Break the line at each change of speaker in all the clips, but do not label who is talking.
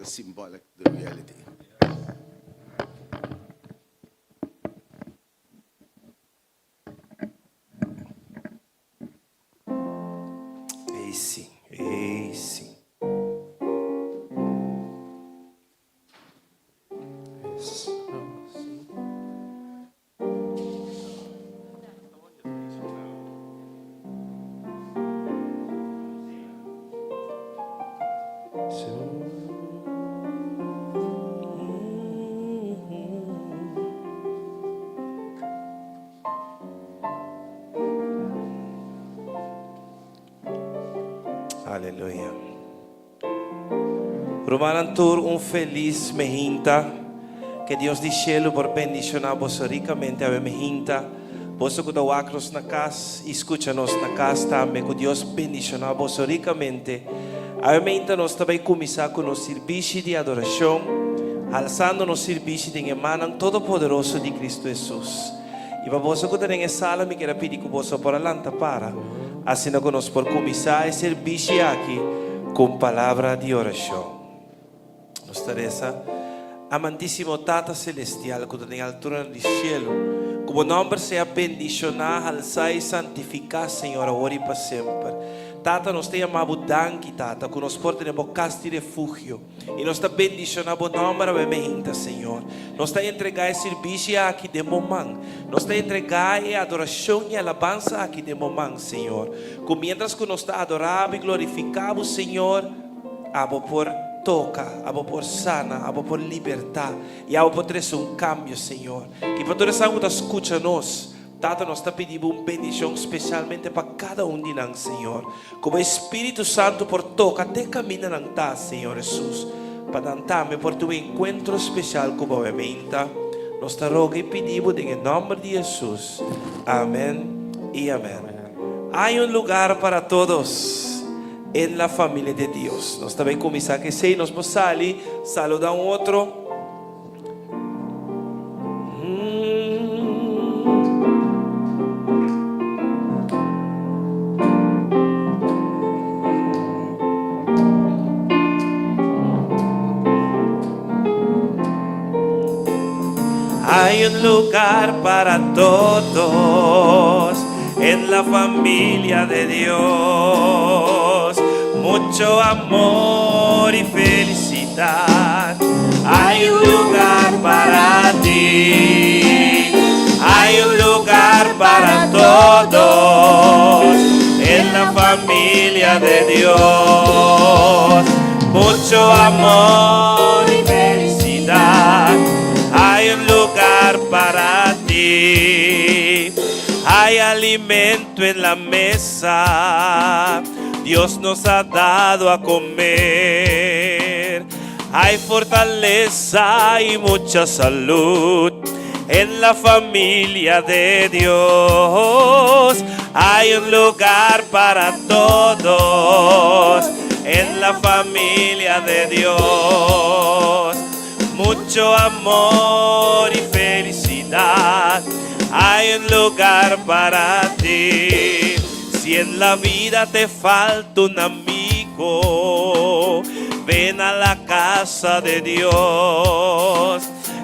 the symbolic the reality.
Ei sí, ei sí. Aleluya. Rumannan tur un felis mehinta. Ke Dios di shelu por bendishoná boso rikamente awe mehinta. Boso ku ta wak nos na kas i skucha nos na kas tambe, ku Dios bendishoná boso rikamente. Awe mehinta nos ta bai kuminsá ku nos sirbishi di adorashon, halsando nos sirbishi den e mannan todopoderoso di Kristu Hesus. I pa boso ku ta den e sala mi kier a pidi ku boso por a lanta para, asina ku nos por kuminsá e serbishi aki ku un palabra di orashon. Nos ta resa, Amantísimo Tata Selestial ku ta den alturanan di shelu, ku bo nòmber sea bendishoná, halsá i santifiká, Señor, awor i pa semper. Tata, nos ta yama bo danki, Tata, ku nos por tene bo kas di refugio. I nos ta bendishoná bo nòmber awe meinta, Señor. Nos ta entregá e sirbishi aki den bo man. Nos ta entregá e adorashon i alabansa aki den bo man, Señor. Ku miéntras ku nos ta adorá bo i glorifiká bo, Señor, abo por toka, abo por sana, abo por libertá i abo por trese un kambio, Señor. I pa tur esnan ku ta skucha nos, Tata, nos ta pidi bo un bendishon spesialmente pa kada un di nan, Señor. Ku bo Espíritu Santu por toka te kaminda nan ta, Señor Hesus, pa nan tambe por tin un enkuentro spesial ku bo. Meinta, nos ta roga i pidi bo den e nòmber di Hesus. Amèn i amèn. Hay un lugar para todos en la familia de Dios. Nos ta bai kuminsá ku esei. Nos por sali saluda un otro. Hay un lugar para todos en la familia de Dios. Mucho amor y felicidad. Hay un lugar para ti. Hay un lugar para todos en la familia de Dios. Mucho amor y felicidad. Hay un lugar para ti. Hay alimento en la mesa. Dios nos ha dado a comer. Hay fortaleza y mucha salud en la familia de Dios. Hay un lugar para todos en la familia de Dios. Mucho amor y felicidad. Hay un lugar para ti. Si en la vida te falta un amigo, ven a la casa de Dios.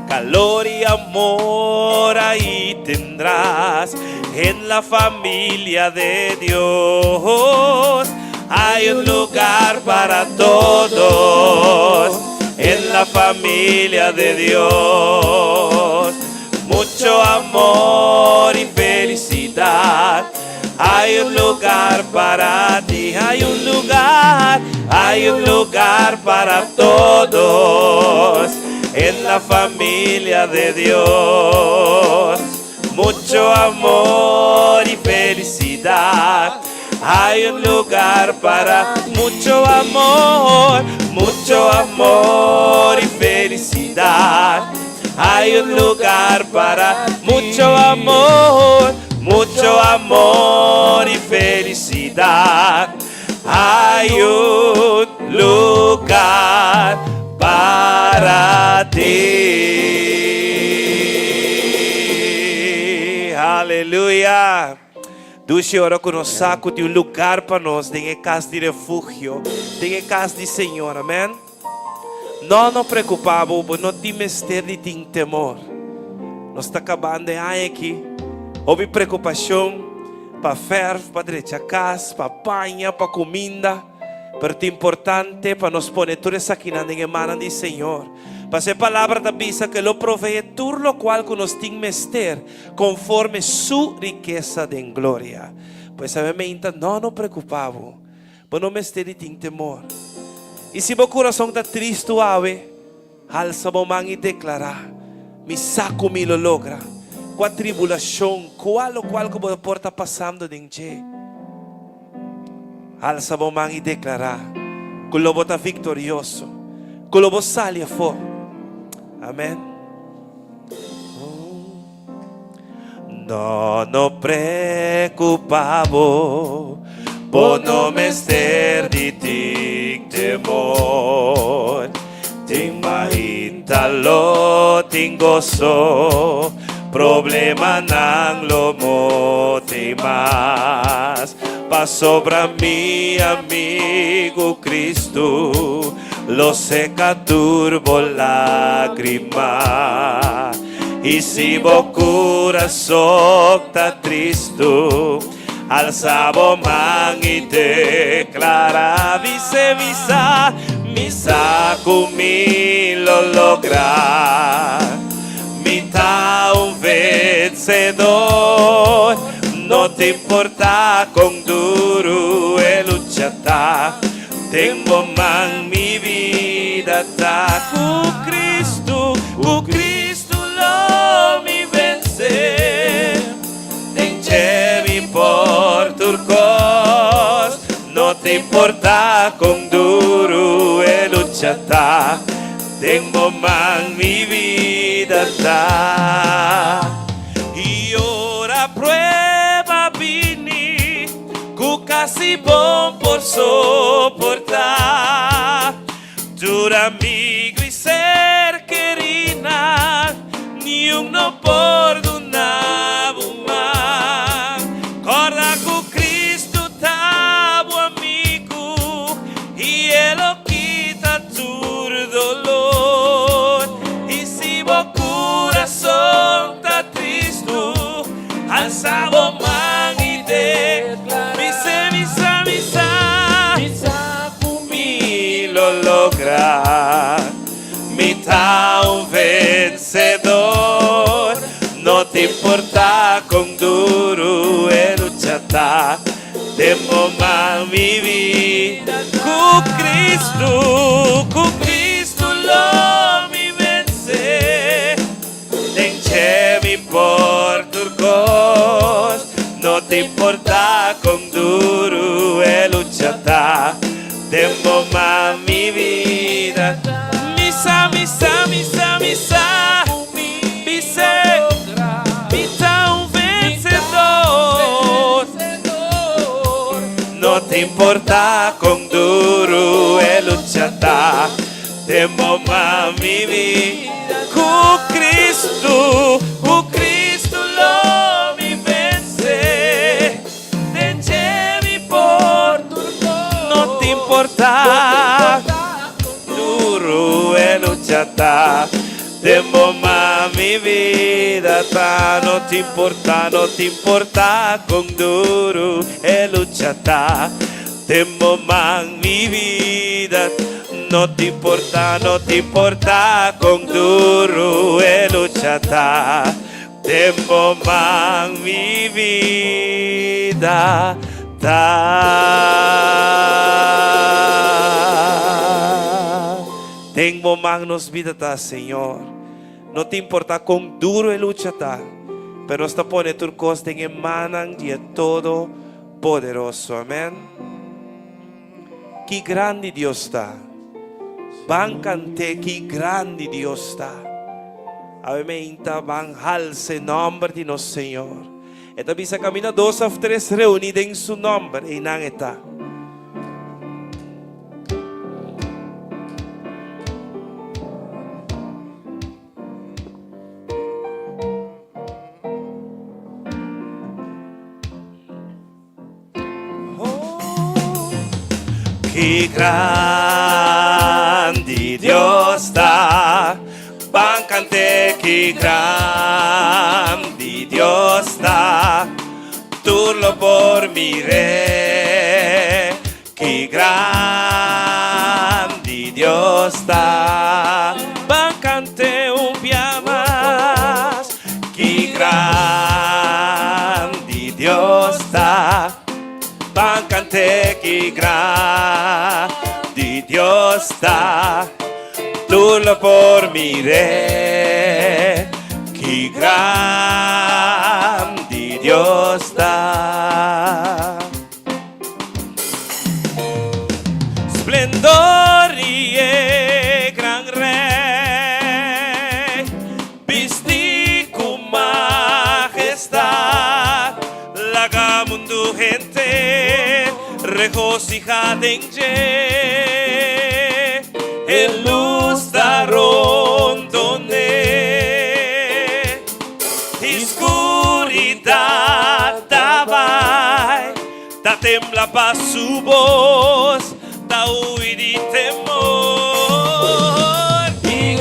Calor y amor ahí tendrás en la familia de Dios. Hay un lugar para todos en la familia de Dios. Mucho amor y felicidad. Hay un lugar para ti, hay un lugar, hay un lugar para todos en la familia de Dios. Mucho amor y felicidad. Hay un lugar para mucho amor, mucho amor y felicidad. Hay un lugar para mucho amor, mucho amor y felicidad. Hay un lugar para ti. Aleluya. Dushi ora ku nos sa ku tin un lugar pa nos den e kas di refugio, den e kas di Señor. Amèn. No, no preocupa bo, bo no tin mester di tin temor. Nos ta kabando e aña aki, hopi preocupacion pa verf, pa drecha cas, pa paña, pa cuminda. Pero ta importante pa nos pone tur esakinan den e mannan di Señor. Pasobra e Palabra ta bisa ku E lo proveé tur lokual ku nos tin mester konforme Su rikesa den gloria. Pues awe meinta, no no preokupá bo. Bo no mester di tin temor. I si bo kurason ta tristu awe, halsa bo man i deklará, Mi sa ku mi lo logra. Kua tribulashon, kua lokual ku bo por ta pasando den dje, Alsa bo man i deklará ku lo bo ta viktorioso, ku lo bo sali afó. Amèn. No, no preokupá bo, bo no mester di tin temor. Tin mainta lo tin goso, problemanan lo mo tin mas. Pasobra mi amigu Cristo lo seca tur bo lagrima. I si bo curason ta tristu, Alsa bo man i deklará, Bis'é mi sa, mi sa ku mi lo logra. Mi ta un vensedor, no ta importá kon duru e lucha ta. Den bo man mi bida ta. Ku Cristo, ku Cristo lo mi vense. Den dje mi por tur kos, no ta importá kon duru e lucha ta, den bo man mi bida ta. I ora prueba bini ku kasi bon por soportá, Tur amigu i ser kerinan, niun no por duna bo man. Kòrda ku Kristu ta bo amigu i e lo kita tur dolor. I si bo kurason ta tristu, alsa bo man i deklará. Bis'é, Misa, misa. Ku mi lo logra, mi ta un vensedor. No ta importa kon duru e lucha ta, den bo man mi bida. Ku Cristo, ku Cristo lo mi vense. Den dje mi por tur kos, no ta importa kon duru e lucha ta, den bo man mi bida ta. Mi sa, mi sa, mi sa, mi sa, bis'é, mi ta un vensedor. No ta importa kon duru e lucha ta. Den bo man mi bida. Ku Cristo, ku Cristo lo mi vense. Den dje mi por tur kos. No t'importa duru e lucha ta. Den bo man mi bida ta. No t'importa, no t'importa kon duru e lucha ta. Den bo man mi bida No t'importa, no t'importa Con duru e lucha ta Den bo man mi bida ta. Den bo man nos bida ta, Señor. No t'importa con duru e lucha ta, pero nos ta pone tur cos den e mannan di e Todo Poderoso. Amen. Ki grandi Dios ta. Ban kant'é ki grandi Dios ta. Awe meinta ban halsa e nòmber di nos Señor. E ta bisa kaminda dos òf tres reuní den su nòmber, einan e ta. Ki grandi Dios. Ki grandi Dios ta, tur lo por mir'é. Ki grandi Dios ta. Ban kant'é un bia mas. Ki grandi Dios ta. Ban kant'é ki grandi Dios ta. Tur lo por mir'é. Ki grandi Dios ta. Splendor di e gran Rei, bistí ku mahestat, laga mundu henter regosihá den dje. E lus ta rondon'é. I skuridat ta bai, ta tembla pa su bos, ta hui di temor. Ki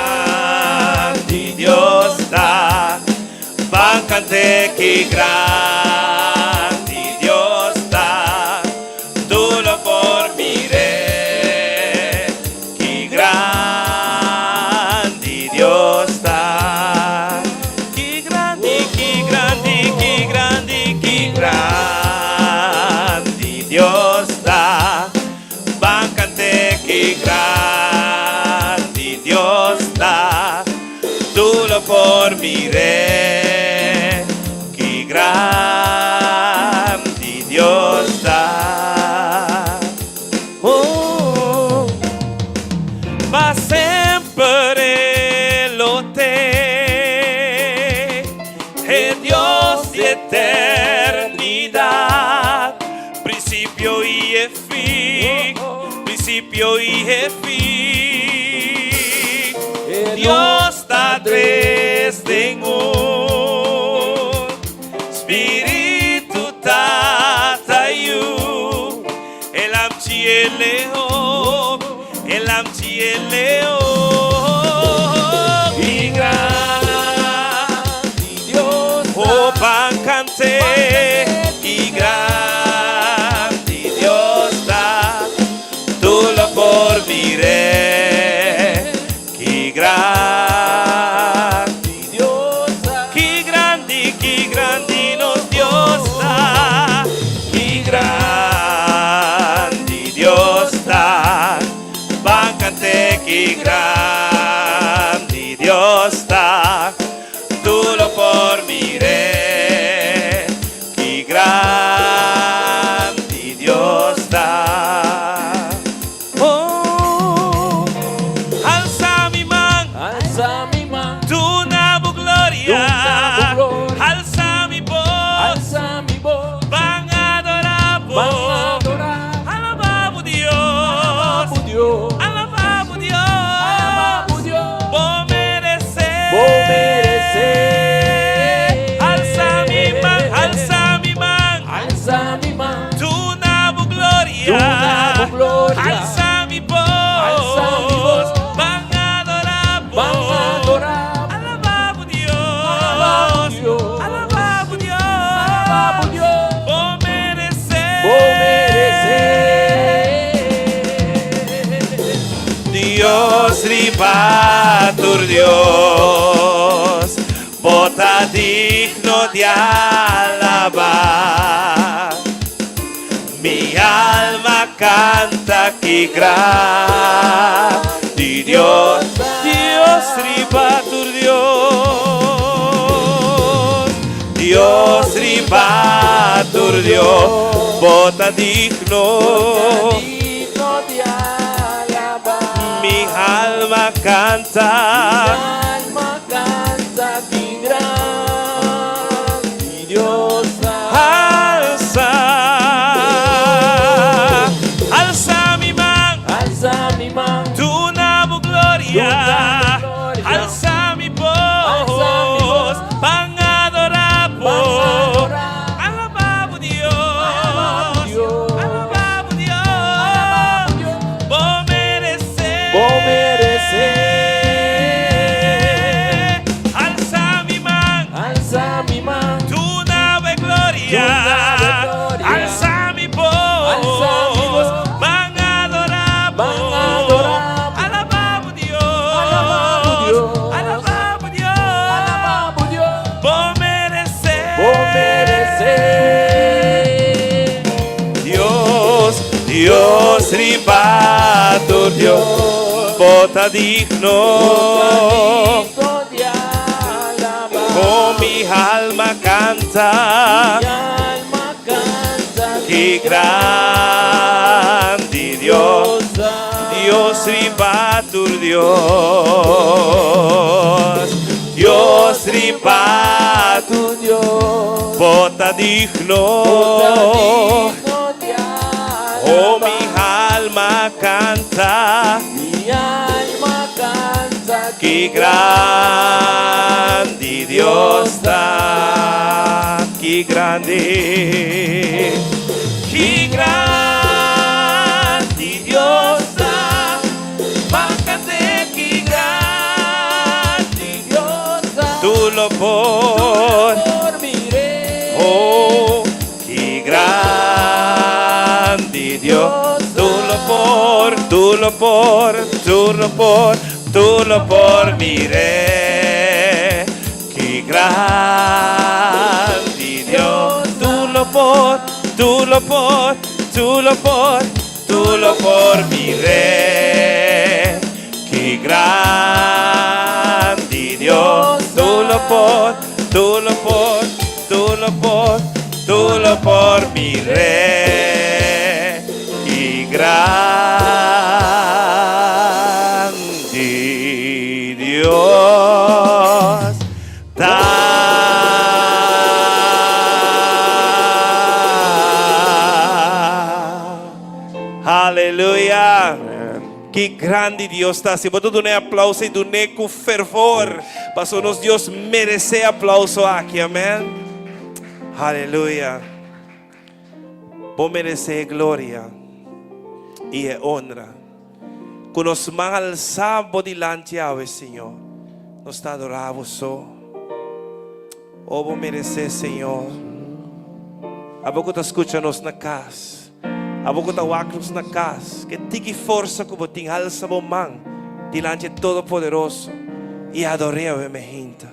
grandi Dios ta, ban kant'é ki grandi Dios ta, tur lo por mir'é. Ki grandi Dios ta. Ki grandi, ki grandi, ki grandi, ki grandi Dios ta. Ban kant'é ki grandi Dios ta. Tur lo por mir'é. Ki grandi Dios ta. Oh, pa semper e lo t'ei, e Dios di eternidat, prinsipio i e fin, prinsipio i e fin. Dios ta tres den un, Spiritu Tata Yu, e Lamchi e Leon, e Lamchi e Leon. Ki grandi
Dios ta.
Oh, ban kant'é. Ki grandi Dios ta. Tur lo por mir'é. Ki grandi
Dios ta.
Ki grandi, ki grandi nos Dios ta. Ki grandi Dios ta. Ban kant'é ki grandi Dios ta. Tur lo por mir'é. Ki grandi Dios ta. Oh, alsa mi man.
Alsa mi man.
Duna bo gloria.
Duna bo gloria.
Alsa mi bos.
Alsa mi bos.
Ban adorá bo.
Ban adorá.
Alabá bo Dios.
Alabá bo Dios.
Alabá bo Dios.
Alabá bo Dios.
Bo meresé.
Bo meresé.
Alsa mi man, alsa mi man.
Alsa mi man.
Duna bo gloria.
Duna bo gloria.
Alsa mi bos.
Alsa mi bos.
Ban adorá bo.
Ban adorá.
Alabá bo Dios.
Alabá bo Dios.
Alabá bo Dios.
Alabá bo Dios.
Bo meresé.
Bo meresé.
Dios riba tur Dios, bo ta digno di alabá. Mi alma kanta ki grandi Dios, Dios riba tur Dios, Dios riba tur Dios, bo ta digno.
Digno di alabá.
Mi alma kanta.
Mi alma kanta ki grandi Dios ta.
Alsa, alsa mi man,
Alsa mi man.
duna bo gloria.
Duna bo gloria.
Alsa mi
Alsa mi
bos,
bos.
ban adorá bo.
Ban adorá.
Alabá bo Dios,
Alabá bo Dios.
Alabá bo Dios,
Alabá bo Dios.
Bo meresé.
Bo meresé.
Dios riba tur Dios, bo ta digno. Con mi alma canta, ki grandi Dios, Dios riba tur Dios, Dios riba
tur Dios,
bo ta digno. Oh, mi alma canta,
Mi alma canta,
ki grandi Dios ta, ki grandi, ki grandi Dios ta, ban cant'e ki grandi
Dios ta,
Tur lo por,
por mi rey.
Oh, ki grandi Dios, tur lo por, tur lo por, tur lo por, tur lo por mi rey. Ki grandi Dios, tur lo por, tur lo por, tur lo por, tur lo por mi rey. Ki grandi Dios, tur lo por, tur lo por, tur lo por, tur lo por mi rey. Ki grandi Dios ta. Aleluya. Ki grandi Dios ta. Si bo ta duna aplauso, dun'e cu fervor. Paso nos Dios merece aplauso aki. Amen. Aleluya. Bo merece gloria y honra. Cu nos man halsa bo dilanti awe, Señor. Nos ta adora Bo so. O bo merece, Señor. Abo cu ta scucha nos na cas. Abo cu ta wak nos na cas. Cu tiki forsa cu bo tin halsa bo man dilanti Todopoderoso y ador'e awe mainta.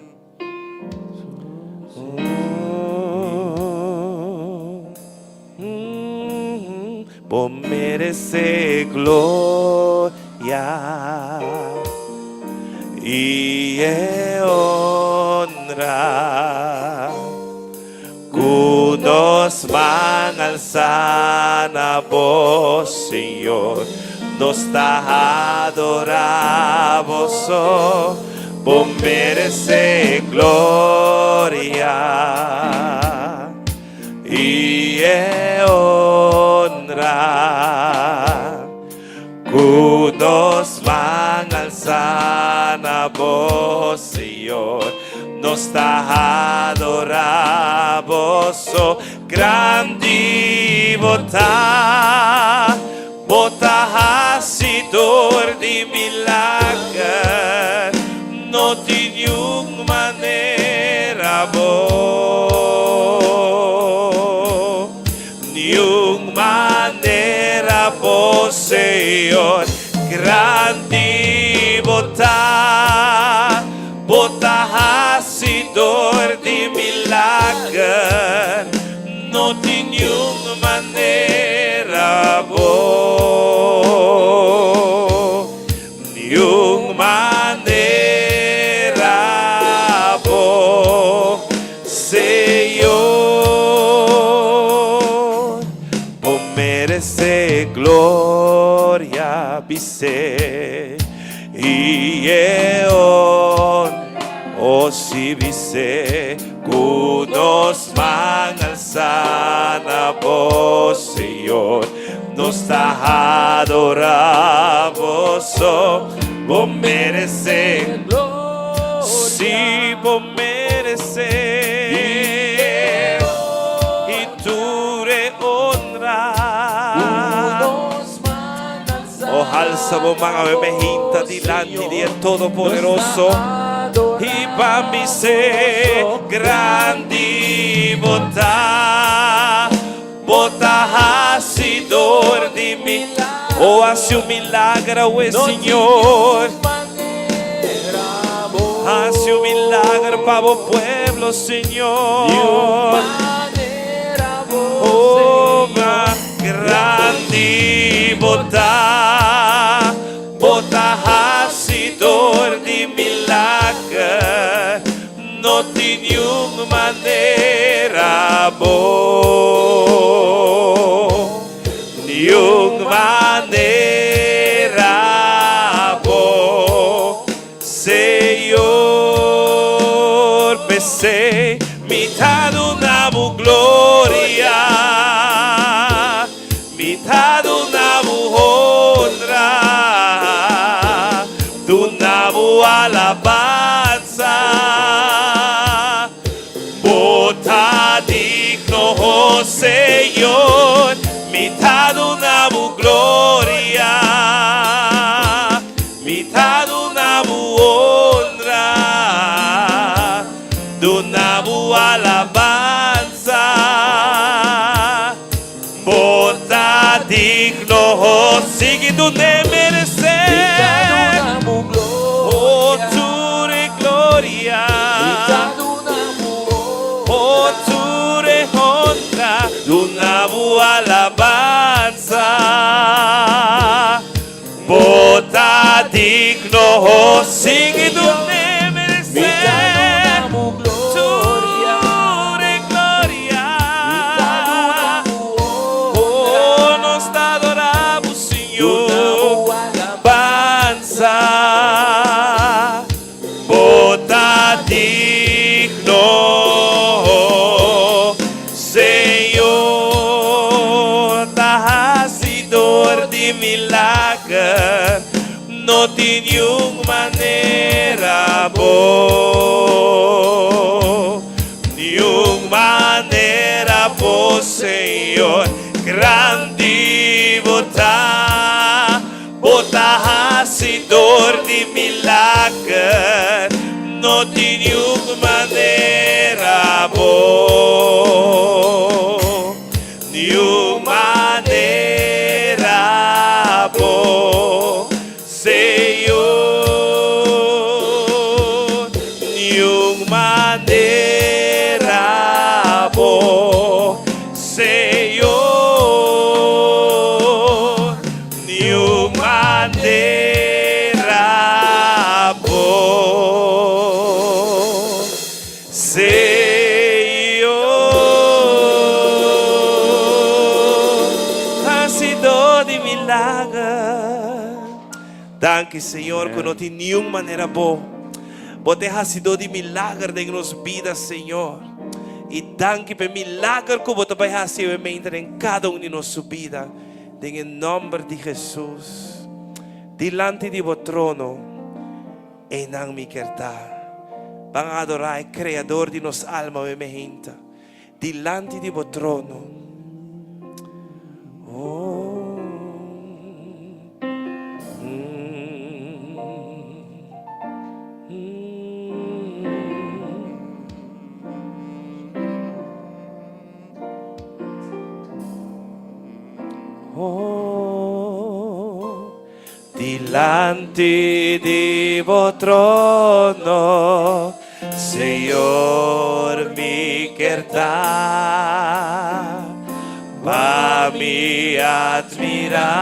Bo merece gloria y honra. Cu nos man halsa na bo, Señor, nos ta adora Bo so. Bo merece gloria y honra. Cu nos man halsa na bo, Señor, nos ta adora Bo so. Grandi bo ta, bo ta hacidor di milager, no tin ningun manera bo, ningun manera bo, Señor. Grandi bo ta, bo ta hacidor di milager, no tin ningun manera bo, ningun manera bo, Señor. Bo merece gloria, bis'e, y honra. O si bis'e, cu nos man halsa na bo, Señor, nos ta adora Bo so. Bo merece, si bo merece, y tur honra. O halsa bo man awe mainta dilanti di Todopoderoso. Y pa bis'e grandi bo ta, bo ta hacidor di milager. O haci un milager, Señor. Haci un milager pa bo pueblo, Señor. Oh, grandi. bo ta, bo ta hasidor di milager, no tin niun manera bo, niun manera bo, Señor. P'esei mi ta duna bo gloria, mi ta duna bo honra, duna bo alabansa. Bo ta digno, oh Señor, mi ta duna bo gloria, mi ta duna bo honra, duna bo alabansa. Bo ta digno, oh, sigui dun'é meresé.
Mi ta duna bo
Oh,
gloria.
tur e gloria.
Mi ta duna bo
Oh,
honra.
tur e honra, duna bo alabansa. Bo ta digno, oh, sigui dun'é
Mi ta
meresé.
duna bo gloria.
Tur e gloria.
Mi ta duna bo
Oh,
honra.
nos ta adorá bo,
Duna bo
Señor.
alabansa.
Bansa. Bo ta digno, Señor, ta hasidor di milager, no tin niun manera bo, niun manera bo, Señor, grandi bo ta, bo ta hasidor di milager, no tin niun manera bo, niun manera bo, Señor, niun manera bo, Señor, niun manera bo, Señor, hasidó di milager. Danki, Señor, ku no tin niun manera bo. Bo ta hasidó di milager den nos bida, Señor. I danki pa e milager ku bo ta bai hasi den kada un di nos bida. Den nòmber di Hesus. Dilanti di bo trono, einan mi ke ta. Ban adorá e Kreador di nos alma, mi hende. Dilanti di bo trono. Oh. Oh, dilanti di bo trono, Señor, mi ke ta, pa mi admirá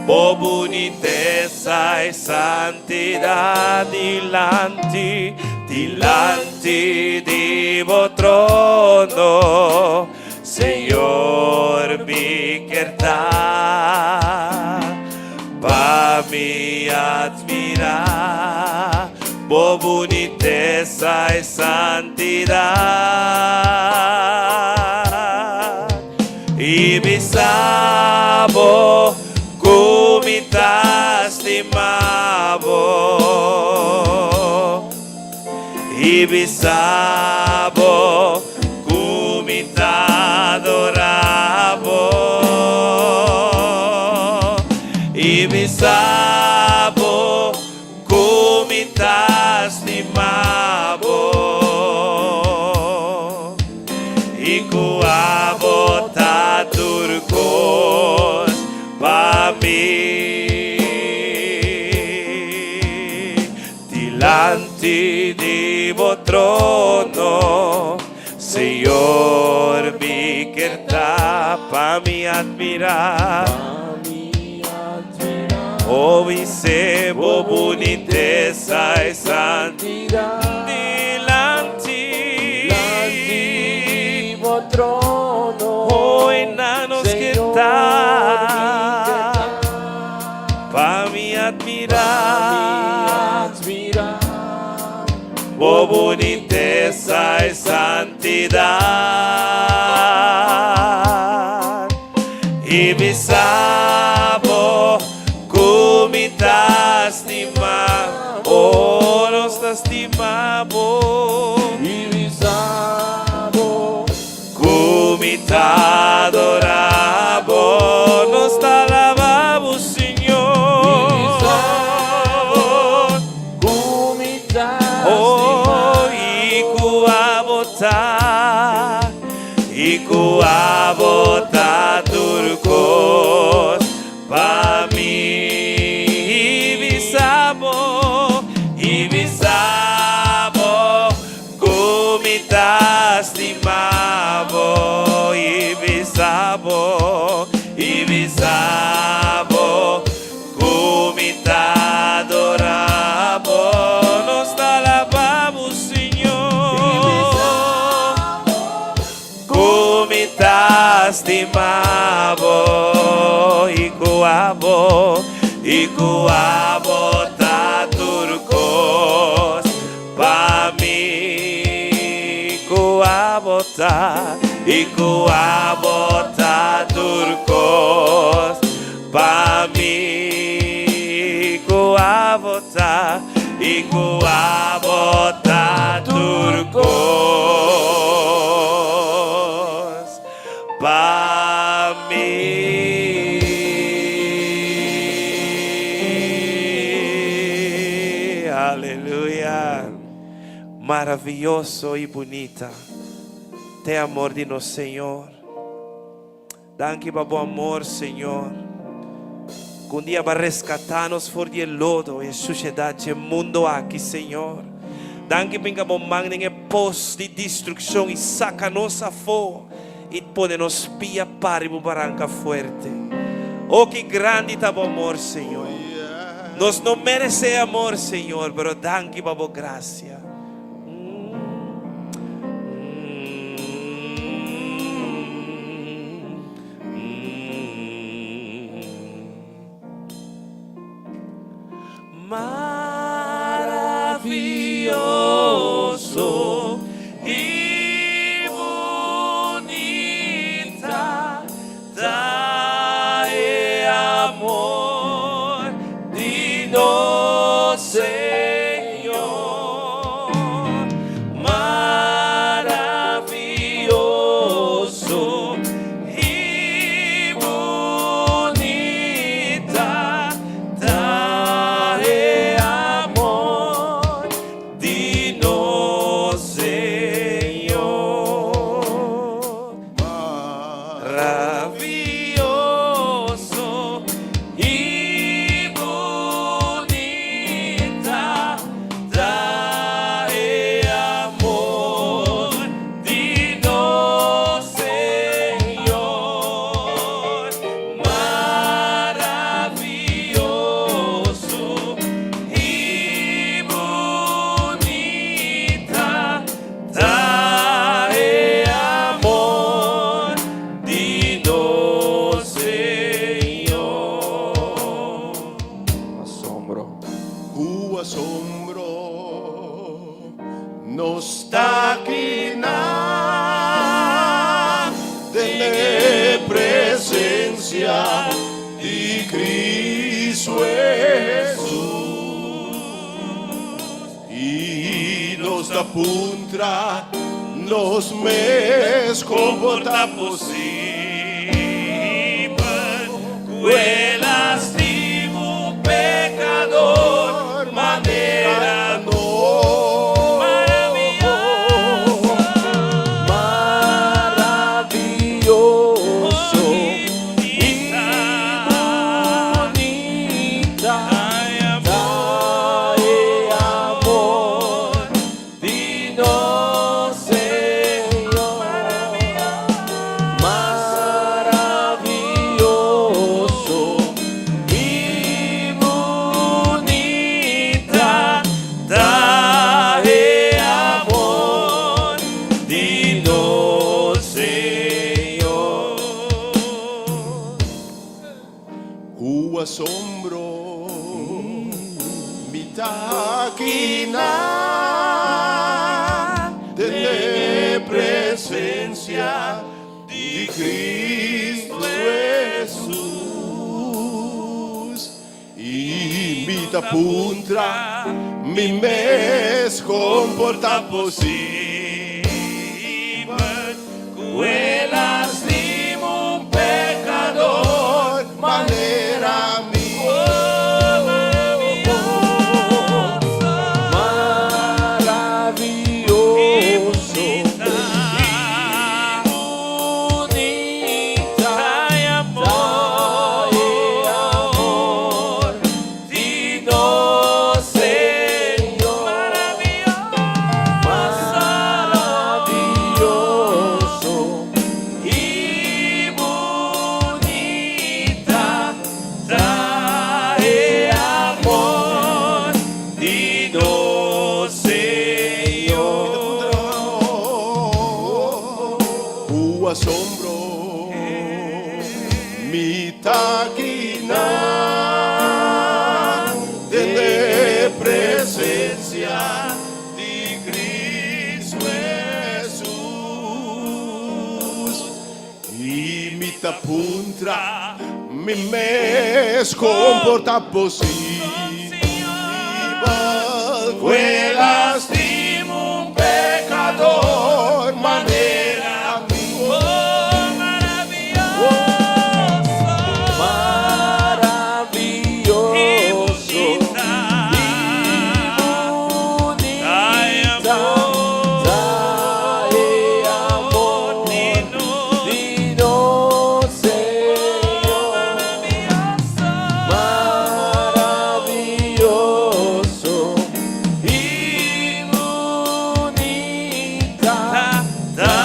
bo bunitesa i santidat dilanti, dilanti di bo trono, Señor, mi ke ta, pa mi admirá bo bunitesa i santidat. I bisa bo ku mi ta stima bo. I bisa bo ku mi ta adorá bo. I bisa bo ku mi ta stima bo. I ku abo ta tur kos pa mi. Dilanti di bo trono, Señor, mi ke ta pa mi admirá. O bis'é bo bunitesa i
Santidat.
Dilanti.
Dilanti di bo trono.
O einan nos
Señor,
ke ta.
Mi ke ta.
Pa mi admirá.
Pa mi admirá.
Bo bunitesa i santidat. I bisa bo ku mi ta stima. O nos ta stima bo.
I bisa bo.
Ku mi ta adorá bo. Nos ta alabá bo, Señor.
Ku mi ta
Oh, i ku abo ta, i ku abo ta tur kos pa mi. I bisa bo, i bisa bo, ku mi ta stima bo. I bisa bo, i bisa bo, ku mi ta adorá bo. Nos ta alabá bo, Señor. Ku mi ta stima bo i ku abo, i ku abo ta tur kos pa mi. Ku abo ta, i ku abo ta tur kos pa mi. Ku abo ta, i ku abo ta tur kos pa mi. Aleluya. Maravioso i bunita ta e amor di nos Señor. Danki pa bo amor, Señor. Ku un dia bo a reskatá nos for di lodo i sushedat di mundu aki, Señor. Danki pa hinka bo man den e pos di destrukshon i saka nos afó i pone nos pia para riba un baranka fuerte. Oh, ki grandi ta bo amor, Señor. Nos no meresé amor, Señor, pero danki pa bo grasia. Maravioso i bunita ta e amor di nos Señor. Maravioso i bunita ta e amor di nos Señor. Maravioso i bunita ta e amor di nos Señor. Maravioso i bunita ta e amor di nos Señor.
Asombro.
Ku asombro nos ta akinan den presensia di Kristu Hesus i nos ta puntra nos mes kon por ta
posibel ku el a stima un pekadó manera
nos.
Maravioso.
Maravioso i bunita ta e amor di nos Señor. Maravioso.
Ku asombro mi ta akinan den e presensia di Kristu Hesus. I mi ta puntra mi mes kon por ta posibel
Ku el a stima un pekador
manera mi.
Maravioso i bunita ta e amor di nos Señor. Maravioso i bunita ta e amor di nos Señor.
Ku asombro mi ta akinan den e presensia di Kristu Hesus. I mi ta puntra mi mes kon por ta posibel ku el a stima un pekador manera mi.
Maravioso i bunita ta e amor di nos Señor. Maravioso i bunita ta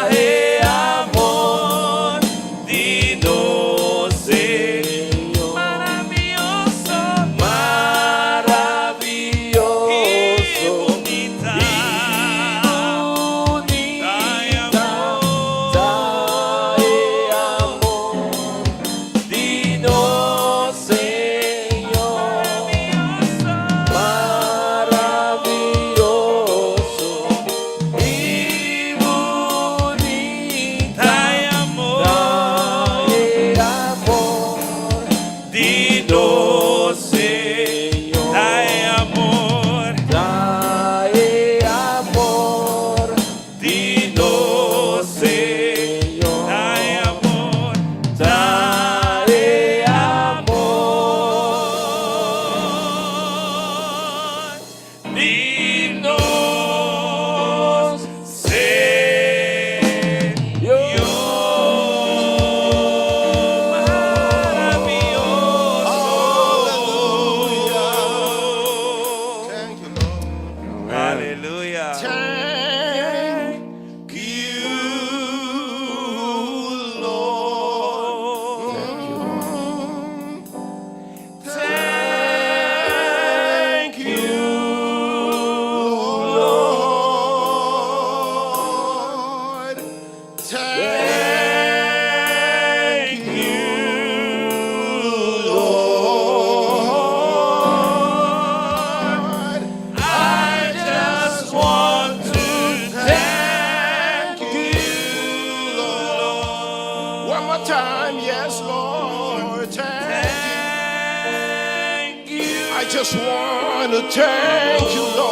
e amor di nos Señor. Maravioso i bunita ta e amor di nos Señor. Maravioso i bunita ta e amor
Di nos
Señor.
Ta e amor
Ta e amor
di nos
Señor.
Ta e amor.
Ta e amor
Di nos Señor. Maravioso.
Thank you, Lord.
Aleluya.
Thank you, Lord. Thank you, Lord. Thank you, Lord.
I just want to thank
Thank you, Lord. One more time, yes, Lord. Thank
Thank you.
you. I just want to thank you, Lord.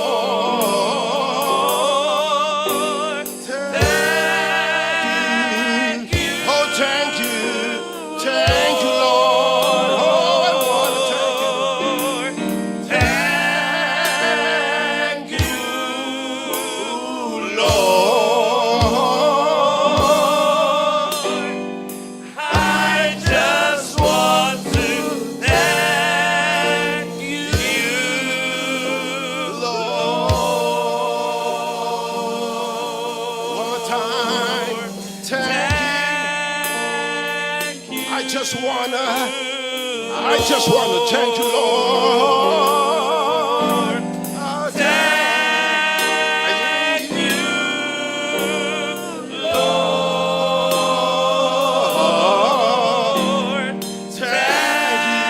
Thank you. Oh, thank you. Thank you, Lord. Oh, I want to thank you.
Thank you,
Lord.
I just want to thank you,
Lord. One more time. Thank you.
Thank you.
I just wanna thank you, Lord. Ah,
Thank you,
Lord.
Lord.
Thank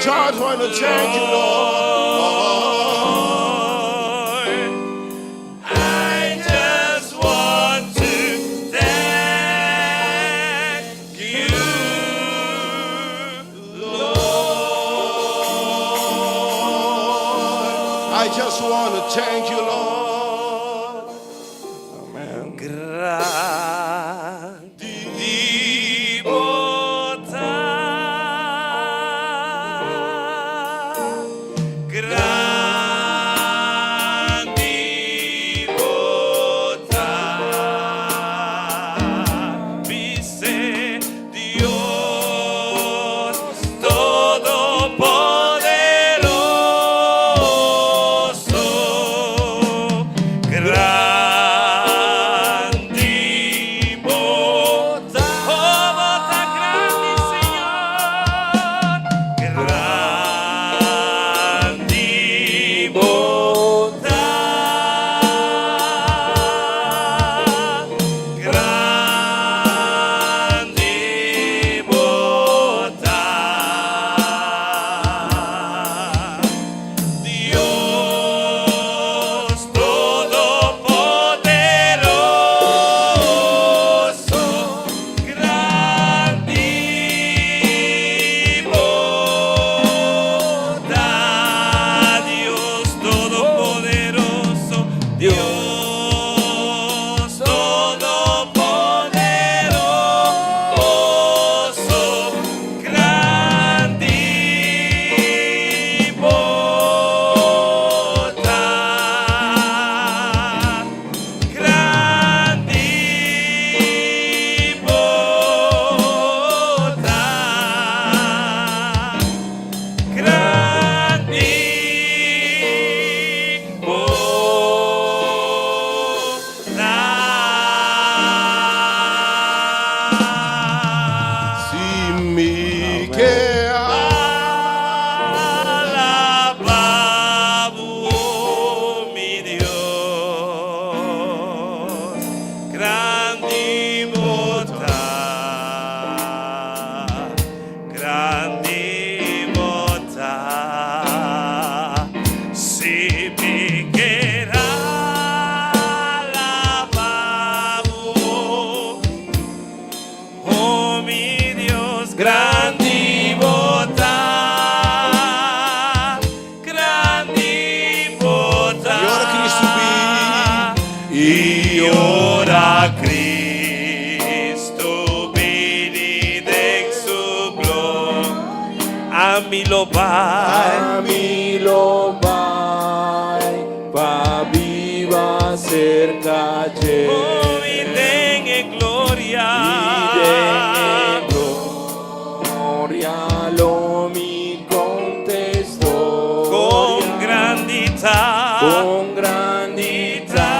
just want to thank you, Lord.
I just want to thank you, Lord.
I just want to thank you, Lord.
Amen.
Grandi bo ta. Grandi bo ta. Bis'é Dios Todopoderoso. Grandi bo ta. Oh, bo ta grandi, Señor. Grandi bo ta. Grandi bo ta. Dios Todopoderoso, grandi bo ta. Dios Todopoderoso, Dios Todopoderoso, grandi bo ta. Grandi bo ta. Grandi bo ta.
Si mi ke
Alabá bo, mi Dios, grandi bo ta, grandi bo ta. Si mi ke alabá bo, oh mi Dios, grandi bo ta, grandi bo ta.
I ora Kristu
I ora Kristu bini den su gloria, ami lo bai.
Ami lo bai pa biba serka dje.
Oh, i den e gloria.
I den gloria lo mi kontestá.
Kon grandi ta.
Kon grandi ta.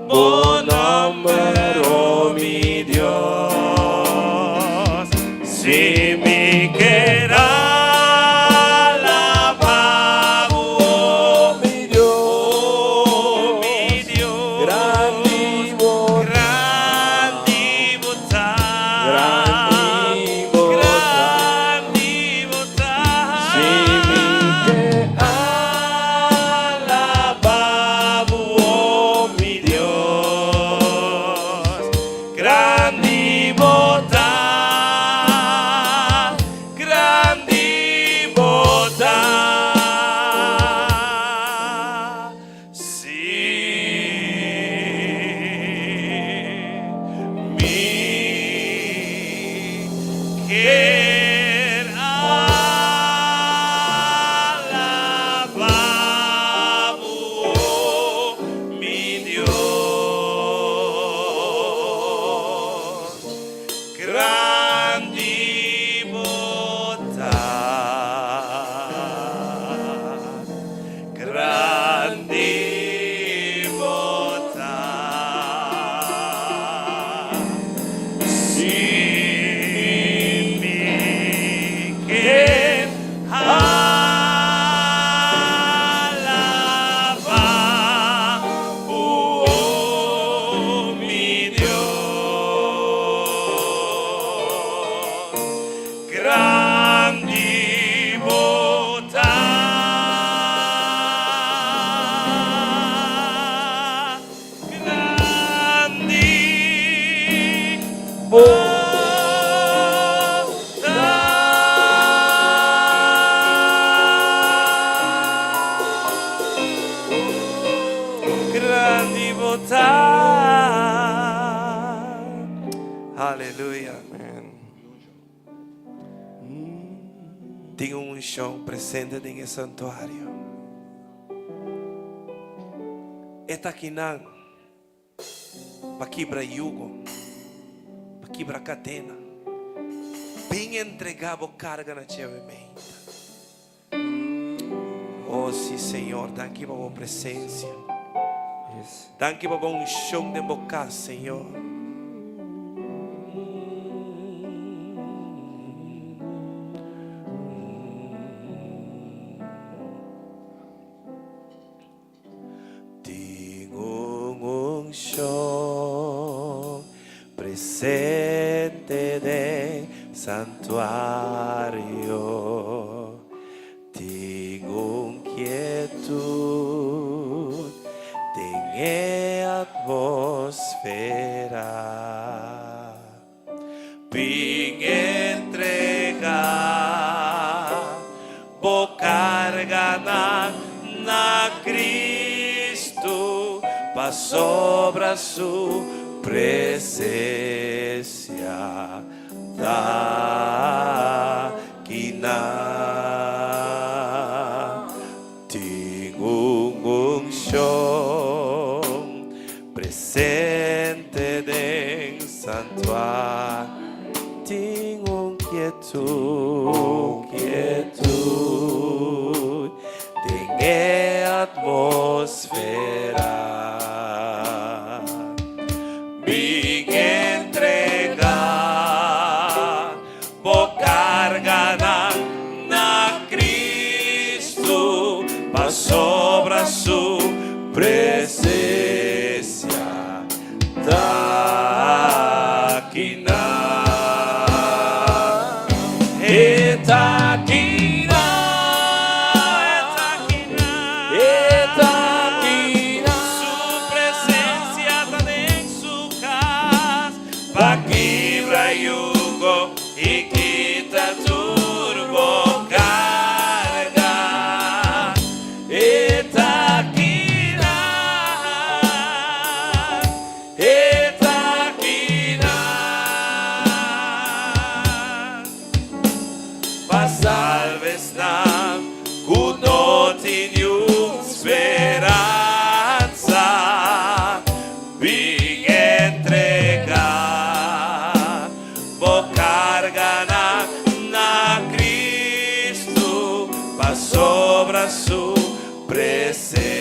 Bo nòmber, oh mi Dios. Si mi ke alabá bo,
Mi Dios.
oh mi Dios.
Grandi
bo ta. Aleluya. Tin un unshon presente den e santuario. E ta akinan pa kibra yugo, pa kibra kadena. Bin entregá bo karga na dje awe meinta. Oh, sí, Señor, danki pa bo presencia. Danki pa bo unción den bo cas, Señor. Tin un unshon presente den santuario. Tin un kietud den e atmosfera. Bin entregá bo karganan na Cristo, pasobra su presencia ta akinan. Tin un unshon presente den santuario. Tin un kietud, kietud den e atmosfera. Bin entregá Bo karganan na Cristo, pasobra su presencia ta akinan. E ta akinan, e ta akinan. Su presencia ta den su cas. Pa kibra yugo i kita tur bo karga. E ta akinan, e ta akinan. Pa salba esnan ku no tin niun speransa. Bin entregá bo karganan na Kristu, pasobra su presensia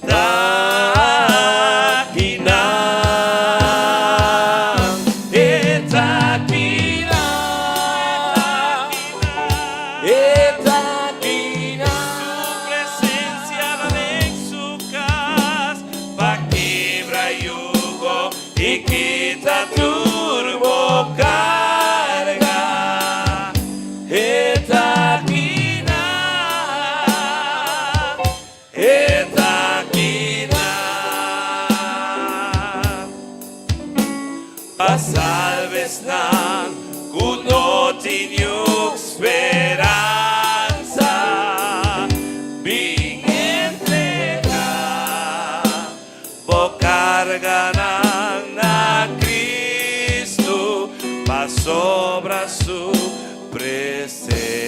ta akinan. E ta akinan, e ta akinan. Su presencia ta den su cas pa kibra yugo i kita tur bo carga. E ta akinan, e ta akinan pa salba esnan ku no tin niun speransa. Bin entregá bo karganan na Kristu, pasobra su presensia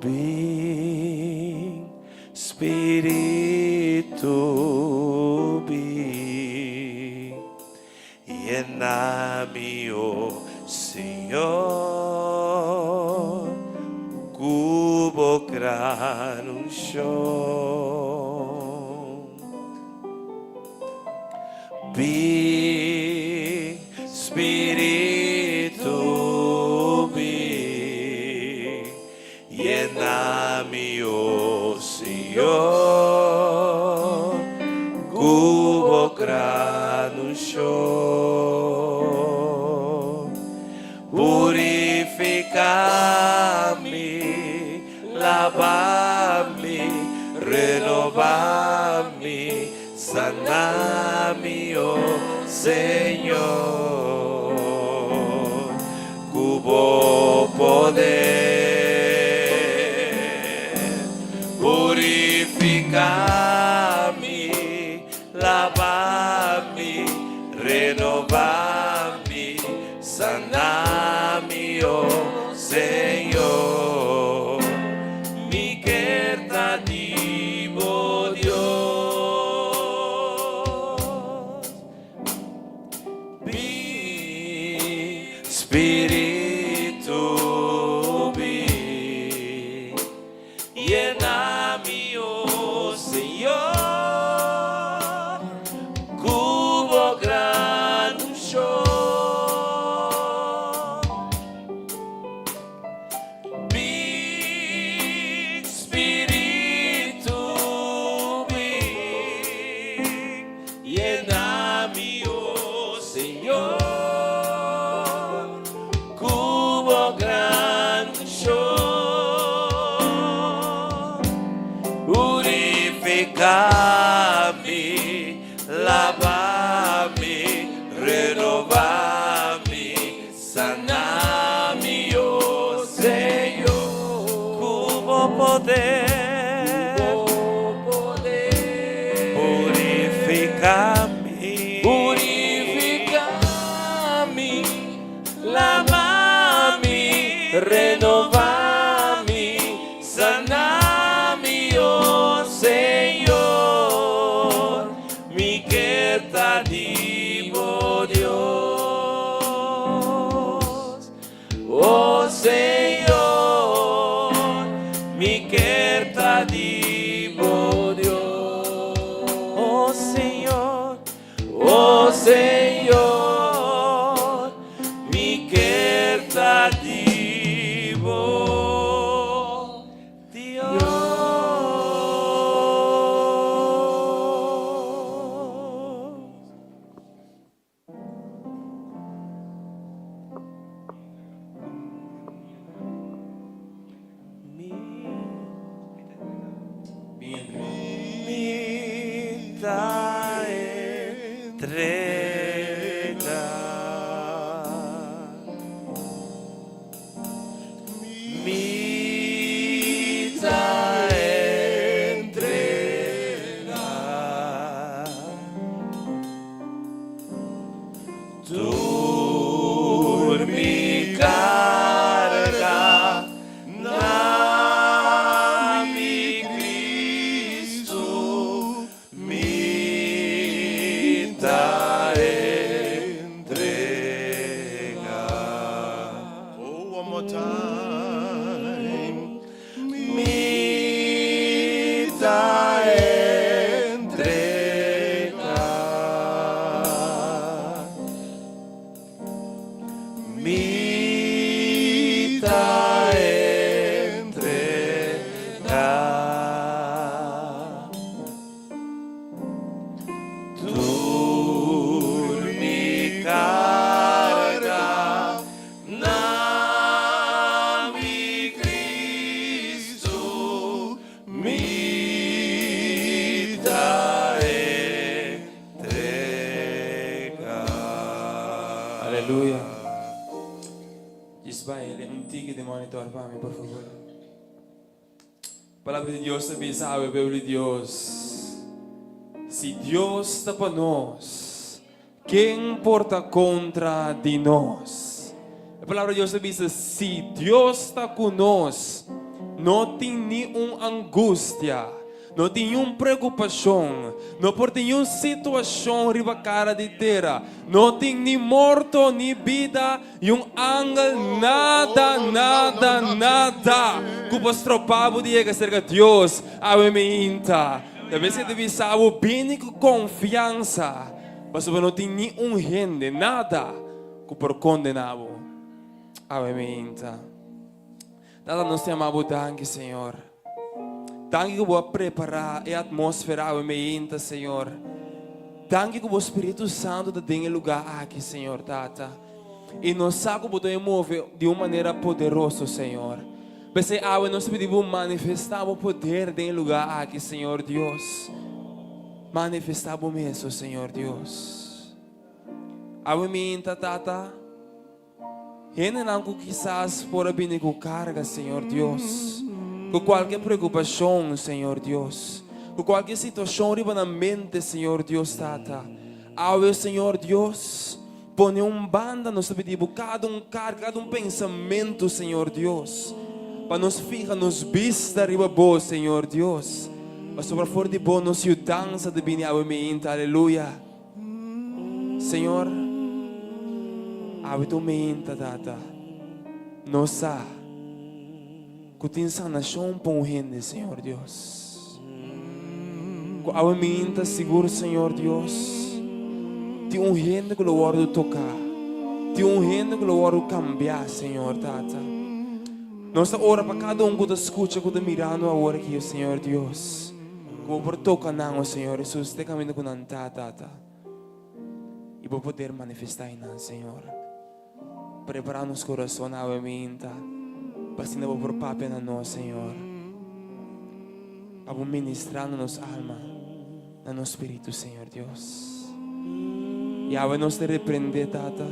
Bin, Spiritu, bin, yena mi, o Señor, ku bo gran unshon. Bin, Spiritu, bin, yena mi, o Señor, ku bo gran unshon. Purifiká mi, laba mi, renobá mi. Sana mi, o Señor, ku bo poder. Purifiká mi, laba mi, renobá mi, sana mi, o Señor. Mi ke ta di bo Dios. Bin, Spiritu, bin. Yena mi, o Señor, ku bo gran unshon. Bin, Spiritu, bin. Yena mi, o Señor, ku bo gran unshon. Purifiká mi, laba mi, renobá mi, sana mi, o Señor, ku bo poder. Purifiká mi,
Purifiká mi, laba mi, renobá mi, sana mi, o Señor.
Mi ke ta di bo Dios. O Señor, mi ke ta di bo Dios. O Señor,
O Señor,
mi ke ta di bo Dios. Mi ta entregá. Mi ta entregá. Tur mi karga na mi Kristu mi ta entregá.
Oh, one more time.
Mi ta entregá. Mi ta entregá. Tur mi karga na mi Kristu mi ta entregá.
Aleluya. Ismael, un tiki di monitor pa mi, por fabor. Palabra di Dios ta bisa, awe pueblo di Dios. Si Dios ta pa nos, ken por ta kontra di nos? E palabra di Dios ta bisa, si Dios ta ku nos, no tin ni un angustia, no tin ni un preokupashon, no por tin ni un situashon riba kara di tera, no tin ni morto ni bida, ni un angel, nada, nada, nada, ku por stroba bo di yega serka Dios, awe mainta. Talbes e debe sa bo bini ku konfiansa, pasobra no tin ni un hende, nada, ku por kondená bo. Awe mainta. Tata, nos ta yama bo danki, Señor. Danki ku bo a prepará e atmósfera awe mainta, Señor. Danki ku bo Spiritu Santu ta den e lugá aki, Señor, Tata. I nos sa ku bo ta move di un manera poderoso, Señor. P'esei awe nos ta pidi bo manifestá bo poder den e lugá aki, Señor Dios. Manifestá bo mes, o Señor Dios. Awe minta, Tata, hendenan ku kisas por a bini ku karga, Señor Dios, ku kualke preokupashon, Señor Dios, ku kualke situashon riba nan mente, Señor Dios, Tata. Awe, Señor Dios, pone un banda, nos ta pidi Bo kada un karga, kada un pensamentu, Señor Dios, pa nos fiha nos bista riba Bo, Señor Dios, pasobra for di Bo nos yudansa ta bini awe meinta. Aleluya. Señor, awe ta un meinta, Tata. Nos sa ku tin sanashon pa un hende, Señor Dios. Ku awe meinta sigur, Señor Dios, tin un hende ku lo wòrdu toká. Tin un hende ku lo wòrdu kambiá, Señor Tata. Nos ta ora pa kada un ku ta skucha, ku ta mirando awor aki, Señor Dios. Ku bo por toka nan, o Señor Jesus, te kaminda ku nan ta, Tata. I bo poder manifestá ei nan, Señor. Prepará nos kurason awe minta, pa asina bo por papia na nos, Señor. Pa bo ministrá na nos alma, na nos spiritu, Señor Dios. I awe nos ta reprendé, Tata,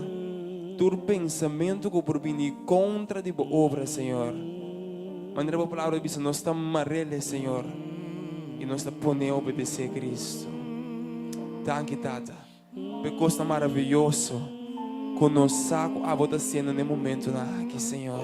tur pensamentu ku por bini kontra di bo obra, Señor. Manera bo palabra ta bisa, nos ta marele, Señor, i nos ta pone obedesé Cristo. Danki, Tata, pa e kosnan maravioso ku nos sa ku abo ta hasiendo na e momentunan aki, Señor.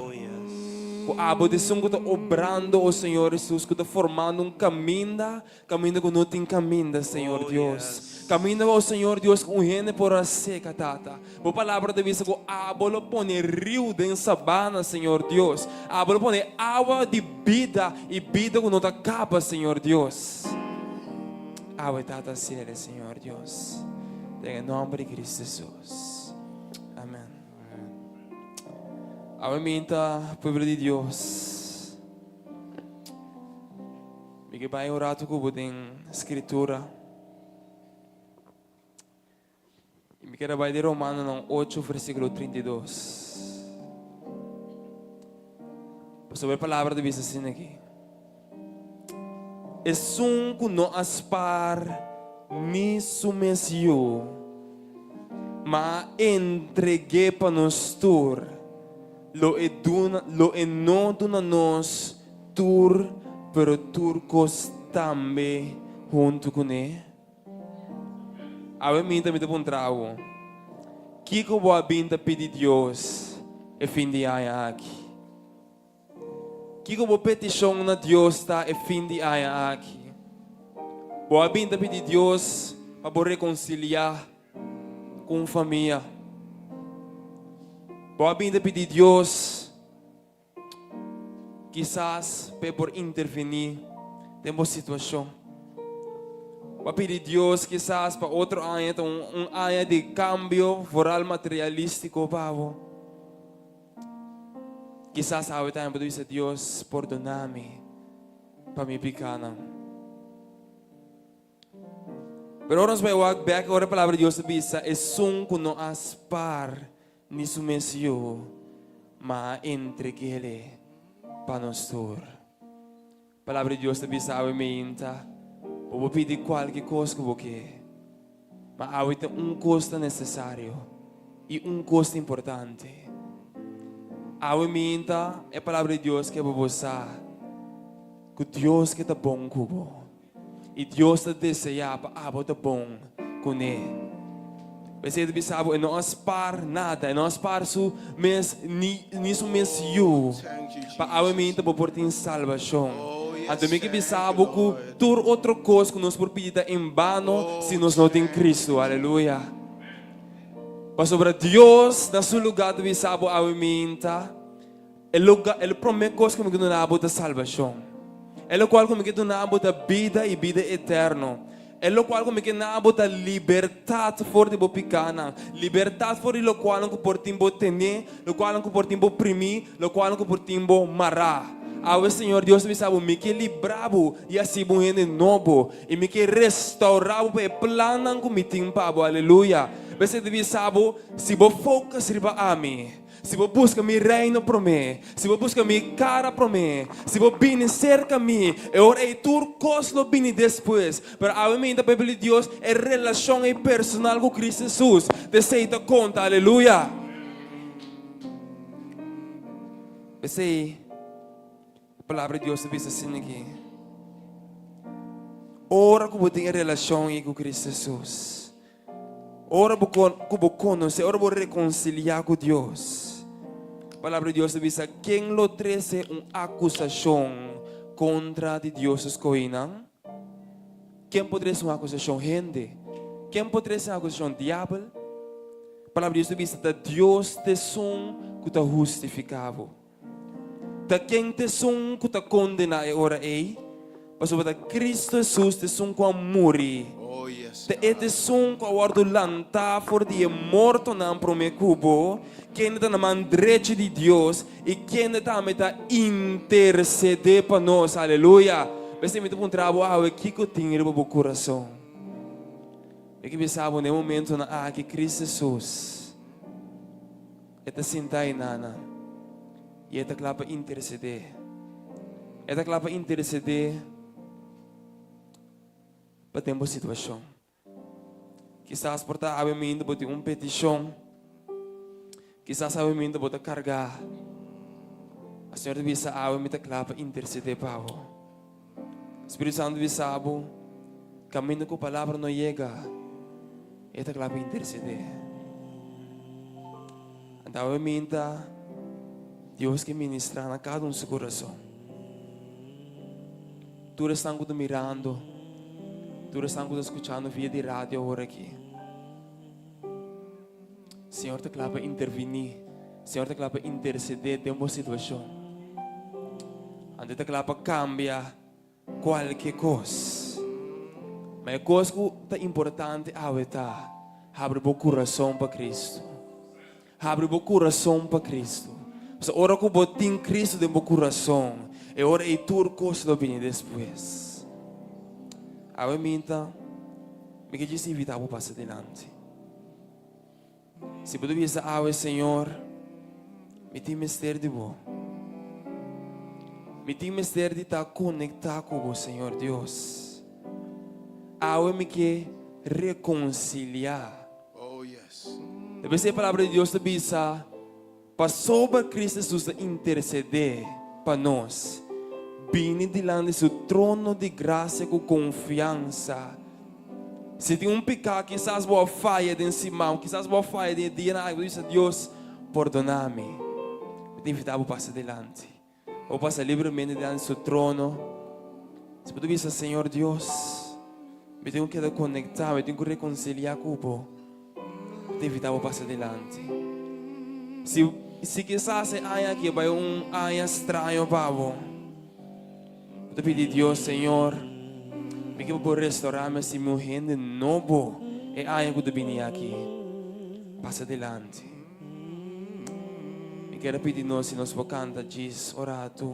Ku abo ta esun ku ta obrando, o Señor Jesus, ku ta formando un kaminda Kaminda ku no tin kaminda, Señor Dios. Kaminda ku, Señor Dios, ku un hende por a seka, Tata. Bo palabra ta bisa ku abo lo pone riu den sabana, Señor Dios. Abo lo pone awa di bida i bida ku no ta kaba, Señor Dios. Awe, Tata, hasiel, Señor Dios. Den e nòmber di Cristo Jesus. Amen. Awe minta, pueblo di Dios. Mi ke bai un ratu ku bo den Skritura. I mi kere bai den Romanonan ocho versíkulo 32. Pasobra e palabra ta bisa asina aki, Esun ku no a spar ni su mes yu, ma a entreg'é pa nos tur, lo e duna, lo e no duna nos Tur, pero tur kos tambe huntu kuné. Awe minta mi ta puntra bo, kiko bo a bin ta pidi Dios e fin di aña aki? Kiko bo petishon na Dios ta e fin di aña aki? Bo a bin ta pidi Dios pa bo rekonsiliá ku un famia? Bo a bin ta pidi Dios Kisas p'e por intervení den bo situashon. Bo a pidi Dios kisas pa otro aña ta un aña di kambio foral materialístiko pa bo. Kisas awe tambe bo ta bisa, Dios, pordoná mi pa mi pikánan. Pero ora nos bai wak bèk ora e Palabra di Dios ta bisa, Esun ku no a spar ni su mes yu, ma a entreg'é pa nos tur. Palabra di Dios ta bisa awe meinta, Bo por pidi kualke kos ku bo ke, ma awe ta un kos ta nesesario i un kos ta importante. Awe meinta e Palabra di Dios ke pa bo sa ku Dios ke ta bon ku bo. I Dios ta deseá pa abo ta bon kuné. P'esei e ta bisa bo, e no a spar nada, e no a spar su mes, ni, ni su mes yu, pa awe minta bo por tin salbashon. Anto mi ke bisa bo ku tur otro kos ku nos por pidi ta en bano si nos no tin Kristu. Aleluya! Pasobra Dios na su lugá ta bisa bo awe minta. E loga, e promé kos ku mi ke duna bo ta salbashon. E lokual ku mi ke duna bo ta bida i bida eterno. E lokual ku mi ke na bo ta libertat for di bo pikánan, libertat for di lokualnan ku por tin bo tené, lokualnan ku por tin bo primí, lokualnan ku por tin bo mará. Awe Señor Dios ta bisa bo, Mi ke libra bo i hasi bo un hende nobo, i mi ke restourá bo pa e plannan ku mi tin pa bo. Aleluya! P'esei ta bisa bo, si bo focus riba ami. Si bo buska mi reino promé, si bo buska mi kara promé, si bo bini serka mi, e ora ei tur kos lo bini despues. Pero awe mi ta pueblo di Dios, e relashon ei personal ku Cristo Hesus, ta esei ta konta. Aleluya! P'esei e Palabra di Dios ta bisa asina aki, Ora ku bo tin e relashon ei ku Cristo Hesus, Ora bo ku bo konosé, ora bo rekonsiliá ku Dios, Palabra di Dios ta bisa, Ken lo trese un akusashon kontra di Dios su skohinan? Ken por trese un akusashon? Hende. Ken por trese un akusashon? Diabel. Palabra di Dios ta bisa, Ta Dios ta esun ku ta hustifiká bo. Ta ken ta esun ku ta kondená e ora ei? Pasobra ta Kristu Hesus ta esun ku a muri. Ta e ta esun ku a wòrdu lantá for di e mortonan promé ku bo, kende ta na man drechi di Dios i kende tambe ta intersedé pa nos. Aleluya! P'esei mi ta puntra bo awe, kiko tin riba bo kurason? Mi ke bisa bo na e momentonan aki, Kristu Hesus. E ta sinta einana i e ta kla pa intersedé. E ta kla pa intersedé pa den bo situashon. Kisas por ta awe minda bo tin un petishon. Kisas awe minda bo ta kargá. A Señor ta bisa awe mi ta kla pa intersedé pa bo. Spiritu Santu bisa bo, kaminda ku palabra no yega, e ta kla pa intersedé. Anto awe minta Dios ke ministrá na kada un su kurason. Tur esnan ku ta mirando, tur esnan ku ta skuchando via di radio awor aki. Señor ta kla pa interviní. Señor ta kla pa intersedé den bo situashon. Anto e ta kla pa kambia kualke kos. Ma e kos ku ta importante awe ta, habri bo kurason pa Kristu. Habri bo kurason pa Kristu. Pasobra ora ku bo tin Kristu den bo kurason, e ora ei tur kos lo bini despues. Awe minta, mi ke djis invitá bo pasa dilanti. Si bo ta bisa awe, Señor, mi tin mester di bo. Mi tin mester di ta konektá ku bo, Señor Dios. Awe mi ke rekonsiliá.
Oh, yes.
Ta bes e Palabra di Dios ta bisa, Pasobra Cristo Jesus ta intercedé pa nos, bini dilanti su trono di gracia cu confiansa. Si tin un picá, kisas bo a faya den siman, kisas bo a faya den e dianan aki, bo ta bisa, Dios, pordona mi. Mi ta invitá bo pasa dilanti. Bo pasa libremente dilanti su trono. Si bo ta bisa, Señor Dios, mi tin ku keda konektá, mi tin ku rekonsiliá ku bo, mi ta invitá bo pasa dilanti. Si, si kisas e aña aki a bai un aña straño pa bo, bo ta pidi Dios, Señor, mi ke pa bo restorá mi hasi mi un hende nobo e aña ku ta bini aki. Pasa dilanti. Mi kier a pidi nos si nos por canta djis un ratu.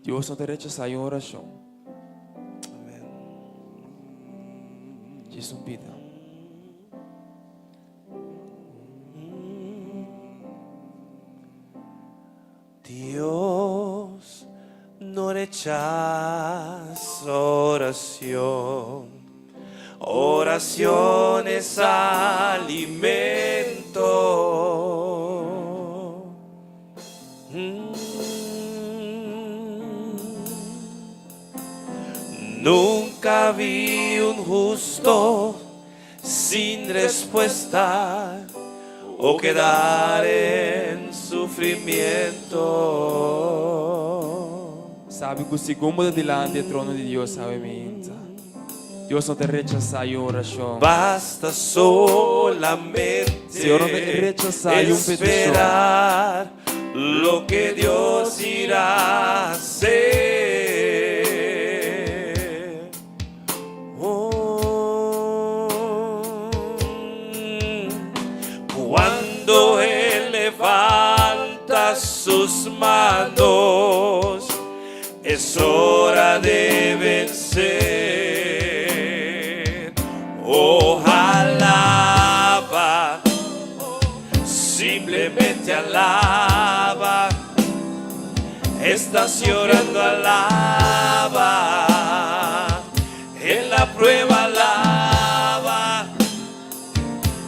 Dios no ta rechasa un oracion.
Amen.
Djis un pida.
Dios no rechasa oracion. Oracion es alimento. Nunca vi un husto sin respuesta o quedar en sufrimiento.
Sabi ku segun bo ta dilanti e trono di Dios awe minta, Dios no ta rechasá yu orashon.
Basta solamente
Señor no ta rechasá yu petishon.
esperar lo que Dios irá hacer. Cuando Él levanta sus manos, es hora de vencer. Oh, alaba, simplemente. Simplemente alaba. Estás llorando, alaba. En la prueba, alaba.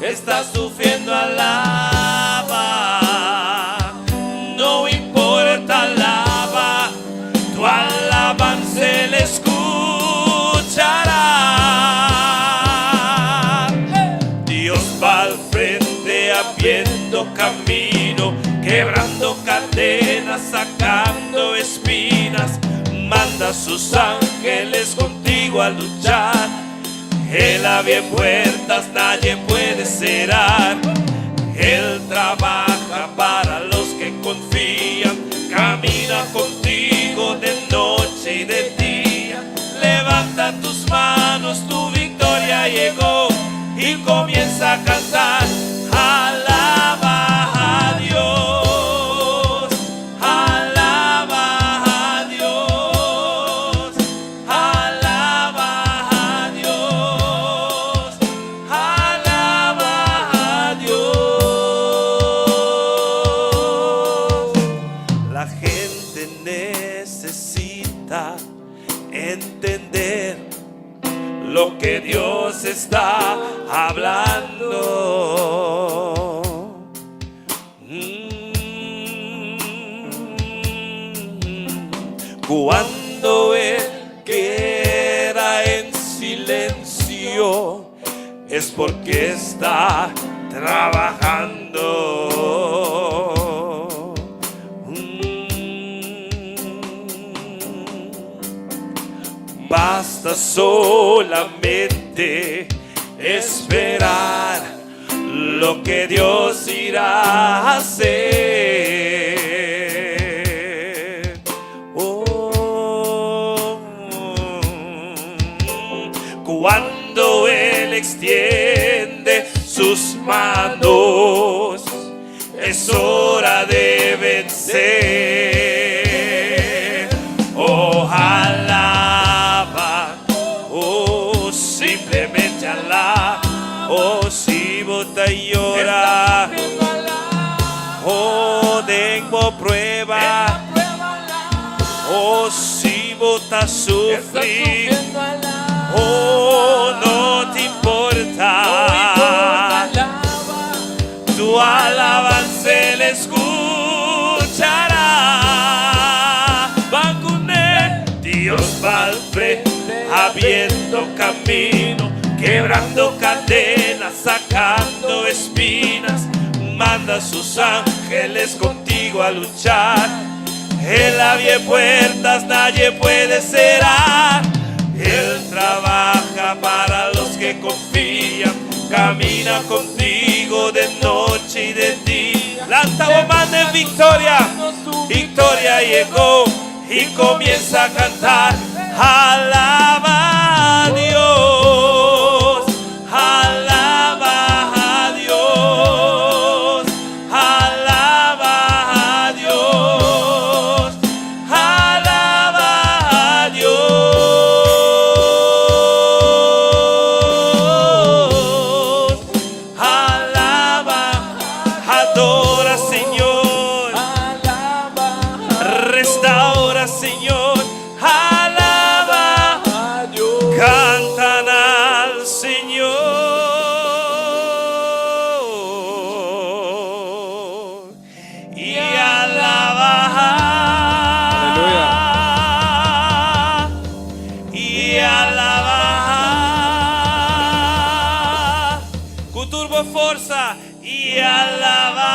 Estás sufriendo, alaba. No importa, alaba. Tu alabanza él escuchará. Dios va al frente abriendo camino, quebrando cadenas, sacando espinas. Manda a sus ángeles contigo a luchar. Él abre puertas, nadie puede cerrar. Él trabaja para los que confían. Camina contigo de noche y de día. Levanta tus manos, tu victoria llegó. Y comienza a cantar. Alaba a Dios. Alaba a Dios. Alaba a Dios. Alaba a Dios. La gente necesita entender lo que Dios está hablando. Cuando Él queda en silencio, es porque está trabajando. Basta solamente esperar lo que Dios irá a hacer. Oh, cuando Él extiende sus manos, es hora de vencer. Oh, alaba, oh, simplemente alaba, oh, si bo ta yora, oh, tengo prueba, oh, si bo ta sufri, oh, no ta importa. Tu alabanza él escuchará. Van con él, Dios va al frente, abriendo camino, quebrando cadenas, sacando espinas. Manda a sus ángeles contigo a luchar. Él abre puertas, nadie puede cerrar. Él trabaja para los que confían. Camina contigo de noche y de día. Lanta bo man de victoria. Victoria llegó y comienza a cantar. Alaba a Dios. Alaba a Dios. Alaba a Dios. Alaba a Dios. Alaba, adora, Señor. Restaura, Señor. Alaba, cantan al Señor y alaba
Aleluya.
y alaba ku tur bo forsa y alaba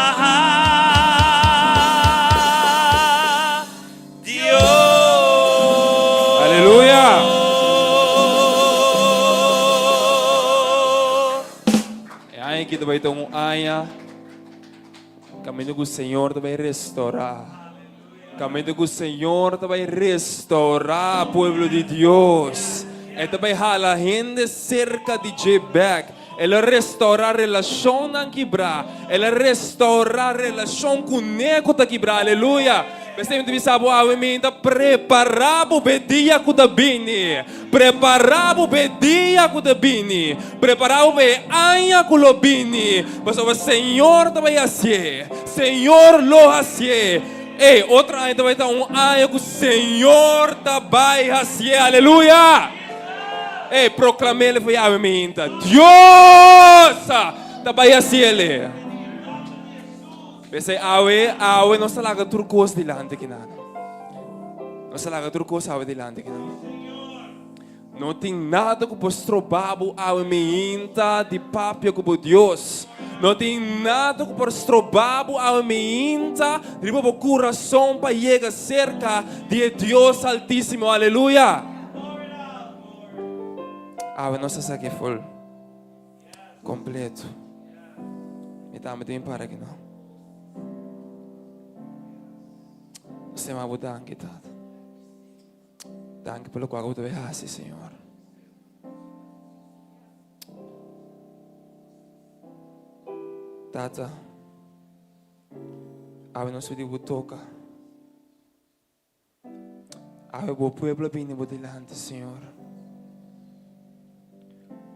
Dios.
Aleluya. E aña aki tambe tin un aña. Kaminda ku Señor tambe restourá. Kaminda ku Señor tambe restourá pueblo di Dios. E tambe hala hende serka di dje bèk. El a restourá relashonnan kibrá. El a restourá relashon ku ne ku ta kibrá. Aleluya. P'esei mi ta bisa bo awe mi ta prepará bo p'e dia ku ta bini. Prepará bo p'e dia ku ta bini. Prepará bo p'e aña ku lo bini. Pasobra Señor ta bai hasié. Señor lo hasié. Ey, otro aña ta bai ta un aña ku Señor ta bai hasié. Aleluya! Ey, proklam'é for awe mi ta. Dios ta bai hasié. P'esei awe, awe nos ta laga tur kos dilanti kinan. Nos ta laga tur kos awe dilanti kinan. No tin nada ku por stroba bo awe meinta di papia ku bo Dios. No tin nada ku por stroba bo awe meinta riba bo kurason pa yega serka di e Dios Altísimo. Aleluya! Awe nos ta saki ful. Completo. Mi tambe tin para aki no. Sema bo danki, Tata. Danki pa lokual ku bo ta bai hasi, Señor. Tata, awe nos pidi bo toka. Awe bo pueblo a bini bo dilanti, Señor.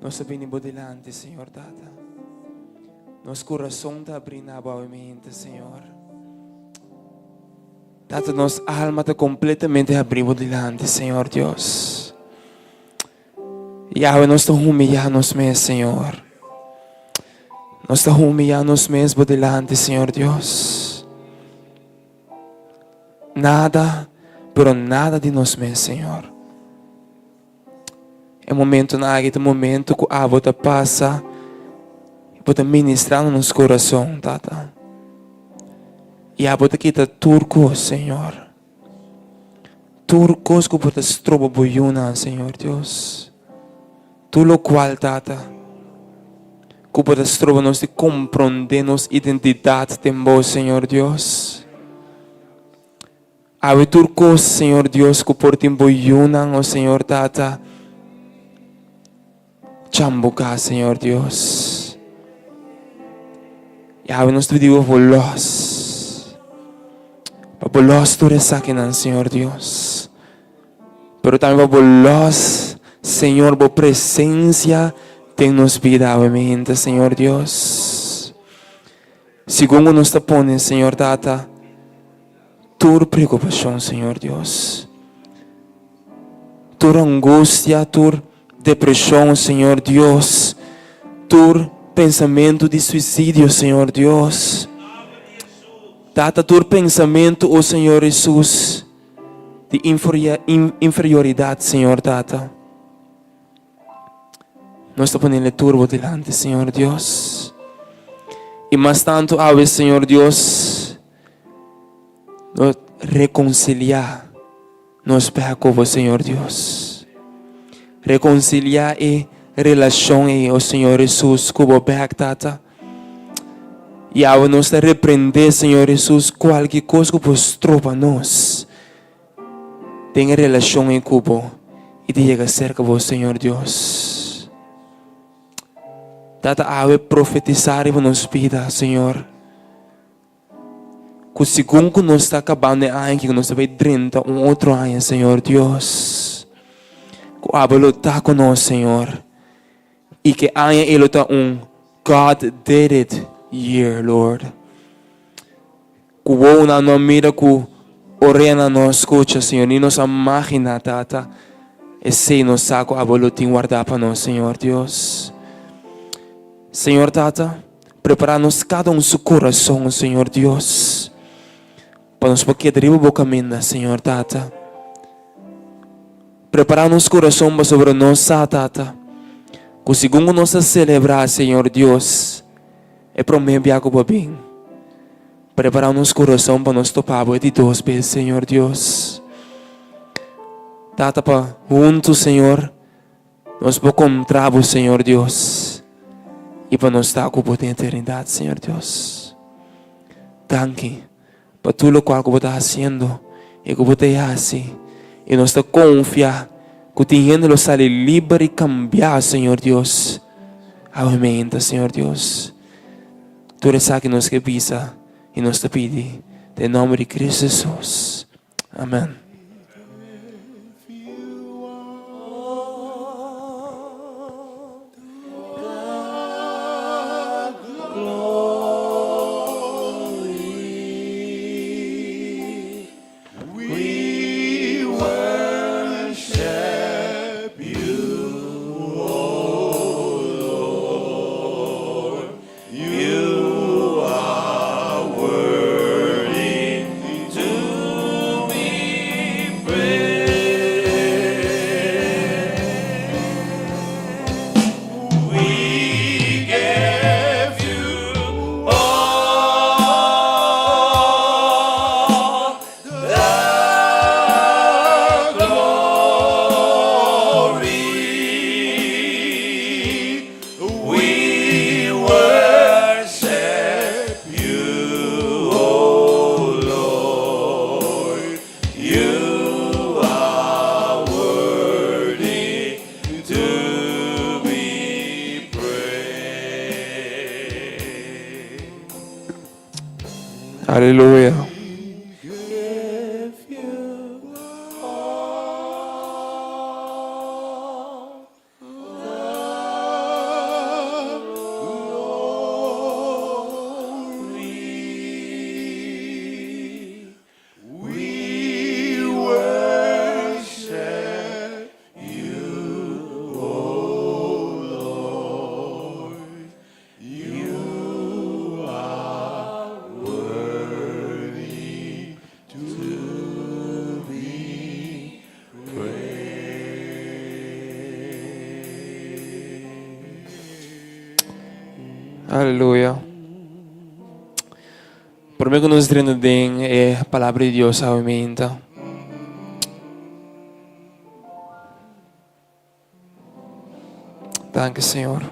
Nos a bini bo dilanti, Señor Tata. Nos corazón ta abrí na bo awe mente, Señor. Tata, nos alma ta completamente abrí bo dilanti, Señor Dios. Y awe nos ta humillá nos mes, Señor. Nos ta humillá nos mes bo dilanti, Señor Dios. Nada, pero nada di nos mes, Señor. E momentonan aki ta momento ku abo ta pasa i bo ta ministra na nos kurason, Tata. I abo ta kita tur kos, Señor. Tur kos ku bo ta stroba bo yunan, Señor Dios. Tur lokual, Tata, ku bo ta stroba nos di komprondé nos identidat den Bo, Señor Dios. Awe tur kos, Señor Dios, ku por tin Bo yunan, o Señor Tata, chambuká, Señor Dios. I awe nos ta pidi Bo pa Bo lòs, pa Bo lòs tur esakinan, Señor Dios. Pero tambe pa bo lòs, Señor, bo presencia den nos bida awe mi hende, Señor Dios. Segun ku nos ta pone, Señor Tata, tur preokupashon, Señor Dios, tur angustia, tur depreshon, Señor Dios, tur pensamentu di suisidio, Señor Dios. Tata, tur pensamentu, o Señor Hesus, di inferioridat, Señor Tata. Nos ta pone tur bo dilanti, Señor Dios. I mas tantu awe, Señor Dios, nos rekonsiliá nos bek ku bo, Señor Dios. Rekonsiliá e relashon ei, o Señor Hesus, ku bo bek, Tata. I awe nos ta reprendé, Señor Hesus, kualke kos ku por stroba nos den e relashon ei ku Bo i di yega serka Bo, Señor Dios. Tata, awe profetisá riba nos bida, Señor, ku segun ku nos ta kabando e aña aki, ku nos ta bai drenta un otro aña, Señor Dios, ku abo lo ta ku nos, Señor. I ke aña ei lo ta un God did it year, Lord. Ku wowonan no a mira, ku oreanan no a skucha, Señor, ni nos a magina, Tata, esei nos sa ku Abo lo tin wardá pa nos, Señor Dios. Señor Tata, prepará nos kada un su kurason, Señor Dios, pa nos por keda riba Bo kaminda, Señor Tata. Prepará nos kurason pasobra nos sa, Tata, ku segun ku nos ta selebrá, Señor Dios, e promé bia ku Bo a bin, prepará nos kurason pa nos topa Bo e di dos bes, Señor Dios. Tata, pa huntu, Señor, nos por kontra Bo, Señor Dios, i pa nos ta ku Bo den eternidat, Señor Dios. Danki. Pa tur lokual ku bo ta hasiendo i ku bo ta hasi, i nos ta konfia ku tin hende lo sali liber i kambiá, Señor Dios. Awe meinta, Señor Dios. Tur esaki nos ke bisa i nos ta pidi. Den nomber di Cristo Jesus. Amen. Aleluya. Aleluya. Promé ku nos drenta den e Palabra di Dios awe meinta. Danki Señor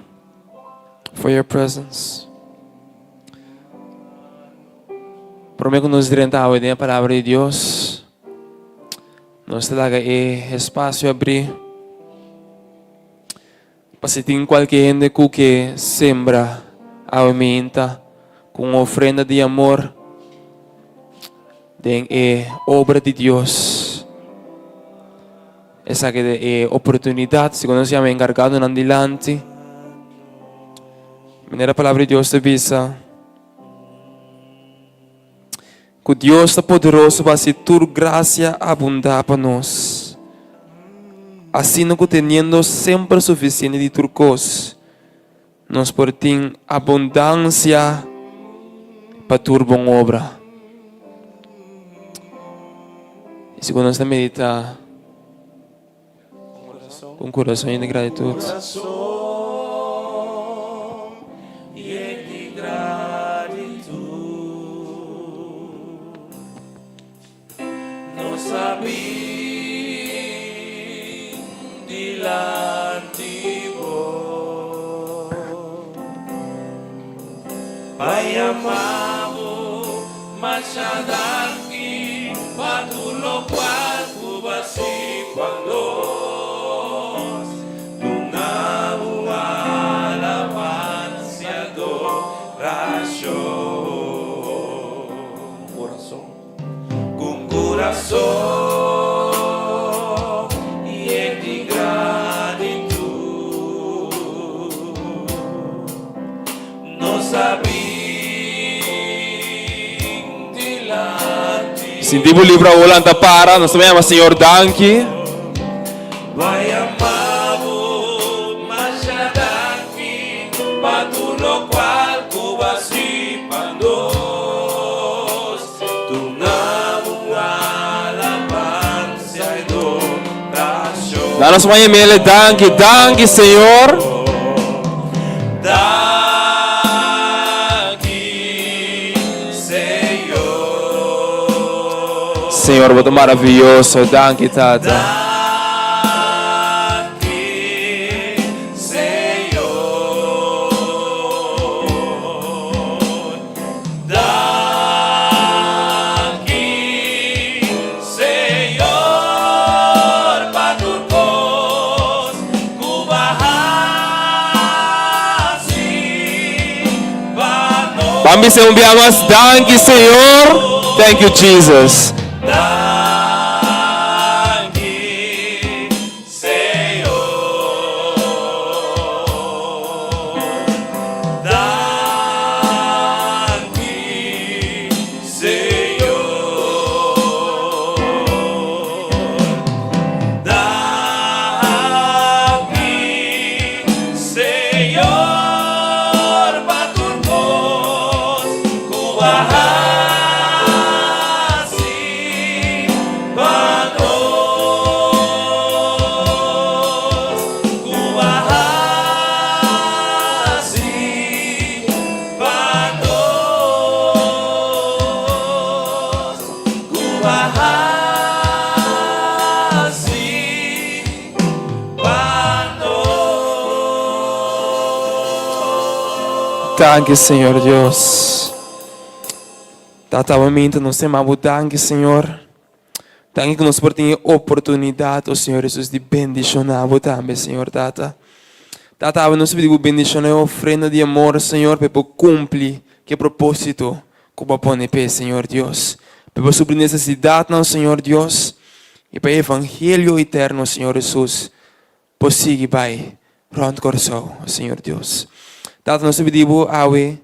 for your presence. Promé ku nos drenta awe den e Palabra di Dios, nos ta laga e espasio abrí pa si tin kualke hende ku ke sembra awe meinta ku un ofrenda di amor den e obra di Dios. Esaki ta e oportunidat, si nos yama enkargadonan dilanti, manera Palabra di Dios ta bisa, ku Dios ta poderoso pa hasi tur grasia abundá pa nos, asina ku teniendo semper sufisiente di tur kos, nos por tin abundansia pa tur bon obra. I si ku nos ta meditá ku un kurason yen di gratitut.
Nos a bin dilanti bo pa yama bo masha danki pa tur lokual ku bo a si pa nos. Duna bo alabansia i adorashon. Ku kurason yen di gratitut, nos a bin dilanti.
Sinti bo libra awor lanta para, nos ta yama Señor danki.
Bai ama bo masha danki pa tur lokual ku bo a si pa nos. Duna bo alabansia i adorashon.
Danos un yamele danki, danki Señor.
Danki Señor.
Señor bo ta maraviyoso, danki Tata.
Danki Señor. Danki Señor pa tur kos ku bo a hasi pa nos.
Ban bisa un bia mas, danki Señor. Thank you Jesus. Danki Señor Dios. Tata maminta nos te mabu danki Señor. Danki ku nos por tin e oportunidat, o Señor Jesus, di bendishoná bo tambe, Señor Tata. Tata, awe nos ta pidi bo bendishoná e ofrenda di amor, Señor, pa e por kumpli ku e propósito ku bo a pone p'e, Señor Dios. Pa e por supli nesesidatnan, Señor Dios, i pa e evangelio eterno, Señor Jesus, por sigui bai rònt Kòrsou, Señor Dios. Tata, nos ta pidi bo awe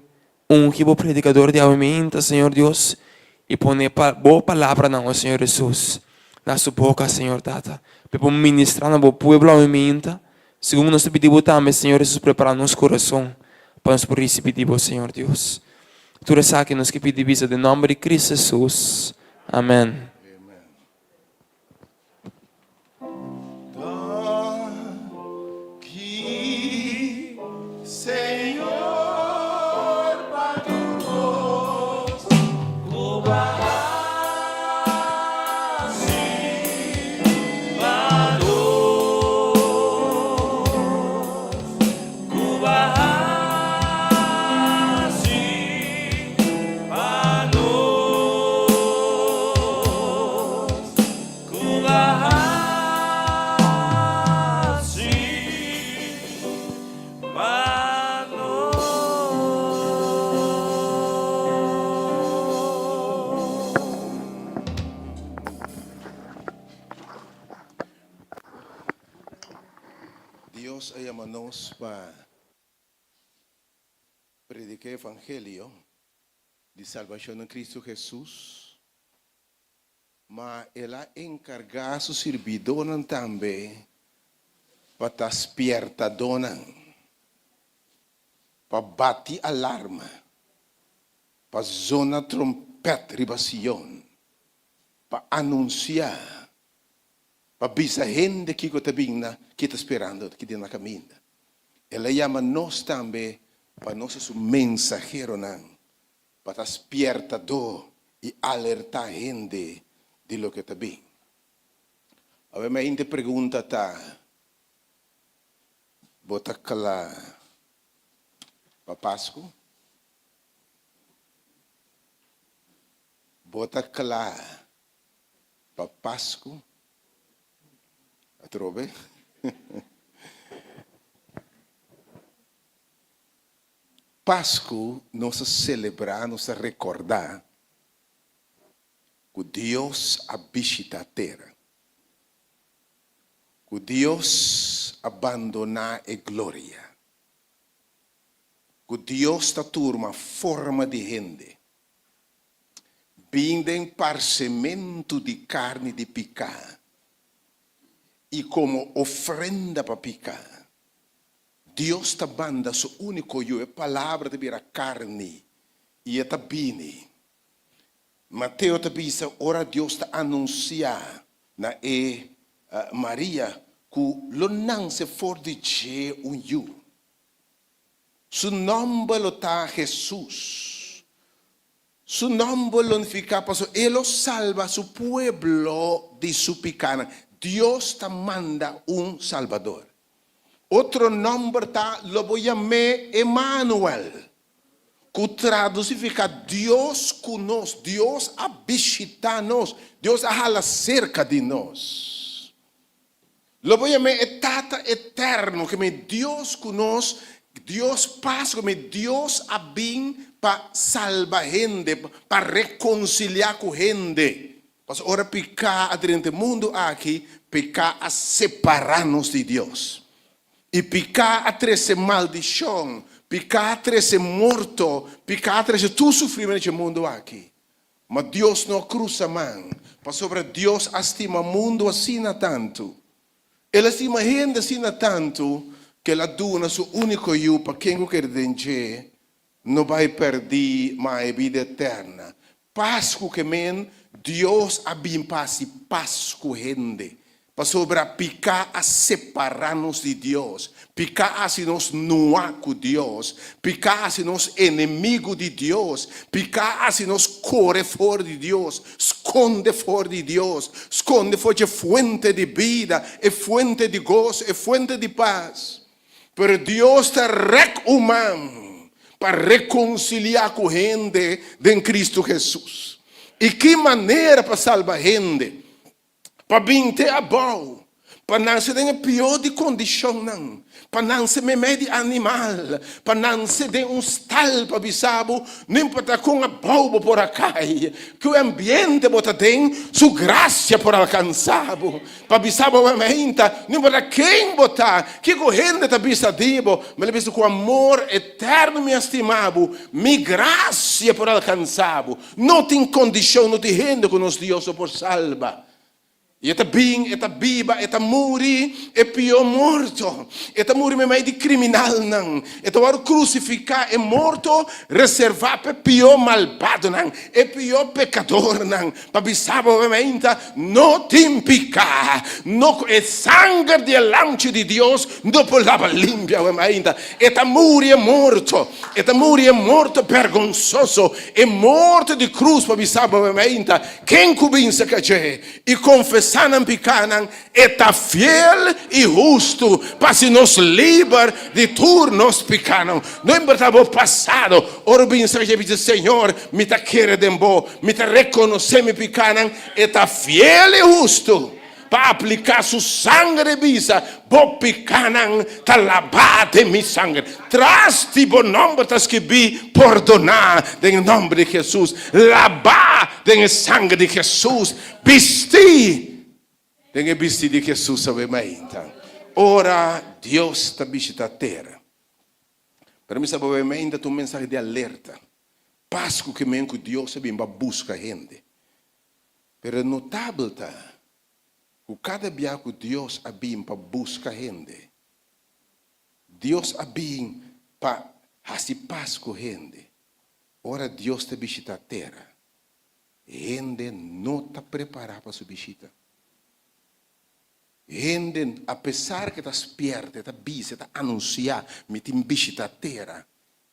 Ungi bo predikador di awe meinta, Señor Dios, i pone bo palabranan, o Señor Hesus, na su boka, Señor Tata, pa e por ministrá na bo pueblo awe meinta, segun nos ta pidi bo tambe, Señor Hesus, prepará nos kurason pa nos por risibí di bo, Señor Dios. Tur esaki nos ke pidi bisa den nòmber di Cristo Hesus. Amèn.
Dios a yama nos pa predica e evangelio di salbacion den Cristo Jesus, ma el a encarga su sirbidornan tambe pa ta spiertadornan, pa bati alarma, pa zona trompet riba Sion, pa anuncia, pa bisa hende kiko ta bin na, ki ta sperando, ki tin na kaminda. El a yama nos tambe pa nos ta su mensaheronan, pa ta spiertadó i alertá hende di loke ta bin. Awe mi hende pregunta ta, Bo ta kla pa Pasku? Bo ta kla pa Pasku? Atrobe? Pasku nos ta selebrá, nos ta rekordá ku Dios a bishitá tera, ku Dios a bandoná e gloria, ku Dios ta turma forma di hende. Bin den parsementu di karni di piká i komo ofrenda pa piká. Dios ta manda su úniko Yu, e Palabra ta bira karni i e ta bini. Mateo ta bisa ora Dios ta anunsiá na e Maria ku lo nanse for di dje un yu. Su nòmber lo ta Hesus. Su nòmber lo nifiká pasobra e lo salba su pueblo di su pikánan. Dios ta manda un Salbador. Otro nòmber ta lo bo yam'é Emanuel, ku tradusí fiká Dios ku nos, Dios a bishitá nos, Dios a hala serka di nos. Lo bo yam'é e Tata Eterno, ke men Dios ku nos. Dios Pasku mi Dios a bin pa salba hende, pa rekonsiliá ku hende. Pasobra ora piká a drenta e mundu aki, piká a separá nos di Dios. I piká a trese maldishon, piká a trese morto, piká a trese tur sufrimentu dje mundu aki. Ma Dios no a krusa man, pasobra Dios a stima mundu asina tantu. El a stima hende asina tantu ku el a duna su úniko Yu pa ken ku kere den dje no bai pèrdí, ma haña bida eterna. Pasku ke men Dios a bin pa hasi pas ku hende, pasobra piká a separá nos di Dios, piká a hasi nos nuá ku Dios, piká a hasi nos enemigu di Dios, piká a hasi nos kore for di Dios, skonde for di Dios, skonde for dje fuente di bida, e fuente di goso, e fuente di pas. Pero Dios ta rèk un man pa rekonsiliá ku hende den Kristu Hesus. I ki manera pa salba hende! Pa bin te abou, pa nanse den e pió di kondishonnan, pa nanse meimei di animal, pa nanse den un stal pa bisa bo, no importá kon abou bo por a kai, ku ambiente bo ta den, su grasia por alkansá bo. Pa bisa bo mainta, no importa ken bo ta, kiko hende ta bisa di bo, mi lo bisa ku amor eterno mi a stima bo, mi grasia por alkansa bo. No tin kondishon, no tin hende ku nos Dios no por salba. I e ta bin, e ta biba, e ta muri e pió morto. E ta muri meimei di kriminalnan. E ta wòrdu krusifiká, e morto reservá pa e pió malbadonan, e pió pekadornan. Pa bisa bo mainta, no tin piká, no ku e sanger di e Lamchi di Dios no por laba limpia bo mainta. E ta muri e morto, e ta muri e morto bergonsoso, e morto di krus pa bisa bo mainta, ken ku bin serka dje i konfesá nan pikánan, E ta fiel i hustu pa hasi nos liber di tur nos pikánan. No importá bo pasado, ora bo bin serka dje bisa, Señor, mi ta kere den bo, mi ta rekonosé mi pikánan. E ta fiel i hustu pa apliká su sanger i bisa, Bo pikánan ta labá den mi sanger. Tras di bo nòmber ta skibí, Pordoná den e nòmber di Hesus. Labá den e sanger di Hesus. Bistí Den e bisti di Hesus awe mainta, ora Dios ta bishita tera. Pero mi sa bo awe mainta ta un mensahe di alerta. Pasku ke men ku Dios a bin pa buska hende. Pero e notabel ta ku kada bia ku Dios a bin pa buska hende, Dios a bin pa hasi pas ku hende. Ora Dios ta bishita tera, Hende no ta prepará pa su bishita. Hende, apesar ku e ta spièrta, e ta bisa, e ta anunsiá, Mi tin bishita tera,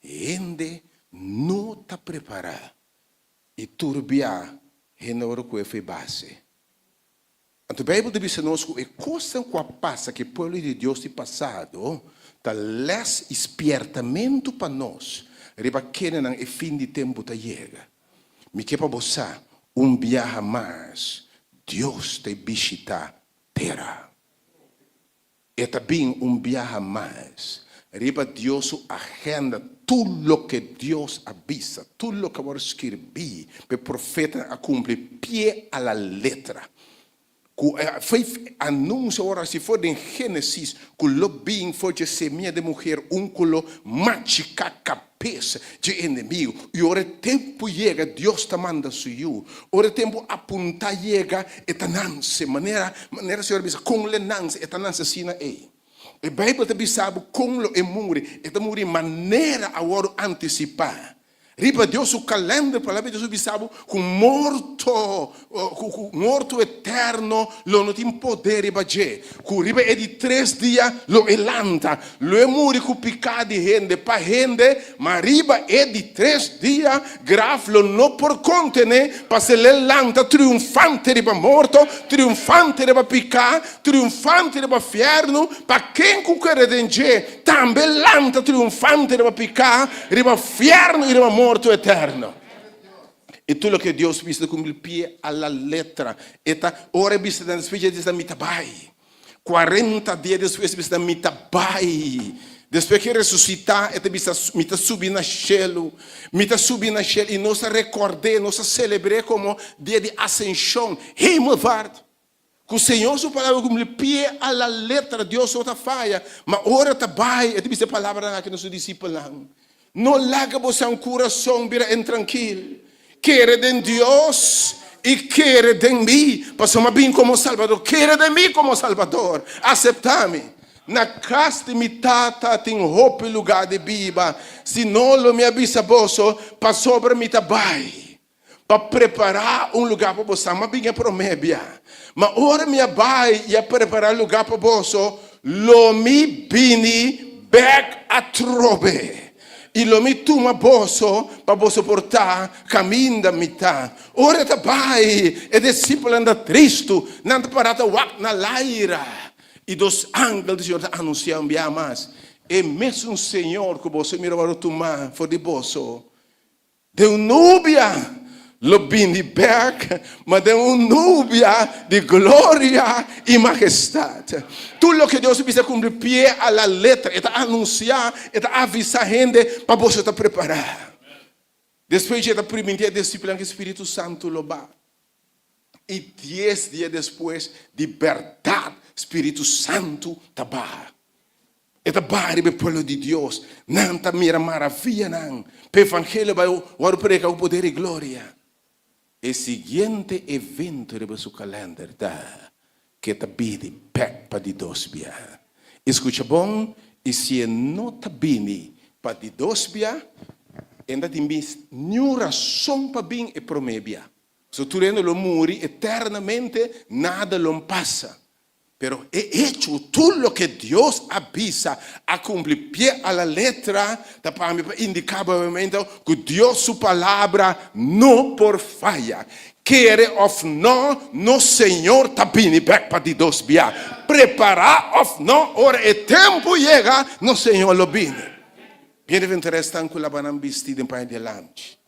hende no ta prepará. I tur bia hende ora ku e fe base. Anto Beibel ta bisa nos ku e kosnan ku a pasa ku e pueblo di Dios di pasado ta lès i spièrtamentu pa nos riba kendenan e fin di tempu ta yega. Mi ke pa bo sa, un biaha mas Dios ta bishitá tera. E ta bin un biaha mas riba Dios su agenda tur loke Dios a bisa, tur loke a wòrdu skirbí pa e profetanan a kumpli pie a la letra. Ku e anunsio a wòrdu hasi for den Génesis ku lo bin for dje semia di muher un ku lo machiká kabes dje enemigu. I ora e tempu yega Dios ta manda su yu. Ora e tempu apuntá yega e ta nanse manera manera Señor a bisa kon lo e nanse e ta nanse asina ei. E Bijbel ta bisa bo kon lo e muri e ta muri manera a wòrdu antisipá. Riba Dios su kalender, Palabra di Dios a bisa bo ku morto, ku morto eterno lo no tin poder riba dje, ku riba e di tres dia lo e lanta, lo e muri ku piká di hende pa hende, ma riba e di tres dia graf lo no por kontené, pasé lo e lanta triunfante riba morto, triunfante riba piká, triunfante riba fièrnu, pa ken ku kere den dje Tambe lanta triunfante riba piká, riba fièrnu i riba morto eterno. I tur loke Dios bisa ta kumpli pie a la letra. E ta ora e bisa nan despues dje bisa mi ta bai. Kuarenta dia despues e bisa nan mi ta bai. Despues ku e resusitá, e ta bisa, Mi ta subi na shelu, mi ta subi na shelu. I nos ta rekord'é, nos ta selebr'é komo dia di Asenshon, Hemelvaart. Ku Señor su palabra kumpli pie a la letra, Dios no ta faya. Ma ora ta bai, e ta bisa e palabranan aki na su disipelnan, No laga bosan kurason bira intrankil. Kere den Dios i kere den mi, pasobra mi a bin komo Salbador. Kere den mi komo Salbador. Aseptá mi. Na kas di mi Tata tin hopi lugá di biba. Si no, lo mi a bisa boso, pasobra mi ta bai pa prepará un lugá pa boso. Mi a bin e promé bia. Ma ora mi a bai i a prepará lugá pa boso, lo mi bini bèk atrobe. I lo mi tuma boso pa boso por ta kaminda mi ta. Ora e ta bai, e disipelnan ta tristu, nan ta para ta wak na laira. I dos angel di Señor ta anunsiá un biaha mas, E mesun Señor ku boso mira wòrdu tumá for di boso, Den un nubia lo bini bek, ma den un nubia di gloria i majestat. Tur loke Dios a bisa a kumpli pie a la letra. E ta anunsiá, e ta avisá hende pa boso ta prepará. Despues dje e ta primintí e disipelnan ku e spiritu santu lo ba. I dies dia despues, di bèrdat spiritu santu ta baha. E ta baha riba e pueblo di Dios. Nan ta mira maravianan. P'e evangelio bai wòrdu prediká ku poder i gloria. E siguiente evento riba su kalènder ta ku e ta bini bèk pa di dos bia. I skucha bon, i si e no ta bini pa di dos bia, e no ta tin niun rason pa bin e promé bia. So tur hende lo muri eternamente, nada lo pasa. Pero e echo tur loke Dios a bisa a cumpli pie a la letra ta pa mi pa indica bo obviamente cu Dios su palabra no por faya. Kere of no, nos Señor ta bini bek pa di dos bia. Prepara of no, ora e tempo yega, nos Señor lo bini. Bienaventura esnan cu laba nan bisti den paña di e Lamchi.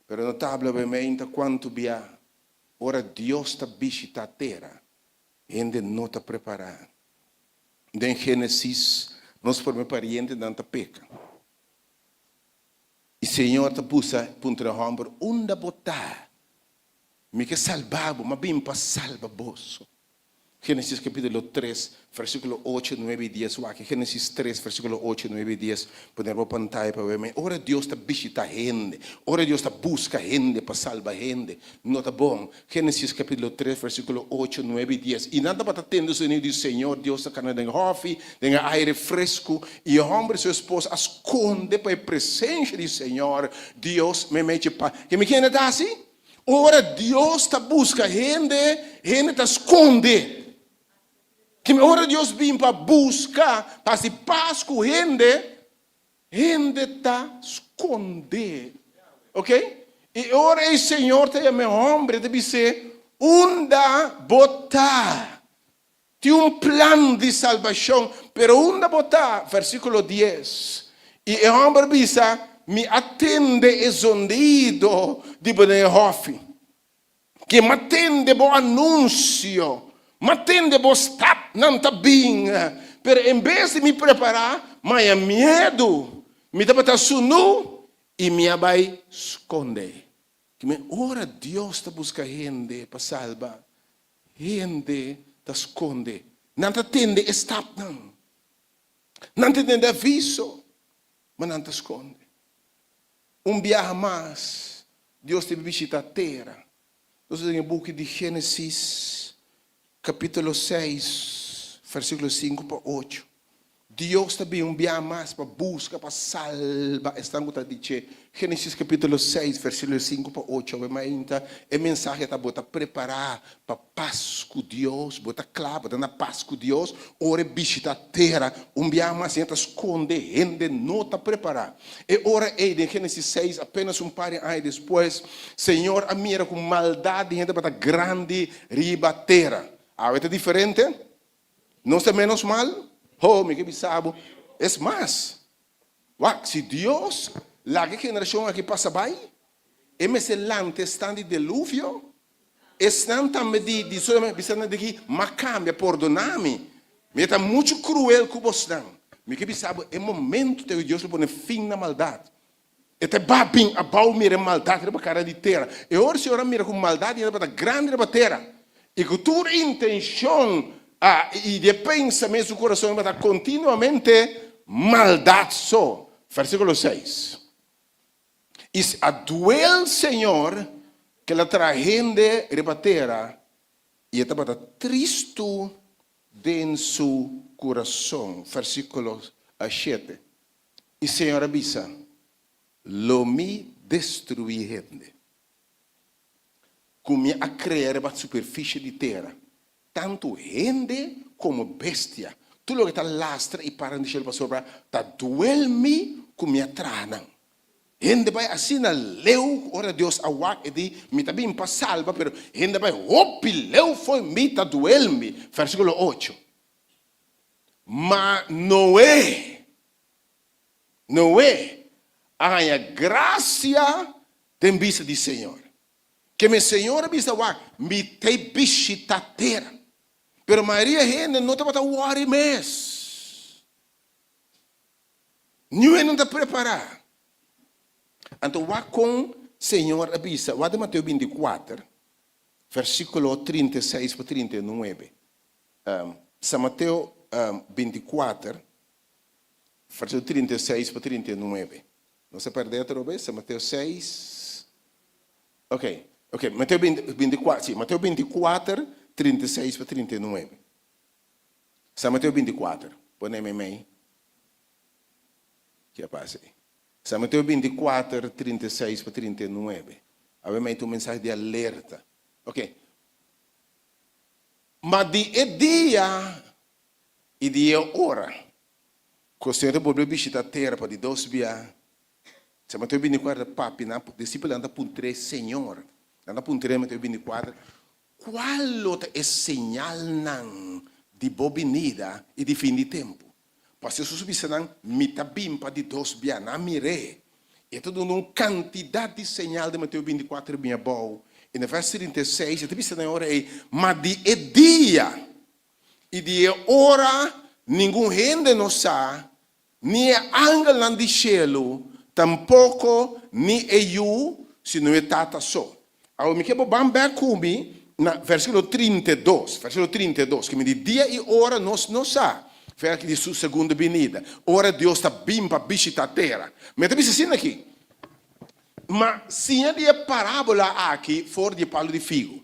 Pero no ta habla obviamente cuanto bia ora Dios ta bishita tera. Hende no ta prepará. Den Génesis, nos promé parientenan ta peka. I Señor ta busa puntra e hòmber, Unda bo ta? Mi ke salba bo, m'a bin pa salba boso. Génesis kapítulo tres, versíkulo ocho, nuebe i dies. Wak Génesis tres, versíkulo ocho, nuebe i dies. Pone riba pantaya pa wak. Ora Dios ta bishitá hende, ora Dios ta buska hende pa salba hende, no ta bon. Génesis capítulo tres, versículo ocho, nuebe i dies, I nan tabata tende sonido di Señor Dios ta cana den e hòfi, den e aire fresku, i e hòmber i su esposa a skonde pa e presencia di Señor Dios meimei dje pa. Ke mi kende ta hasi? Ora Dios ta buska hende, hende ta skonde. Ke mi ora Dios bin pa buska, pa hasi pas ku hende, Hende ta skonde. Ok? I ora e Señor ta yama e homber, e ta bis'é, Unda bo ta? Tin un plan di salbashon, pero unda bo ta? Versíkulo dies. I e homber bisa, Mi a tende e zondido di bo den e hòfi. Ke m'a tende bo anunsio, m'a tende bo stapnan ta bin, pero en bes di mi prepará, m'a haña miedu, mi tabata sunú i mi a bai skonde. Kimen ora Dios ta buska hende pa salba, hende ta skonde. Nan ta tende e stapnan, nan ta tende aviso, ma nan ta skonde. Un biaha mas, Dios ta bishita tera. Nos den e buki di Génesis, kapítulo seis, versíkulo sinku pa ocho. Dios ta bin un biaha mas pa buska, pa salba esnan ku ta di dje. Génesis kapítulo seis, versíkulo sinku pa ocho. Awe mainta e mensahe ta, Bo ta prepará pa pas ku Dios? Bo ta kla? Bo ta na pas ku Dios? Ora e bishita tera, un biaha mas e ta skonde, hende no ta prepará. E ora ei, den Génesis seis, apénas un par di aña despues, Señor a mira ku maldat di hende tabata grandi riba tera. Awe ta diferente? Nos ta ménos mal? Ho, mi ke bisa bo, es mas. Wak, si Dios laga e generashon aki pasa bai, e mester lanta esnan di deluvio, esnan tambe di di Sodoma, bisa nan di ki, M'a kambia, pordona mi, mi a ta muchu kruel ku bosnan. Mi ke bisa bo, e momento te Dios lo pone fin na maldat. E ta ba bin abou mira e maldat riba kara di tera. E ora Señor a mira ku maldat yenda tabata grandi riba tera, i ku tur intenshon i di e pensamentu su kurason tabata kontinuamente maldat so. Versíkulo seis. I a duel Señor ku el a traha hende riba tera, i e tabata tristu den su kurason. Versíkulo shete. I Señor a bisa, Lo mi destruí hende ku mi a krea riba superfisie di tera, tantu hende komo bestia, tur loke ta lastra i para den shelu pasobra ta duel mi ku mi a traha nan. Hende bai asina leu ku ora Dios a wak e di, Mi ta bin pa salba, pero hende bai hopi leu fo'i mi, ta duel mi. Versíkulo ocho. Ma Noe, Noe a haña grasia den bista di Señor. Keme Señor a bisa wak, Mi ta bishita tera. Pero mayoria hende no tabata wòri mes. Niun hende no ta prepará. Anto wak kon Señor a bisa, wak den Mateo 24, versíkulo 36 pa 39. San Mateo 24, versíkulo 36 pa 39. Nos a pèrdè otro bes, San Mateo 6. Ok, ok, Mateo 24, sí, Mateo 24, 36 pa 39. San Mateo 24, pone meimei. Ke a pasa ei? San Mateo 24, 36 pa 39. Awe mei ta un mensahe di alerta. Ok. Ma di e dia i di e ora ku Señor ta bolbe bishita tera pa di dos bia, San Mateo 24 ta papia, nan disipelnan ta puntr'é, Señor, nan ta puntr'é Mateo 24, kual lo ta e señalnan di bo binida i di fin di tempu? Pasobra Jesus a bisa nan, Mi ta bin pa di dos bia. Nan a mir'é. E ta duna un kantidat di señal den Mateo 24 bin abou. I na vèrs 36 e ta bisa nan e ora ei, Ma di e dia i di e ora ningun hende no sa, ni e angelnan di shelu, tampoko ni e Yu, sino e Tata so. Awor mi ke bo ban bek ku mi na versíkulo 32, versíkulo 32, ku mi di dia i ora nos no sa, ver di su segundo binida, ora Dios ta bin pa bishita tera. Mi ta bisa asina aki, Ma siña di e parábola aki for di e palu di figu.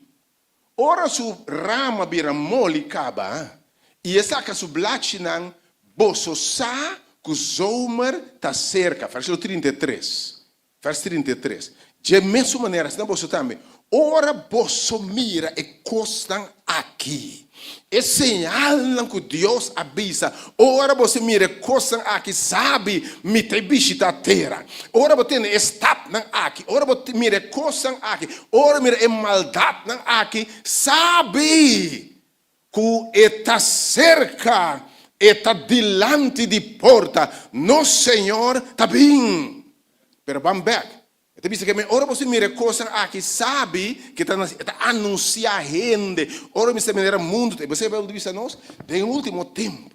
Ora su rama bira moli kaba i e saka su blachinan, boso sa ku zomer ta serka, versíkulo 33. Vers 33, Dje mesun manera, asina boso tambe, ora boso mira e kosnan aki, e señalnan ku Dios a bisa, ora boso mira e kosnan aki, sabi mi ta bishitá tera. Ora bo tende e stapnan aki, ora bo mira e kosnan aki, ora mira e maldatnan aki, sabi ku e ta serka, e ta dilanti di porta, nos Señor ta bin. Pero ban bek, e ta bisa ke mi ora boso mira e kosnan aki, sabi ke ta e ta anunsiá hende, ora mi sa manera mundu ta, bo sa e Beibel ta bisa nos, den e ultimo tempu,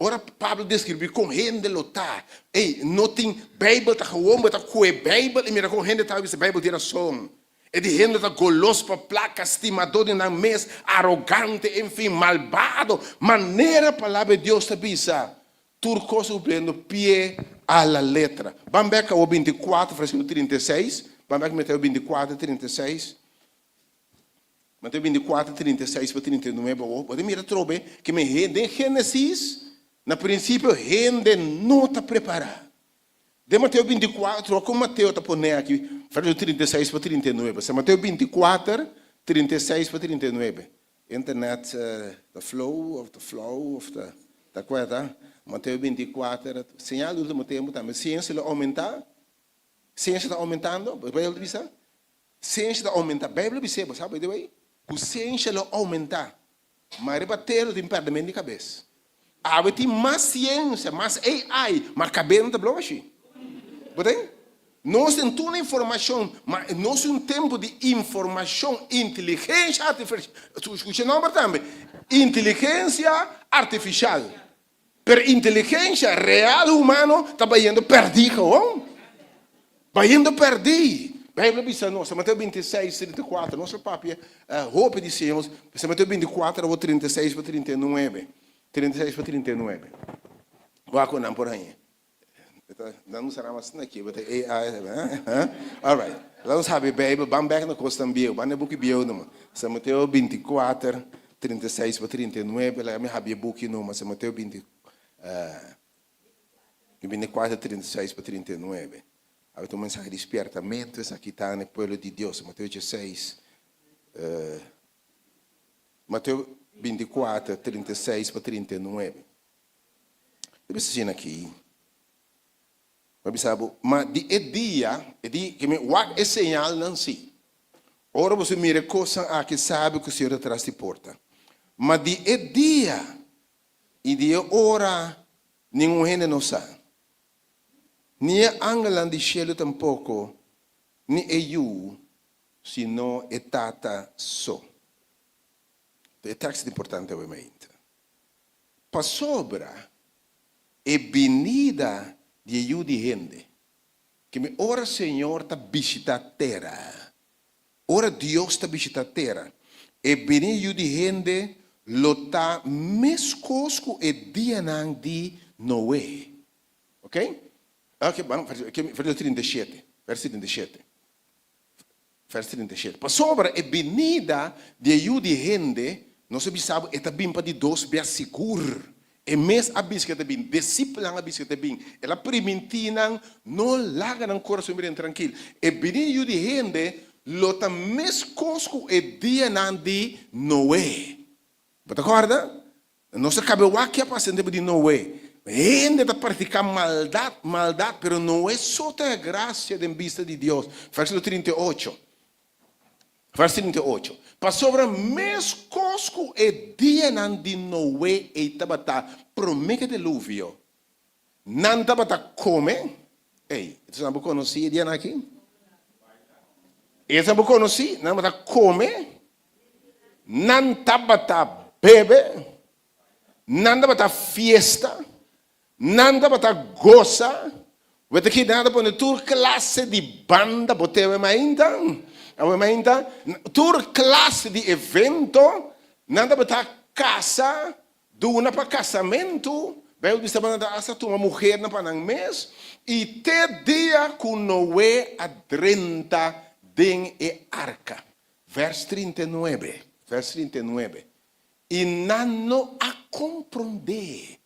ora Pablo deskribí kon hende lo ta, ey, no tin Beibel ta gewoon bo ta kue Beibel i mira kon hende ta, bisa Beibel tin rason. E di hende ta golos pa plaka, stimadó di nan mes, arogante, enfin, malbado. Manera Palabra di Dios ta bisa, tur kos ta cumpliendo pie a la letra. Ban bek awor 24, versículo 36. Ban bek Mateo 24, 36. Mateo 24, 36 pa 39 awor. Bo ta mira atrobe ke men hende den Génesis, na prinsipio hende no ta prepará. Den Mateo 24, wak kon Mateo ta pone aki, verso 36 pa 39. Sa Mateo 24, 36 pa 39. Internet ta flow of ta flow of ta ta kueta. Mateo 24, señal di ultimo tempu tambe. Siensia lo oumentá. Siensia ta oumentando, Beibel ta bisa. Siensia ta oumentá. Beibel a bis'é, bo sa by the way, ku siensia lo oumentá. Ma riba tera tin pèrdemento di kabes. Awe tin mas siensia, mas AI, ma kabes no ta bloshi. Bo ta hende? Nos tin tur informashon, ma nos tin un tempu di informashon, inteligensia artifisial, skucha e nòmber tambe, inteligensia artifisial. Pero inteligencia real humano ta bayendo perdí gewoon. Bayendo perdí. Bijbel bisa nos, Mateo 26, 34, nos a papia hopi di Señor, Mateo 24, 36 pa 39. 36 pa 39. Wak ku nan por haña. Nan no será mas aki, but AI, eh? All right. Laga nos habri Bijbel, ban bek na kosnan bieu, ban na buki bieu numa. San Mateo 24, 36 pa 39, laga mi habri e buki numa, San Mateo 20, 24, 36 pa 39. Awe ta un mensahe di spiertamentu esaki ta na e pueblo di Dios. Mateo 16, Mateo 24, 36 pa 39. Ta bisa asina aki, Mi a bisa bo, ma di e dia, e di ke mi wak e señalnan si. Ora boso mira e kosnan aki, sabi ku Señor ta tras di porta. Ma di e dia i di e ora ningun hende no sa, ni e angelnan di shelu tampoko, ni e Yu, sino e Tata so. E tekst ta importante awe mainta. Pasobra e binida di e Yu di hende, ke mi ora Señor ta bishitá tera, ora Dios ta bishitá tera, e binida di Yu di hende lo ta meskos ku e dianan di Noe. Ok? Ok, ban, versíkulo 37, vèrs 37. Vers 37, Pasobra e binida di e Yu di hende, nos a bisa bo, e ta bin pa di dos bia sigur. E mes a bisa ku e ta bin, disipelnan a bisa ku e ta bin. El a primintí nan, No laga nan kurason bira intrankil. E binida di Yu di hende lo ta meskos ku e dianan di Noe. Bo ta kòrda? Nos a kabe wak ke a pasa den tempu di Noe. Hende ta praktiká maldat, maldat, pero Noe so ta haña grasia den bista di Dios. Versíkulo 38, Vers 38, Pasobra meskos ku e dianan di Noe ei tabata promé ku e deluvio, nan tabata kome, ei, esnan bo konosí e dianan aki? Esnan bo konosí? Nan tabata kome, Nan tabata bebe, nan tabata fiesta, nan tabata gosa. Wet aki nan ta pone tur klase di banda, bo te awe mainta, awe mainta, tur klase di evento, nan tabata kasa, duna pa kasamentu, Bijbel bisa nan ta asta tuma muhernan pa nan mes, i te dia ku Noe a drenta den e arka. Vers 39, vers 39, I nan no a komprondé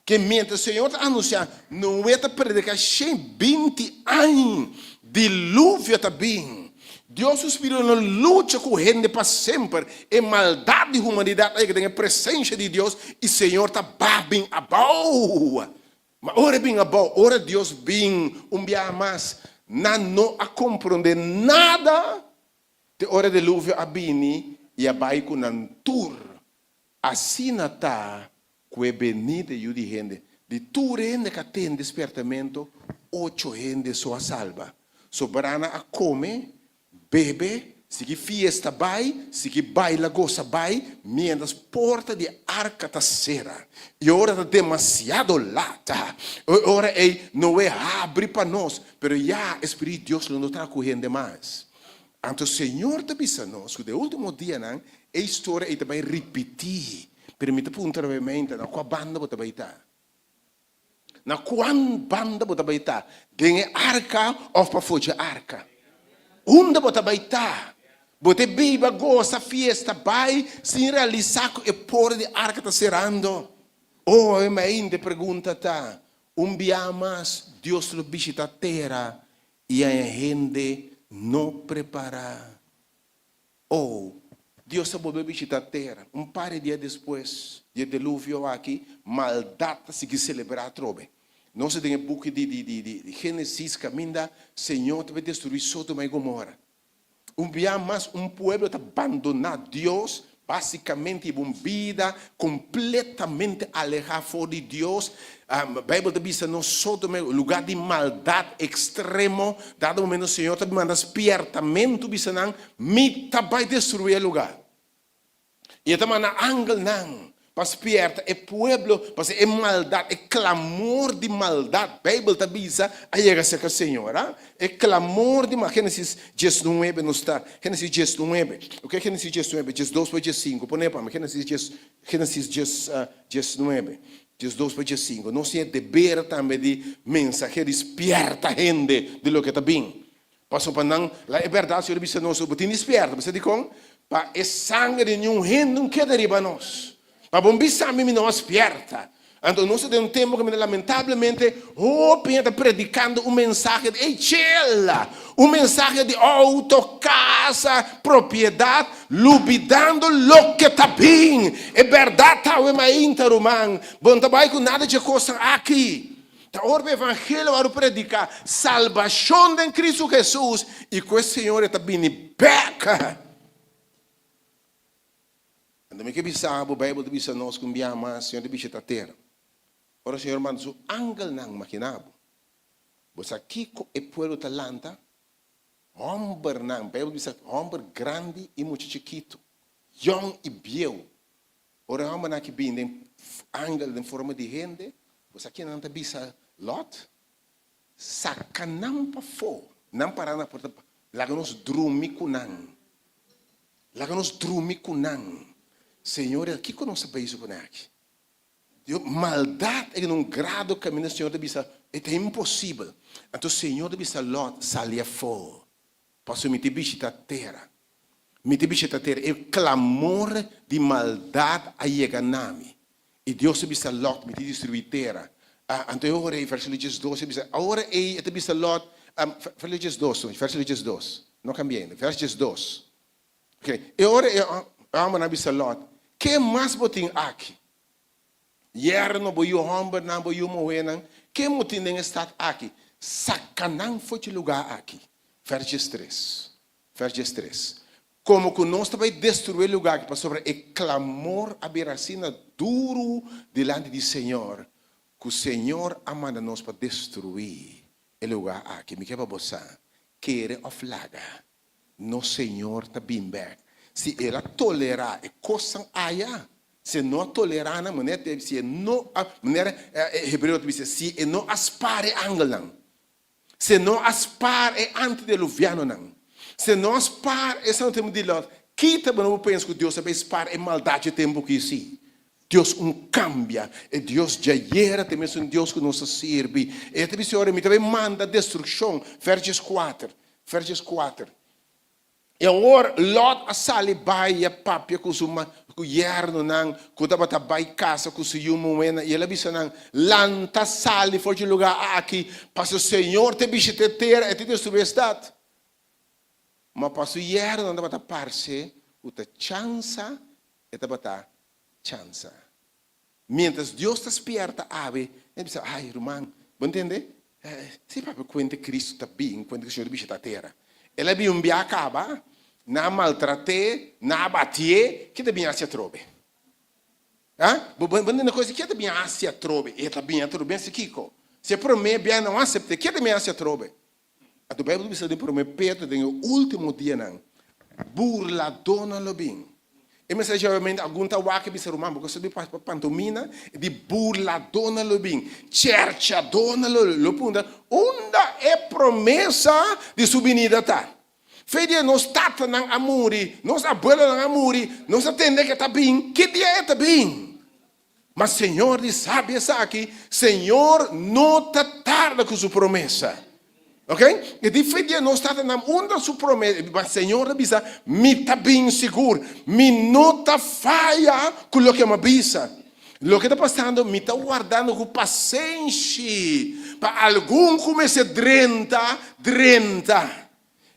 ke miéntras Señor ta anunsiá, Noé ta prediká 120 aña, diluvio ta bin. Dios su spiritu no lucha ku hende pa semper, e maldat di humanidat a yega den e presensia di Dios i Señor ta ba bin abou. Ma ora e bin abou, ora Dios bin un biaha mas, nan no a komprondé nada te ora e deluvio a bini i a bai ku nan tur. Asina ta ku e benida e Yu di hende. Di tur hende ku a tende spièrtamentu, ocho hende so a salba. Sobranan a kome, Bebe, sigui fiesta bai, sigui baila gosa bai, mientras porta di e arka ta sera. E ora ta demasiado lat. E ora ei Noe habri pa nos, pero ya e Spiritu di Dios lo no traha ku hende mas. Anto Señor ta bisa nos ku den e ultimo dianan e historia ei ta bai ripití. Pero mi ta puntra nuevamente, na kua banda bo ta bai ta? Na cuan banda bo ta bay ta? Den e arca of pafó dje arca? Unda bo ta bay ta? Bo ta biba, goza, fiesta, bay sin realisa cu e porta di arca ta cerando? Oh, awe mainta e pregunta ta, un bia mas Dios lo bishita tera y haña hende no prepara? Oh, Dios a bolbe bishitá tera. Un par di dia despues di e deluvio aki, maldat ta sigui selebrá atrobe. Nos ta den e buki di di di di Génesis kaminda Señor ta bai destruí Sodoma i Gomora. Un bia mas un pueblo ta bandoná Dios, básikamente hiba un bida kompletamente alehá for di Dios. Beibel ta bisa nos Sodoma e lugar di maldat ekstremo. Dado momento Señor ta manda spiertamentu bisa nan, Mi ta bai destruí e lugar. I e ta manda angelnan. Pa spierta e pueblo, pasobra e maldat, e klamor di maldat, Beibel ta bisa, a yega serka Señor. A E klamor di maldat, Génesis diesnuebe nos ta, Génesis diesnuebe, oke, Génesis diesnuebe, diesdos pa diesinku, pone pa mi, Génesis dies, Génesis dies, diesnuebe, diesdos pa diesinku. Nos tin e deber tambe di mensahero, di spierta hende di loke ta bin. Pasobra pa nan, la e bèrdat Señor a bisa nos, bo tin di spierta. Bo sa dikon? Pa e sanger di niun hende no keda riba nos. Pa bo bisa mi, mi no a spierta. Anto nos ta den un tempu kaminda lamentablemente hopi hende ta predikando un mensahe di, ey chela! Un mensahe di outo, kasa, propiedat, lubidando loke ta bin. E bèrdat ta awe mainta, ruman. Bo no ta bai ku nada dje kosnan aki. Ta ora ku evangelio wòrdu prediká, salbashon den Kristu Hesus, i ku e Señor e ta bini bèk. Anto mi ke bisa bo, Beibel ta bisa nos ku un biaha mas Señor ta bishita tera. Ora Señor manda su angelnan, imaginá bo, bo sa kiko e pueblo ta lanta? Hòmbernan, Beibel ta bisa hòmber grandi i mucha chikitu, yòn i bieu. Ora e hòmbernan aki bini den angel den forma di hende, bo sa kinan nan ta bisa Lòt? Saka nan pafó. Nan pará na porta, laga nos drumi ku nan. Laga nos drumi ku nan. Señor, kiko nos ta bezig kuné aki? Dios, maldat e un grado kaminda Señor ta bisa, e ta imposibel. Anto Señor ta bisa Lòt, sali afó, pasobra mi ta bishitá tera. Mi ta bishitá tera. E klamor di maldat a yega na mi. I Dios a bisa Lòt, Mi ta destruí tera. Anto e ora ei, versíkulo diesdos, e bisa, Ora ei e ta bisa Lòt, versíkulo diesdos, versíkulo diesdos, no kambia ainda, vers diesdos. Ok, e ora e hòmbernan a bisa Lòt, Ke mas bo tin aki? Yerno, bo yu hòmbernan, bo yu muhénan, ke bo tin den e stat aki? Saka nan for dje lugá aki. Vers diestres, vers diestres. Komo ku nos ta bai destruí e lugá aki pasobra e klamor a bira asina duru dilanti di Señor, ku Señor a manda nos pa destruí e lugá aki. Mi ke pa bo sa, kere òf laga, nos Señor ta bin bèk. Si El a tolerá e kosnan aya, si E no a tolerá nan, manera te si E no a, manera e hebreo ta bisa, si E no a spar e angelnan, Si no a spaar e antideluvianonan, si no a spaar esnan tempu di Lot, kita bo no por pensa ku Dios a bay spaar e maldat dje tempu aki? Sí, Dios un kambia. E Dios djayera ta e mesun Dios ku nos ta sirbi. E ta bisa ora, Mi ta bay manda destrukshon. Vers dieskuater, vers dieskuater. I awor Lòt a sali bai i a papia ku su ku yernonan ku tabata bai kasa ku su yu muhénan, i el a bisa nan, Lanta sali for dje lugá aki, pasobra señor ta bishitá e tera, e ta destruí e stat. Ma pa su yernonan tabata parse ku ta chansa e tabata chansa. Mientras Dios ta spierta awe, e bisa, Ay, ruman, bo ntende? Si papia kuente Cristo ta bin, kuente ku Señor ta bishita tera. El a bin un bia kaba, nan a maltrat'é, nan a batié, ke ta bin hasi atrobe? Ha? Bo bo ntende kos? Ke ta bin hasi atrobe? E ta bin atrobe, bin hasi kiko? Si e promé bia nan a asept'é, ke ta bin hasi atrobe? Anto Bijbel ta bisa den Promé Pedro, den e último dianan, burladónan lo bin. E mensahe obviamente algun ta wak i bisa, Ruman, bo ke sabi pa pantomina? E di burladónan lo bin, chèrchadónan lo lo puntra, Unda e promesa di su binida ta? Fe dia nos tatanan a muri, nos abuelonan a muri, nos a tende ke ta bin, ki dia e ta bin? Ma Señor di sabi esaki, Señor no ta tarda ku su promesa. Ok? E di fe dia nos tata nan unda su promesa, ma Señor ta bisa, mi ta bin sigur, mi no ta faya ku loke mi a bisa. Loke ta pasando, mi ta wardando ku pasenshi pa algun ku mester drenta, drenta.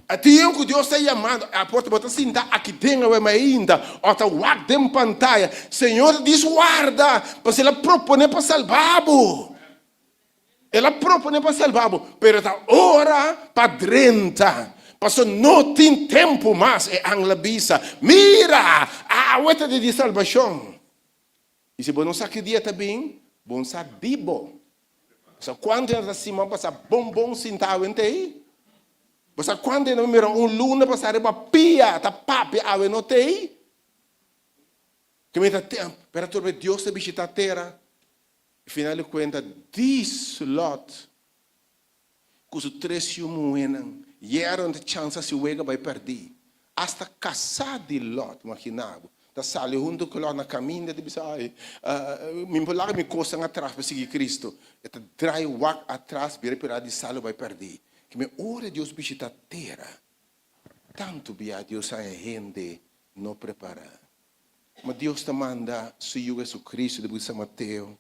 E tin ku Dios ta yamando, a por ta bo ta sinta aki den awe mainta o ta wak den pantaya. Señor ta dis warda, pasobra El a propone pa salba bo. El a propone pa salba bo, pero ta ora pa drenta, pasobra no tin tempu mas. E angel a bisa, Mira, awe ta dia di salbashon. I si bo no sa ki dia ta bin, bo no sa di bo. Bo sa kuantu hende ta sima pasa bon bon sinta awe ntei? Bo sa kuantu hende mira un luna pasa riba pia ta papia awe no tei? Ke men ta pero tur Dios ta bishitá tera. Final di kuenta, dis Lot ku su tres yu muhénan yera un chans si wega bai pèrdí. Asta kasá di Lot, imaginá bo, ta sali huntu ku Lot na kaminda ta bisa, ai, mi por laga mi kosnan atras pa sigui Kristu. E ta drai wak atras bira pira di salu bai pèrdí. Ke men ora Dios bishitá tera, tantu bia Dios haña hende no prepará. Ma Dios ta manda su Yu Jesucristo di buki San Mateo,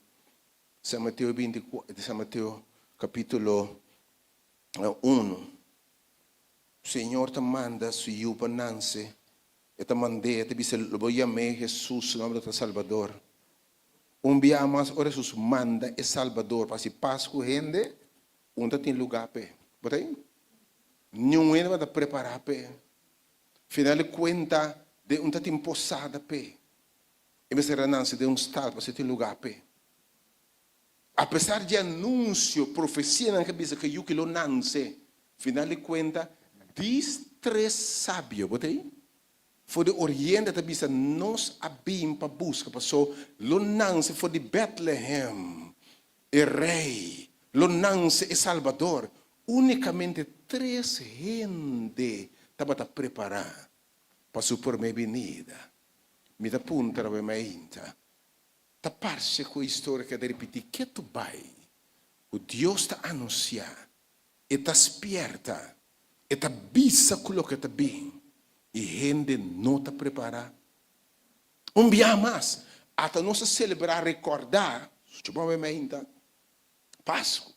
San Mateo 24, San Mateo kapítulo 1. Señor ta manda su Yu pa nanse. E ta mand'é, e ta bisa, lo bo yam'é Jesus, su nomber ta Salbador. Un bia mas ora Jesus manda e Salbador pa hasi pas ku hende, un ta tin lugá p'e. Bo ta ei? Niun hende tabata prepará p'e. Final di kuenta, den un ta tin posada p'e. E mester a nanse den un stal pa si tin lugá p'e. Apesar dje anunsio, profesianan ke bisa ku e yu ki lo nanse, final di kuenta, dis tres sabio, bo ta ei? For di oriente ta bisa, Nos a bin pa buska, paso lo nanse for di Bètlehem e Rei, lo nanse e Salbador. Únikamente tres hende tabata prepará pa su promé binida. Mi ta puntra bo mainta, ta parse ku e historia keda ripití ketu bai ku Dios ta anunsiá E ta spierta, e ta bisa ku loke ta bin i hende no ta prepará. Un biaha mas, ata nos a selebrá rekordá, sucha bon awe mainta, Pasku,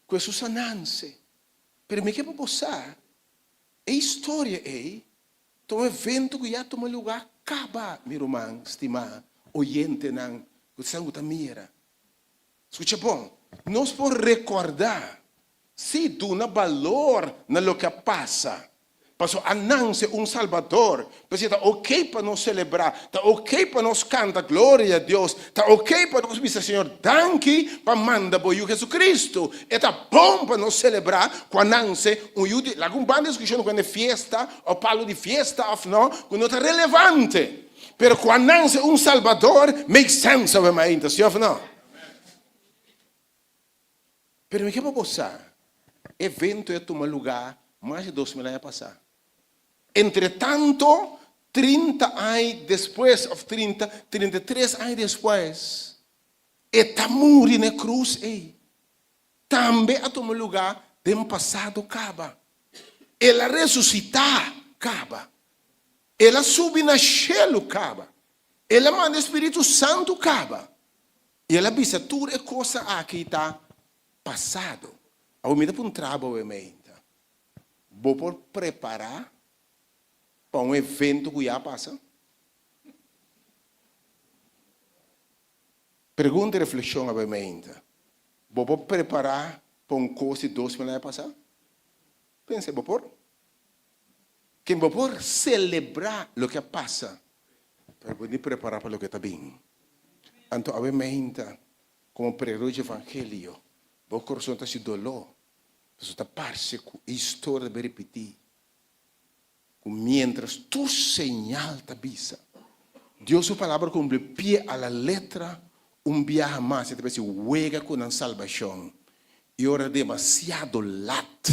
ku Hesus a nanse. Pero mi ke pa bo sa, e historia ei ta un evento ku ya tuma lugá kaba, mi ruman stimá, oyentenan ku ta ku ta mira. Skucha bon, nos por rekordá, sí, duna balor na loke a pasa, pasobra a nanse un Salbador. P'esei ta okey pa nos selebrá, ta okey pa nos kanta gloria a Dios, ta okey pa nos bisa Señor danki pa manda bo Yu Jesucristo. E ta bon pa nos selebrá ku a nanse un Yu di. Laga un ban diskushon ku hende fiesta òf palu di fiesta òf no, ku no ta relevante. Pero ku a nanse un Salbador make sense awe mainta, si òf no? Pero mi ke pa bo sa, e evento e a tuma lugá mas di 2000 aña pasá. Entretanto, 30 aña despues, òf 30, 33 aña despues, e ta muri na e krus ei. Tambe a tuma lugá den pasado kaba. El a resusitá kaba. El a subi na shelu kaba. El a manda e spiritu santu kaba. I el a bisa tur e kosnan aki ta pasado. Awor mi ta puntra bo awe-meinta, Bo por prepará pa un evento ku ya a pasa? Pregunta i reflekshon awe-meinta, Bo por prepará pa un kos di 2000 aña pasá? Pensa, bo por? Ken bo por selebrá loke a pasa, pero bo ni prepará pa loke ta bin. Anto awe meinta, komo predikador dje evangelio, bo kurason ta hasi doló, pasobra ta parse ku e historia ta bin ripití, ku miéntras tur señal ta bisa, Dios su palabra kumpli pie a la letra, un biaha mas e ta bisa wega ku nan salbashon, i ora demasiado lat,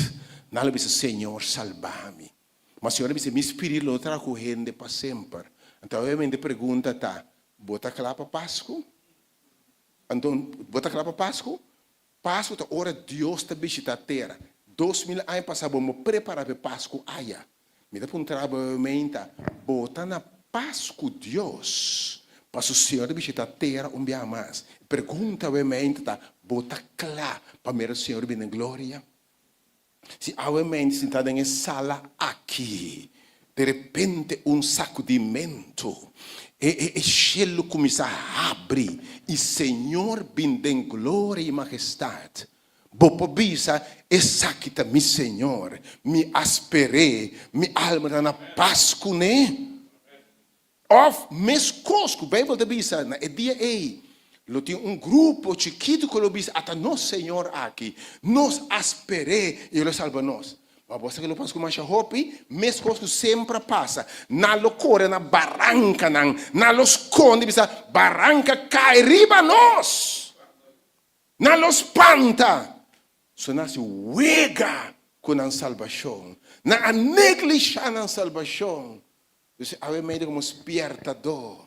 nan lo bisa, Señor, salba mi. Ma Señor a bisa, Mi spiritu lo no traha ku hende pa semper. Anto obviamente e pregunta ta, Bo ta kla pa Pasku? Anto, bo ta kla pa Pasku? Pasku ta ora Dios ta bishita tera. 2000 aña pasá bo no prepará pa e Pasku aya. Mi ta puntra bo meinta, bo ta na pas ku Dios paso Señor ta bishita tera un biaha mas? E pregunta awe meinta ta, bo ta kla pa mira Señor bini den gloria? Si awe meinta sinta den e sala aki, de repente un sakudimentu, e e shelu kuminsá habri i Señor bin den gloria i mahestat, Bo por bisa, Esaki ta mi Señor, mi a sper'é, mi alma ta na pas kuné. Òf, meskos ku Beibel ta bisa, na e dia ei lo tin un grupo chikitu ku lo bisa, Ata nos Señor aki, nos a sper'é i el lo salba nos. Ma bo sa ke lo pasa ku masha hopi? Meskos ku semper a pasa, nan lo kore na barankanan, nan lo skonde i bisa, Baranka kai riba nos! Nan lo spanta! So nan hasi wega ku nan salbashon. Nan a neglishá nan salbashon. Entonces awe meinta komo spiertadó,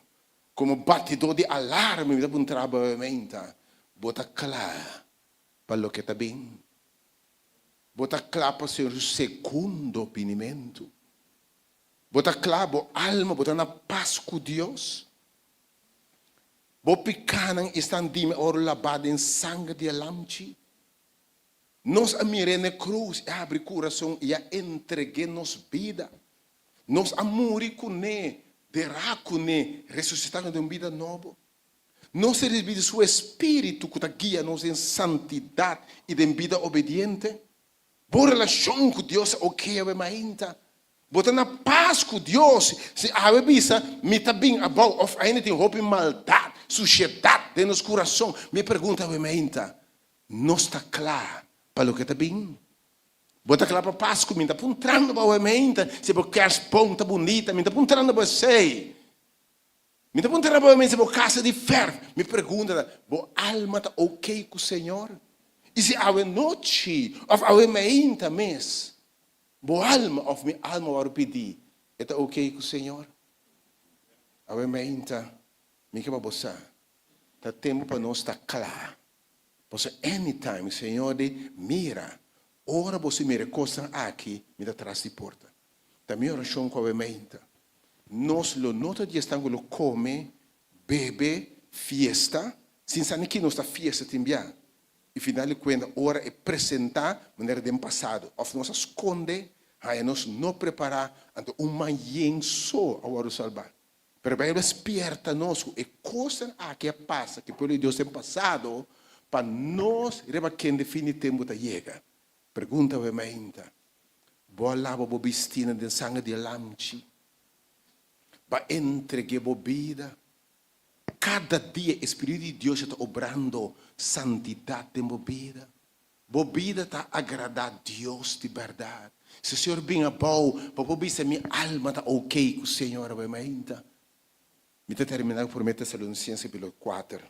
komo batidó di alarma mi ta puntra bo awe meinta, Bo ta kla pa loke ta bin? Bo ta kla pa Señor su segundo binimentu? Bo ta kla, bo alma, bo ta na pas ku Dios? Bo pikánan estan dime ora labá den sanger di e Lamchi? Nos a mir'é na e krus, e habri kurason i a entreg'é nos bida. Nos a muri kuné, derá kuné, resusitá kuné den un bida nobo. Nos a risibí di su Espíritu ku ta guia nos den santidat i den bida obediente. Bo relashon ku Dios a oke awe mainta? Bo ta na pas ku Dios? Si awe bisa, Mi ta bin abou òf ainda tin hopi maldat, sushedat den nos kurason, mi pregunta awe mainta, Nos ta kla pa loke ta bin? Bo ta kla pa Pasku? Mi ta puntrando bo awe mainta si bo kerstboom ta bunita. Mi ta puntrando bo esei. Mi ta puntra bo si bo casa di ferf. Mi pregunta ta, bo alma ta ok cu Señor? Y si awe nochi of awe mainta mes bo alma of mi alma wòrdu pidi, e ta ok cu Señor? Awe mainta mi ke pa bo sa, ta tempu pa nos ta cla. Pasobra anytime Señor di, mira, ora boso mira e cosnan aki, mi ta tras di porta. Ta mi orashon ku awe meinta. Nos lo no ta di esnan ku lo kome, bebe, fiesta, sin sa ni ki nos ta fiesta tin bia. I final di kuenta ora e presentá manera den pasado òf nos a skonde, haña nos no prepará, anto un man yen so a wòrdu salbá. Pero Beibel a spierta nos ku e kosnan aki a pasa ku e pueblo di Dios den pasado pa nos riba kende fin di tempu ta yega. Pregunta awe mainta, Bo a laba bo bistínan den sanger di e Lamchi? Bo a entreg'é bo bida? Kada dia e Spiritu di Dios ta obrando santidat den bo bida. Bo bida ta agradá Dios di bèrdat. Si Señor bin abou, bo por bisa, Mi alma ta okey ku Señor awe mainta. Mi ta terminá ku Promé Tesalonisenses kapítulo kuater.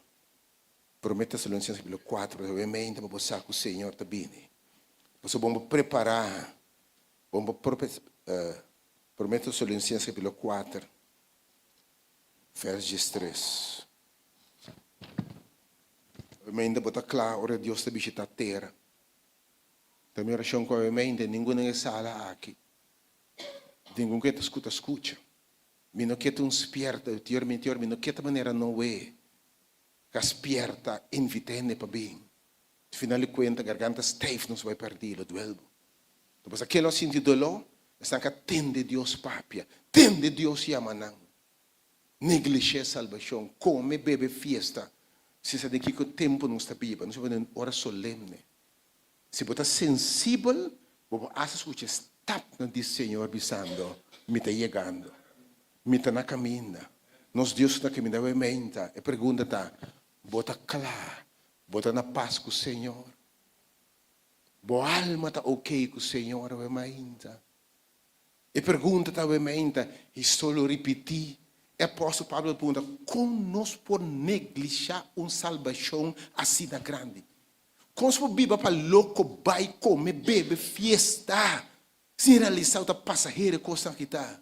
Promé Tesalonisenses kapítulo kuater, pasobra e mente pa bo sa ku Señor ta bini. Pasobra bon bo prepará, bon bo Promé Tesalonisenses kapítulo kuater, vèrs diestres. E mente bo ta kla ora Dios ta bishitá tera. Ta mi orashon ku awe mente ningun den e sala aki, ningun ku e ta skuta skucha. Mi no ke ta un spierta, tior mi tior mi no ke ta manera Noé. Ka spierta invita hende pa bin. Final di kuenta garganta stijf nos bai perdí lo duel bo. Ta pasa ke lo a sinti doló? Esnan ka tende Dios papia, tende Dios yama nan. Neglishé salbashon, kome, bebe, fiesta, sin sa den kiko tempu nos ta biba. Nos ta biba den un ora solemne. Si bo ta sensibel, bo por asta skucha e stapnan di Señor bisando, Mi ta yegando. Mi ta na kaminda. Nos Dios ta na kaminda awe meinta. E pregunta ta, Bo ta kla? Bo ta na pas ku Señor? Bo alma ta okey ku Señor awe mainta? E pregunta ta awe mainta, i solo ripití. E apòstel Pablo ta puntra, Kon nos por neglishá un salbashon asina grandi? Kon nos por biba pa loko, bai, kome, bebe, fiesta, sin realisá ku ta pasahero e kosnan aki ta?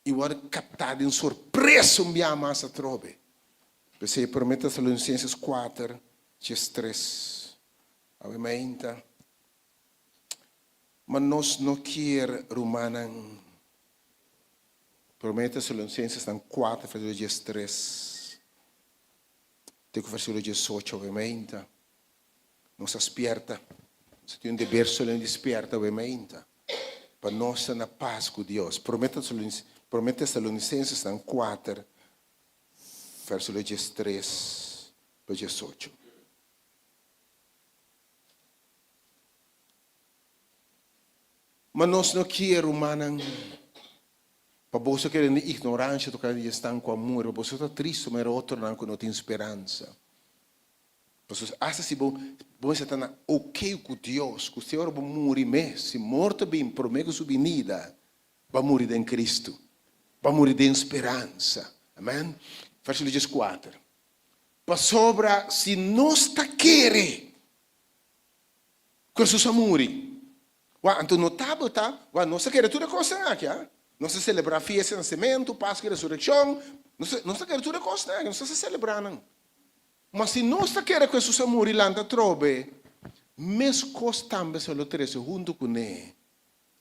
I wòrdu kaptá den sorpresa un biaha mas atrobe. P'esei Promé Tesalonisenses kuater, diestres, Awe mainta, ma nos no kier rumannan. Promé Tesalonisenses kuater, versíkulo diestres te ku versíkulo diesocho, awe mainta, nos a spierta. Nos tin un deber solemne di spierta awe mainta pa nos ta na pas ku Dios. Promé Promé Tesalonisenses kuater, versíkulo diestres pa diesocho. Ma nos no kier, rumannan, pa boso keda den ignoransha tokante di esnan ku a muri, pa boso ta tristu manera otronan ku no tin speransa. Pasobra asta si bo bo mester ta na ok ku Dios, ku si ora bo muri mes, si morto bin promé ku su binida, bo a muri den Kristu. Bo a muri den speransa. Amen. Versíkulo dieskuater. Pasobra si nos ta kere ku Hesus a muri, wak, anto notabel ta, wak, nos ta kere tur e kosnan aki, a. Nos ta selebrá fiesta di nasementu, Paskua i Resurekshon, nos ta, nos ta kere tur e kosnan aki, nos ta selebrá nan. Ma si nos ta kere ku Hesus a muri i lanta atrobe, meskos tambe Señor lo trese huntu kuné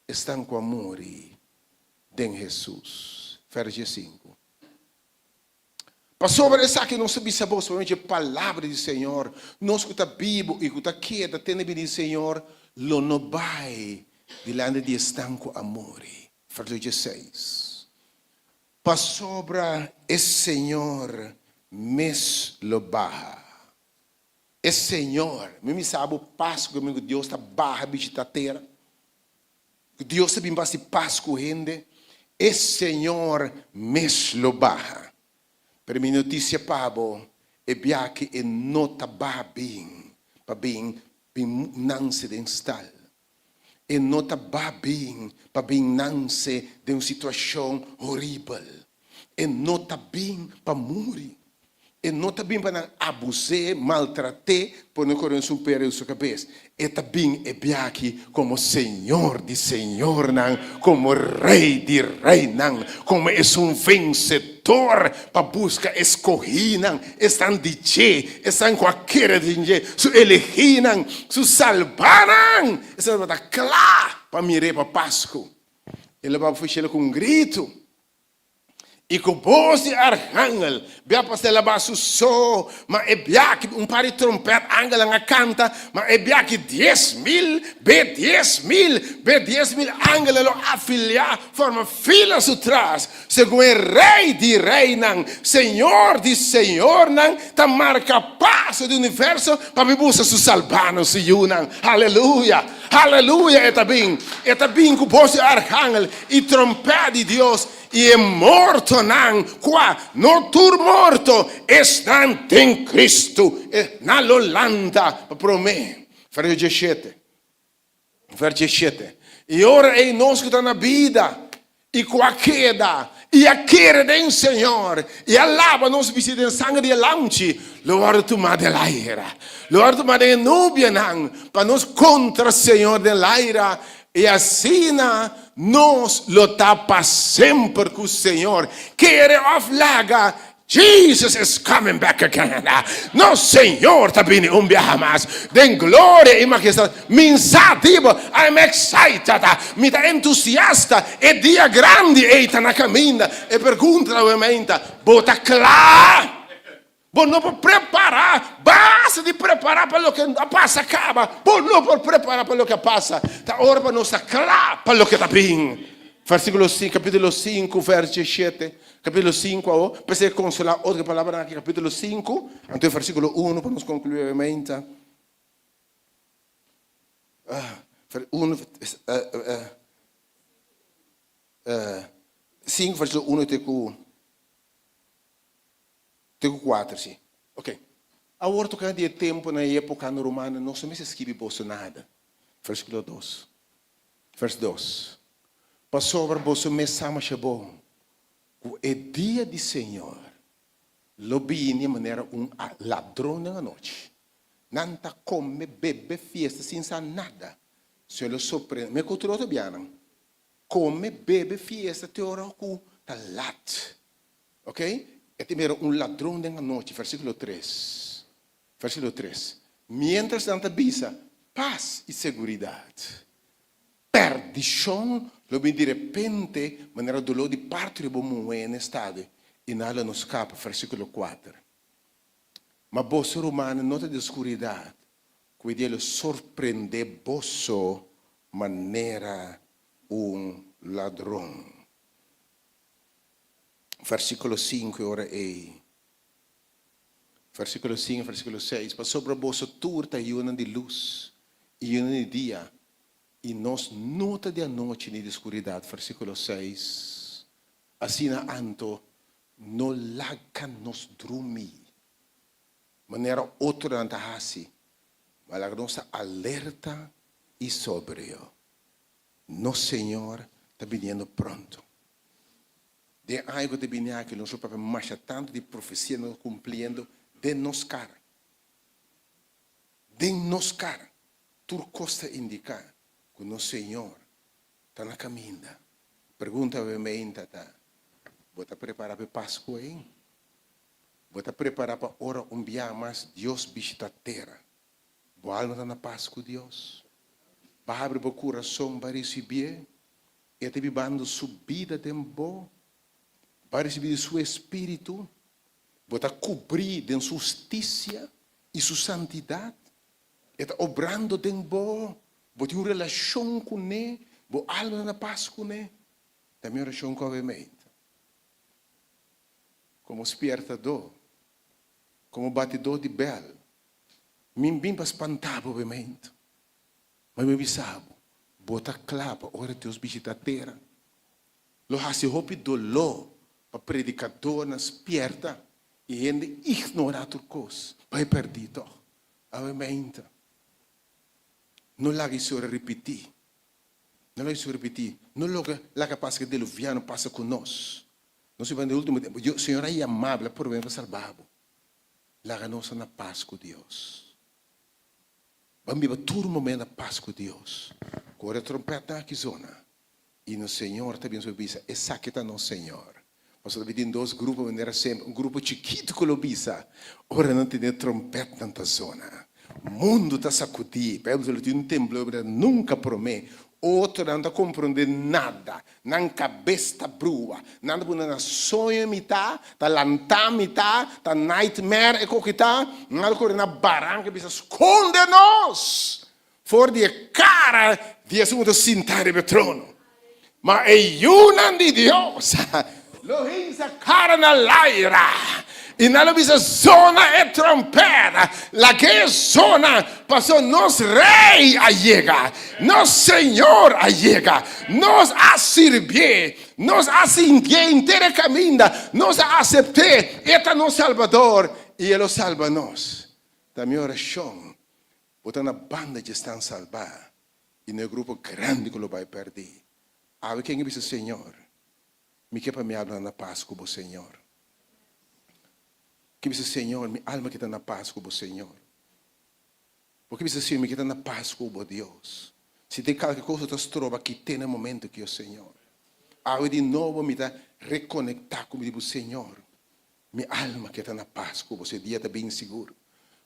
esnan ku a muri den Hesus. Vers diesinku. Pasobra esaki nos ta bisa boso pa medio dje palabra di Señor, nos ku ta bibu i ku ta keda te na bini di Señor lo no bai dilanti di esnan ku a muri. Verso dieseis. Pasobra e Señor mes lo baha. E Señor, mi misa bo pas ku mi ku Dios ta baha bishita tera. Ku Dios ta bin pa hasi pas ku hende. E Señor mes lo baha. Pero mi notisia pa bo, e biaha e no ta baha bin pa bin bin nanse den stal. E no ta ba bin pa bin nanse den un situashon horibel. E no ta bin pa muri. E no ta bin pa nan abus'é, maltrat'é, pone koron su pera riba su kabes. E ta bin e biaha komo Señor di señornan, komo Rei di reinan, komo esun vensedor pa buska e skohínan, esnan di dje, esnan ku a kere den dje, su elegínan, su salbánan. Esnan tabata kla pa mir'é pa Pasku. El a baba for shelu ku un gritu. I ku bos di arhangel, bia pa selabá su so, ma e bia ki un par di trompèt angelnan a kanta, ma e bia ki 10,000 be 10,000 be 10,000 angelnan lo afiliá, forma fila su tras, segun e Rei di reinan, Señor di señornan, ta marka paso di universo pa bin buska su salbánan, su yunan. Aleluya! Aleluya! E ta bin! E ta bin ku bos di arhangel i trompèt di Dios, I e mortonan, kua no tur morto, esnan den Kristu, e nan lo lanta pa promé. Verso diesshete, verso diesshete, I ora ei nos ku ta na bida i ku a keda i a kere den Señor i a laba nos bisti den sanger di e Lamchi, lo wòrdu tumá den laira, lo wòrdu tumá den e nubianan pa nos kontra Señor den laira. I asina nos lo ta pa semper ku Señor. Kere òf laga, Jesus is coming back again. Nos Señor ta bini un biaha mas den gloria i majestad. Mi sa di bo, I'm excited. Mi ta entusiasta. E dia grandi ei ta na kaminda. E pregunta ta wementa, bo ta kla? Bo no por prepará, basta di prepará pa loke a pasa kaba. Bo no por prepará pa loke a pasa. Ta ora pa nos ta kla pa loke ta bin. Versíkulo sinku, kapítulo sinku, vèrs diesshete. Kapítulo sinku awor, p'esei konsolá otro palabranan aki, kapítulo sinku, anto e versíkulo unu pa nos konkluí awe mainta. Unu, sinku, versíkulo unu te ku. Te ku kuater, si. Ok. Awor tokante di e tempunan i epokanan romano, nos no mester skibi boso nada. Versíkulo dos. Vers dos. Pasobra boso mes sa masha bon ku e dia di Señor lo bini manera un ladron den anochi. Nan ta kome, bebe, fiesta sin sa nada. Señor lo sorprende. Mi a ku otro bianan. Kome, bebe, fiesta te ora ku ta lat. Ok, e ta mira un ladron den anochi, versíkulo tres, versíkulo tres, Miéntras nan ta bisa, Pas i seguridat, pèrdishon lo bini di repente manera doló di parto riba un muhé na estado, i nan lo no skapa, versíkulo kuater. Ma boso, rumannan, no ta den skuridat, ku e dia lo sorprendé boso manera un ladron. Versíkulo sinku e ora ei. Versíkulo sinku, versíkulo seis, Pasobra boso tur ta yunan di lus i yunan di dia, i nos no ta di anochi ni di skuridat. Versíkulo seis, Asina anto, no laga nos drumi. Manera otronan ta hasi, ma laga nos ta alerta i sobrio. Nos Señor ta biniendo pronto. Den aña ku ta bini aki nos lo papia masha tantu di profesianan ta kumpliendo den nos kara. Den nos kara. Tur kos ta indiká ku nos Señor ta na kaminda. Pregunta awe meinta ta, Bo ta prepará pa e Paskua ei? Bo ta prepará pa ora un biaha mas Dios bishitá tera? Bo alma ta na pas ku Dios? Bo a habri bo kurason pa risibié? E ta bibando Su bida den bo? Bo a risibí di Su Espíritu? Bo ta kubrí den Su hustisia i Su santidat? E ta obrando den bo? Bo tin un relashon kuné? Bo alma ta na pas kuné? Ta mi orashon ku awe meinta. Komo spiertadó, komo batidó di bèl, mi n bin pa spantá bo obviamente, ma mi bisa bo, bo ta kla pa ora Dios bishitá tera. Lo hasi hopi doló pa predikadornan spierta i hende ignorá tur kos, bai pèrdí tòg. Obviamente, no laga e historia ripití. No laga e historia ripití. No logra laga pasa ke diluviano pasa ku nos. Nos viva den ultimo tempo. Dios, Señor a yama bo, el a probe pa salba bo. Laga nos ta na pas ku Dios. Ban biba tur momento na pas ku Dios. Ku ora e trompetnan aki zona i nos Señor ta bin so bisa, Esaki ta nos Señor. Pasobra ta bin tin dos grupo manera semper, un grupo chikitu ku lo bisa ora nan tende e trompetnan ta zona. Mundu ta sakudí. Bijbel ta bisa lo tin un temblor manera nunka promé. Otronan ta komprondé nada. Nan kabes ta brua. Nan ta pone na soño mitá, ta lantá mitá, ta nightmare e koki ta. Nan ta kore na baranka bisa, Skonde nos for di e kara di esun ku ta sintá riba e trono. Ma e yunan di Dios lo hinsa kara na laira i nan lo bisa, Zona e trompet, lag'é zona, pasobra nos Rei a yega, nos Señor a yega. Nos a sirbié, nos a sintié henter e kaminda, nos a asept'é, e ta nos Salbador i e lo salba nos. Ta mi orashon, bo ta na banda dje esnan salbá i no e grupo grandi ku lo bai pèrdí. Awe ken a bisa, Señor, Mi ke pa mi alma ta na pas ku bo, Señor. Ke bisa, Señor, mi alma ke ta na pas ku bo, Señor. Bo ke bisa, Señor, mi ke ta na pas ku bo, Dios. Si tin kalke kos ku ta stroba, kit'é na e momento aki, o Señor. Awe di nobo mi ta rekonektá ku mi di bo, Señor. Mi alma ke ta na pas ku bo, si e dia ta bin sigur.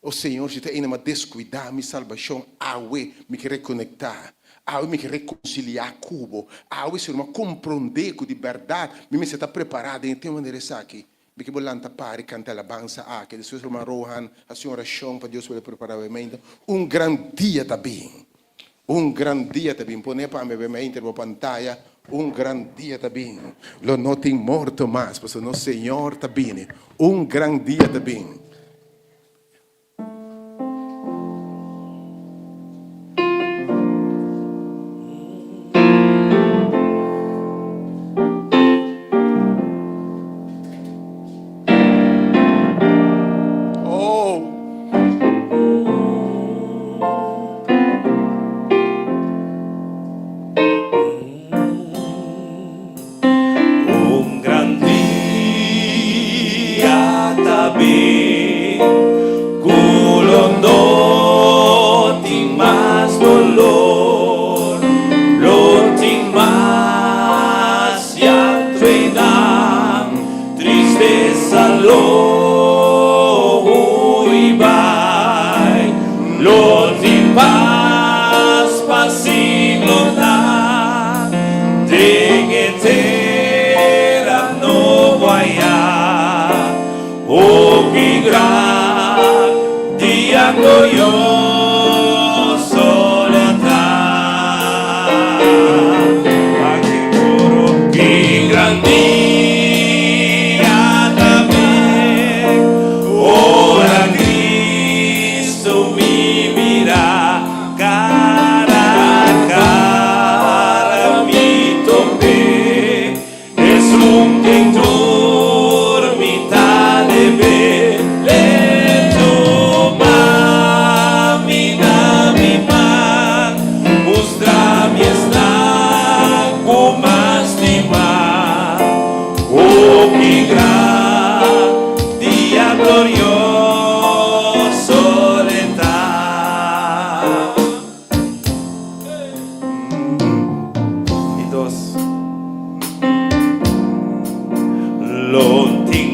O Señor, si ta ainda m'a deskuidá mi salbashon, awe mi ke rekonektá. Awe mi ke rekonsiliá ku bo. Awe, Señor, m'a komprondé ku di bèrdat mi mester ta prepará den e tempu manera esaki. Mi ke bo lanta para i kanta alabansa aki. Despues ruman Rohan hasi un orashon pa Dios por a prepará bo mente. Un gran dia ta bin. Un gran dia ta bin. Pone pa mi mente riba pantaya. Un gran dia ta bin. Lo no tin morto mas, pasobra nos Señor ta bini. Un gran dia ta bin. Oh!
Un gran dia ta bin ku lo no tin mas dolor, lo tin mas llanto i nan tristesa lo hui bai, lo tin pas pa siglonan den e tera nobo ayá. O ki gran dia glorioso lo ta! Ki gran dia ta bin ora Cristo mi mira cara a cara mi top'é. Esun den tur mi ta debe lento.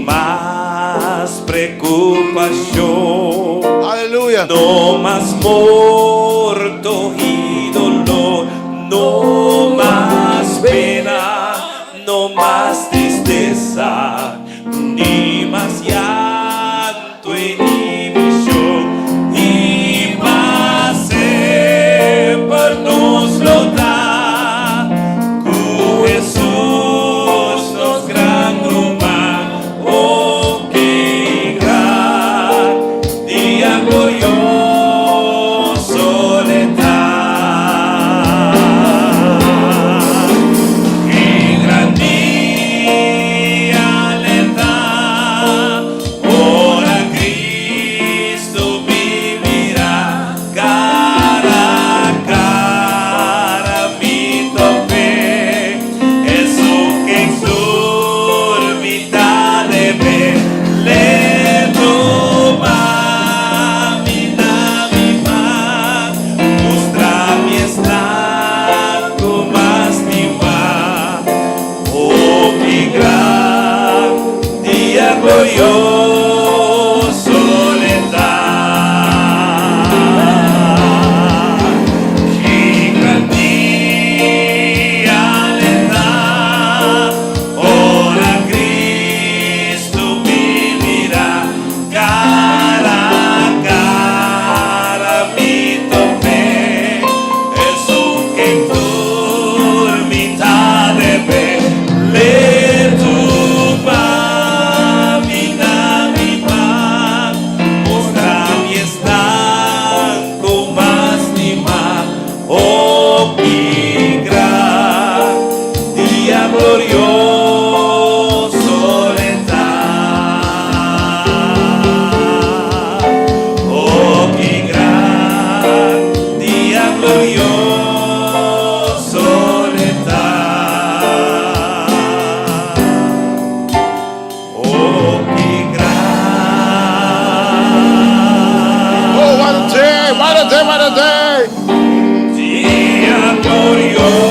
mas preokupashon.
Aleluya.
No mas morto i doló, no mas pena, no mas tristesa, ni mas llanto i inhibishon. I pa semper nos lo ta ku Hesus, nos gran ruman. Oh, ki gran dia glorioso lo ta. Ki gran dia lo ta, ora Cristo mi mira, cara a cara mi top'é, Esun ku tur mi ta debe, l'e tuma mi na mi man, mustra mi esnan ku m'a stima. Oh, ki gran dia glorioso lo ta. Ki gran dia lo ta, ora Cristo mi mira, cara a cara mi top'é, Esun ku tur mi ta debe, l'e tuma mi na mi man, mustra mi esnan ku m'a stima. Oh, ki gran dia glorioso lo ta. Oh, ki gran dia glorioso lo ta. Oh, ki gran
Oh, what a day, what a day, what a day.
Dia glorioso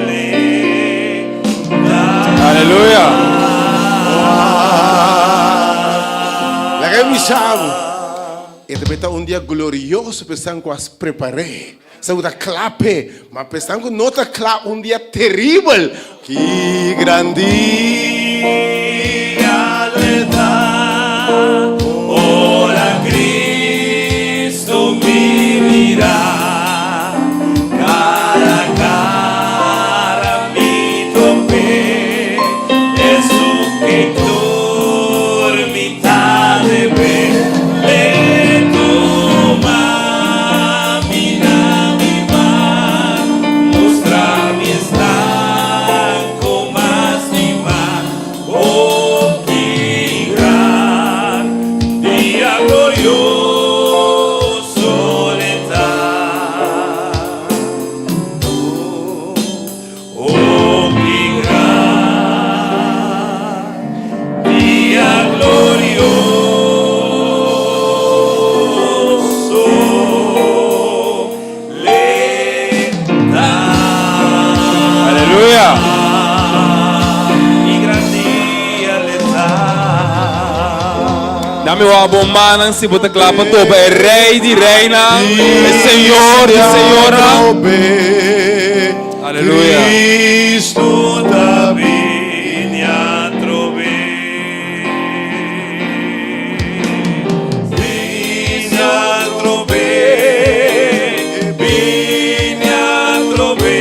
lo ta.
Aleluya.
Laga mi sabi. E tambe ta un dia glorioso pa esnan ku a prepará. Esnan ku ta kla p'e, ma pa esnan ku no ta kla, un dia teribel. Ki gran
Dia lo ta, ora Cristo mi mira, cara a cara mi top'é, Esun ku tur mi ta debe, l'e tuma mi na mi man, mustra mi esnan ku m'a stima. Oh, ki gran dia glorioso lo ta. Oh, ki gran dia glorioso lo ta.
Aleluya.
Ki gran dia lo ta.
Dami un bon man si bo ta kla pa topa e rei di reinan, e Señor di señornan. Aleluya.
Cristo ta bini atrobe. Bini atrobe. Bini atrobe.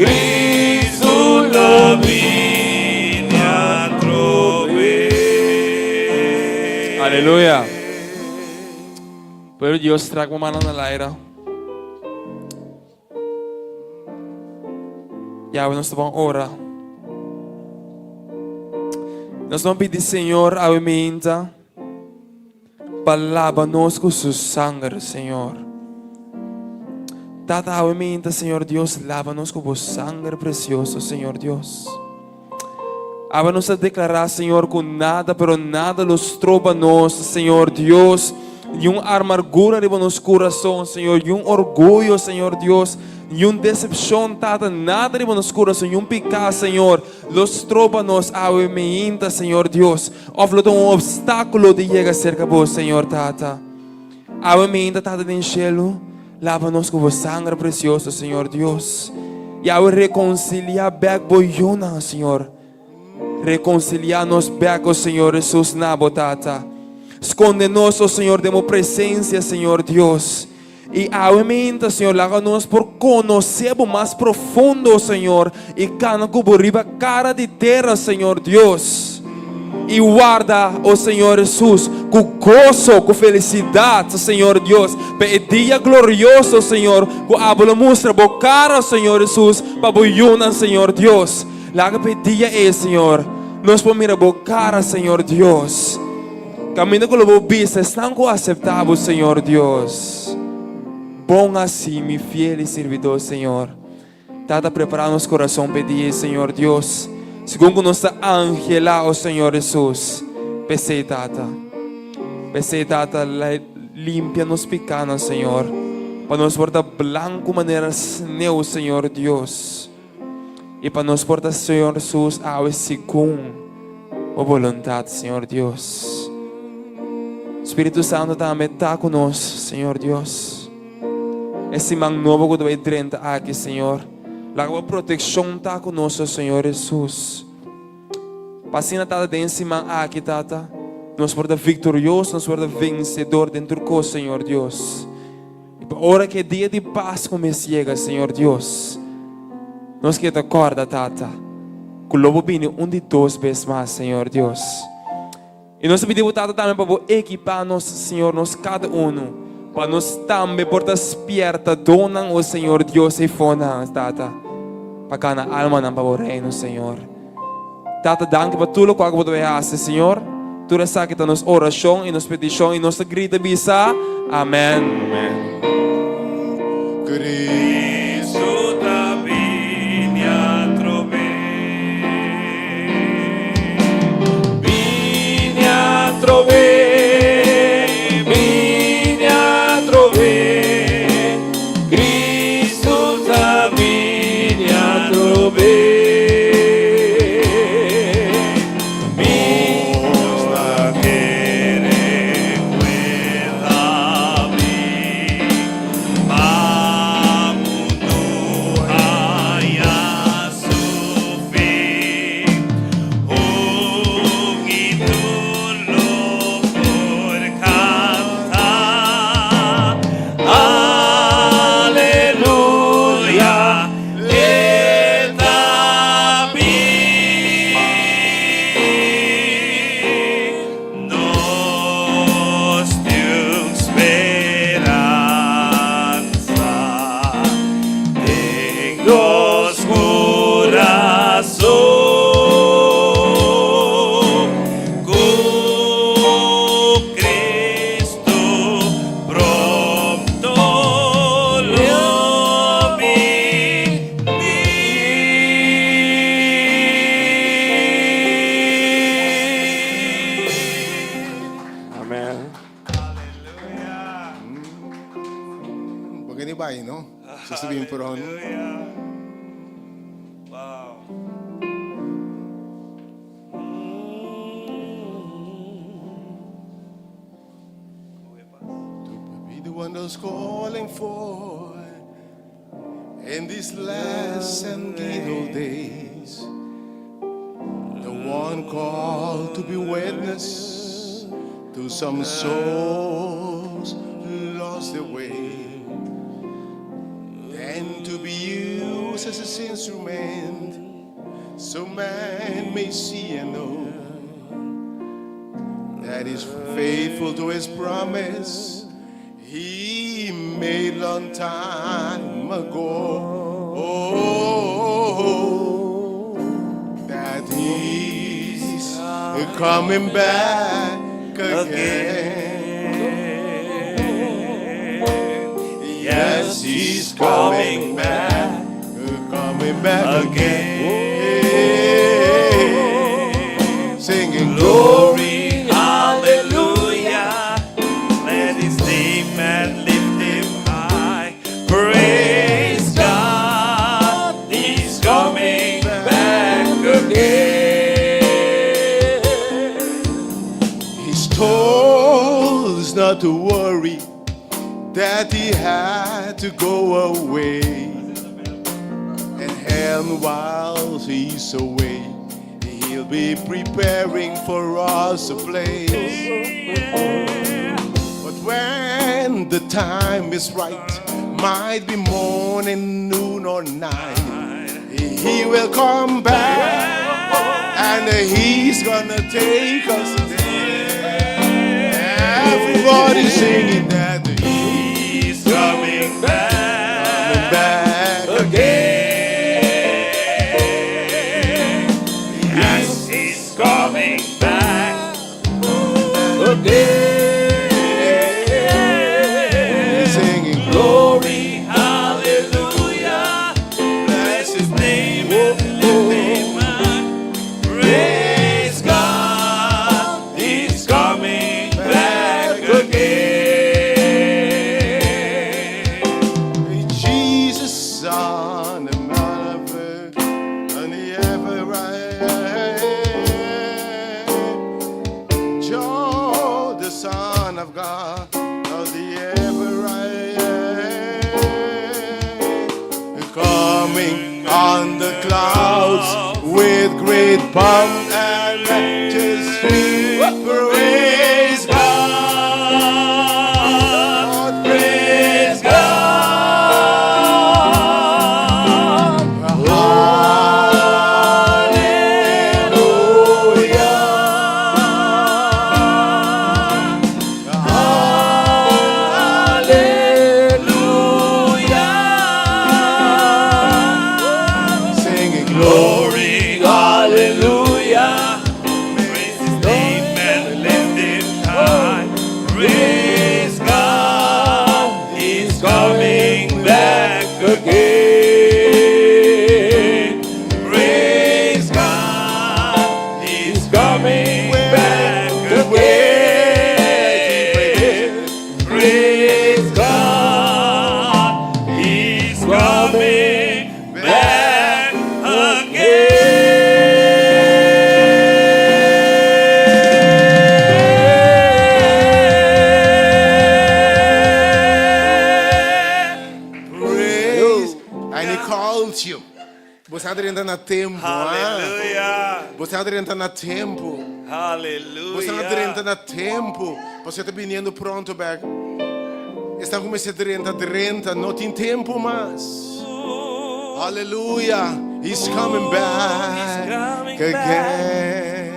Cristo ta bini atrobe.
Aleluya. Pero Dios trek bo man na laira. Ya, nos ta bai ora. Nos ta pidi Señor awe mainta pa laba nos ku su sanger, Señor. Tata, awe mainta, Señor Dios, laba nos ku bo sanger presioso, Señor Dios. Awe nos ta deklará, Señor, ku nada, pero nada lo stroba nos, Señor Dios, ni un amargura riba nos kurason, Señor, ni un orguyo, Señor Dios, Niun desepshon, Tata, nada riba nos kurason, niun piká, Señor, lo stroba nos awe meinta, Señor Dios, òf lo ta un opstákulo di yega serka Bo, Señor Tata. Awe meinta, Tata den shelu, laba nos ku Bo sanger presioso, Señor Dios, i awe rekonsiliá bèk Bo yunan, Señor. Rekonsiliá nos bèk, o Señor Hesus, na Bo, Tata. Skonde nos, o Señor, den Bo presensia, Señor Dios. I awe meinta, Señor, laga nos por konosé Bo mas profundo, o Señor, i kana ku Bo riba kara di tera, Señor Dios. I warda, o Señor Hesus, ku goso, ku felisidat, Señor Dios, pa e dia glorioso, Señor, ku abo lo mustra Bo kara, Señor Hesus, pa Bo yunan, Señor Dios. Laga pa e dia ei, Señor, nos por mira Bo cara, Señor Dios. Caminda cu lo Bo bisa esnan cu acepta Bo, Señor Dios. Bon haci, mi fiel y sirbidor, Señor. Tata, prepara nos corazon pa e dia ei, Señor Dios, segun cu nos ta anhela, o Señor Jesus. P'esei, Tata, p'esei, Tata, limpia nos picanan, Señor, pa nos por ta blanco manera sneu, Señor Dios. I pa nos por ta Señor Jesus awe segun Bo boluntat, Señor Dios. Spiritu Santo tambe ta ku nos, Señor Dios. E siman nobo ku ta bai drenta aki, Señor, laga Bo protekshon ta ku nos, o Señor Jesus. Pa asina, Tata, den e siman aki, Tata, nos por ta viktorioso, nos por ta vensedor den tur kos, Señor Dios. I pa ora ku e dia di Pasku mes yega, Señor Dios, nos ke ta kòrda, Tata, ku lo Bo bini un di dos bes mas, Señor Dios. I nos ta pidi Bo, Tata, tambe pa Bo ekipá nos, Señor, nos kada unu, pa nos tambe por ta spièrtadónan, o Señor Dios, eifonan, Tata, pa gana almanan pa Bo Reino, Señor. Tata, danki pa tur lokual ku bo ta bai hasi, Señor. Tur esaki ta nos orashon i nos petishon i nos ta grita bisa, Amèn.
Cristo ta bini atrobe. Bini atrobe, bini atrobe. Cristo ta bini atrobe. Nos ta kere ku e ta bin pa mundu haña su fin. Un i tur lo por kanta. Aleluya, e ta bin. Nos tin speransa den nos kurason ku Cristo. Pronto lo bini.
Amen.
Aleluya.
Bo ke ni bai, no? Si bin pronto.
Aleluya. Wow.
To be the one that's calling for in these last and evil days. The one called to be witness to some souls lost their way. Then to be used as his instrument so man may see and know that he's faithful to his promise he made long time ago. Oh, that he's coming back again. Yes, he's coming back, coming back again. Singing
Glory, hallelujah. Let his name and lift him high. Praise God.
that he had to go away. And while he's away, he'll be preparing for us a place. But when the time is right, might be morning, noon, or night, he will come back and he's gonna take us there. Everybody singing that
He's coming back
coming back
again. Yes, he's coming back again.
Singing
Glory, hallelujah. Bless his name and lift him high. Praise God, he's coming back again.
Jesus on the mount and the ever Joe, the Son of God, of the ever coming on the clouds with great pomp and majesty. Praise God,
Praise God. Hallelujah. Hallelujah.
Singing
Glory, hallelujah. Praise his name and lift him high. Praise God, he's coming back again. Praise God, he's coming back again. Praise God, he's coming back again.
Praise. And he calls you. Bo a drenta na tempu. Ah?
Hallelujah.
Bo a drenta na tempu. Bo a drenta
Hallelujah.
na tempu. Bo ta bini pronto, bèk. Ta kuminsá drenta, drenta. No tin tempu mas. Hallelujah. He's coming back
He's coming
again.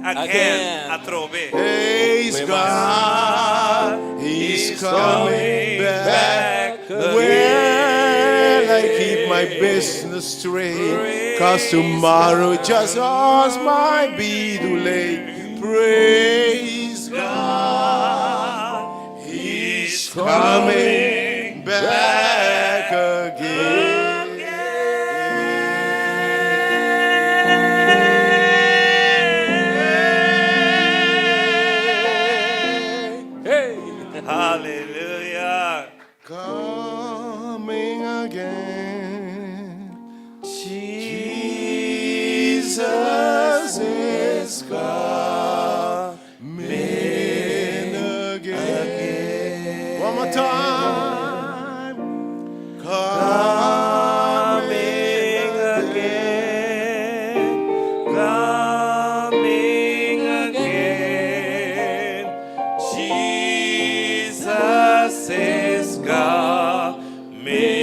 Again, atrobe.
Praise God. He's
He's
coming
coming
back.
back
Well, I keep my business straight. 'Cause tomorrow just us might be too late. Praise God. He's coming back again.
Hallelujah.
Coming again. Jesus is coming again. One more time. Coming
again. Coming again. Jesus is coming.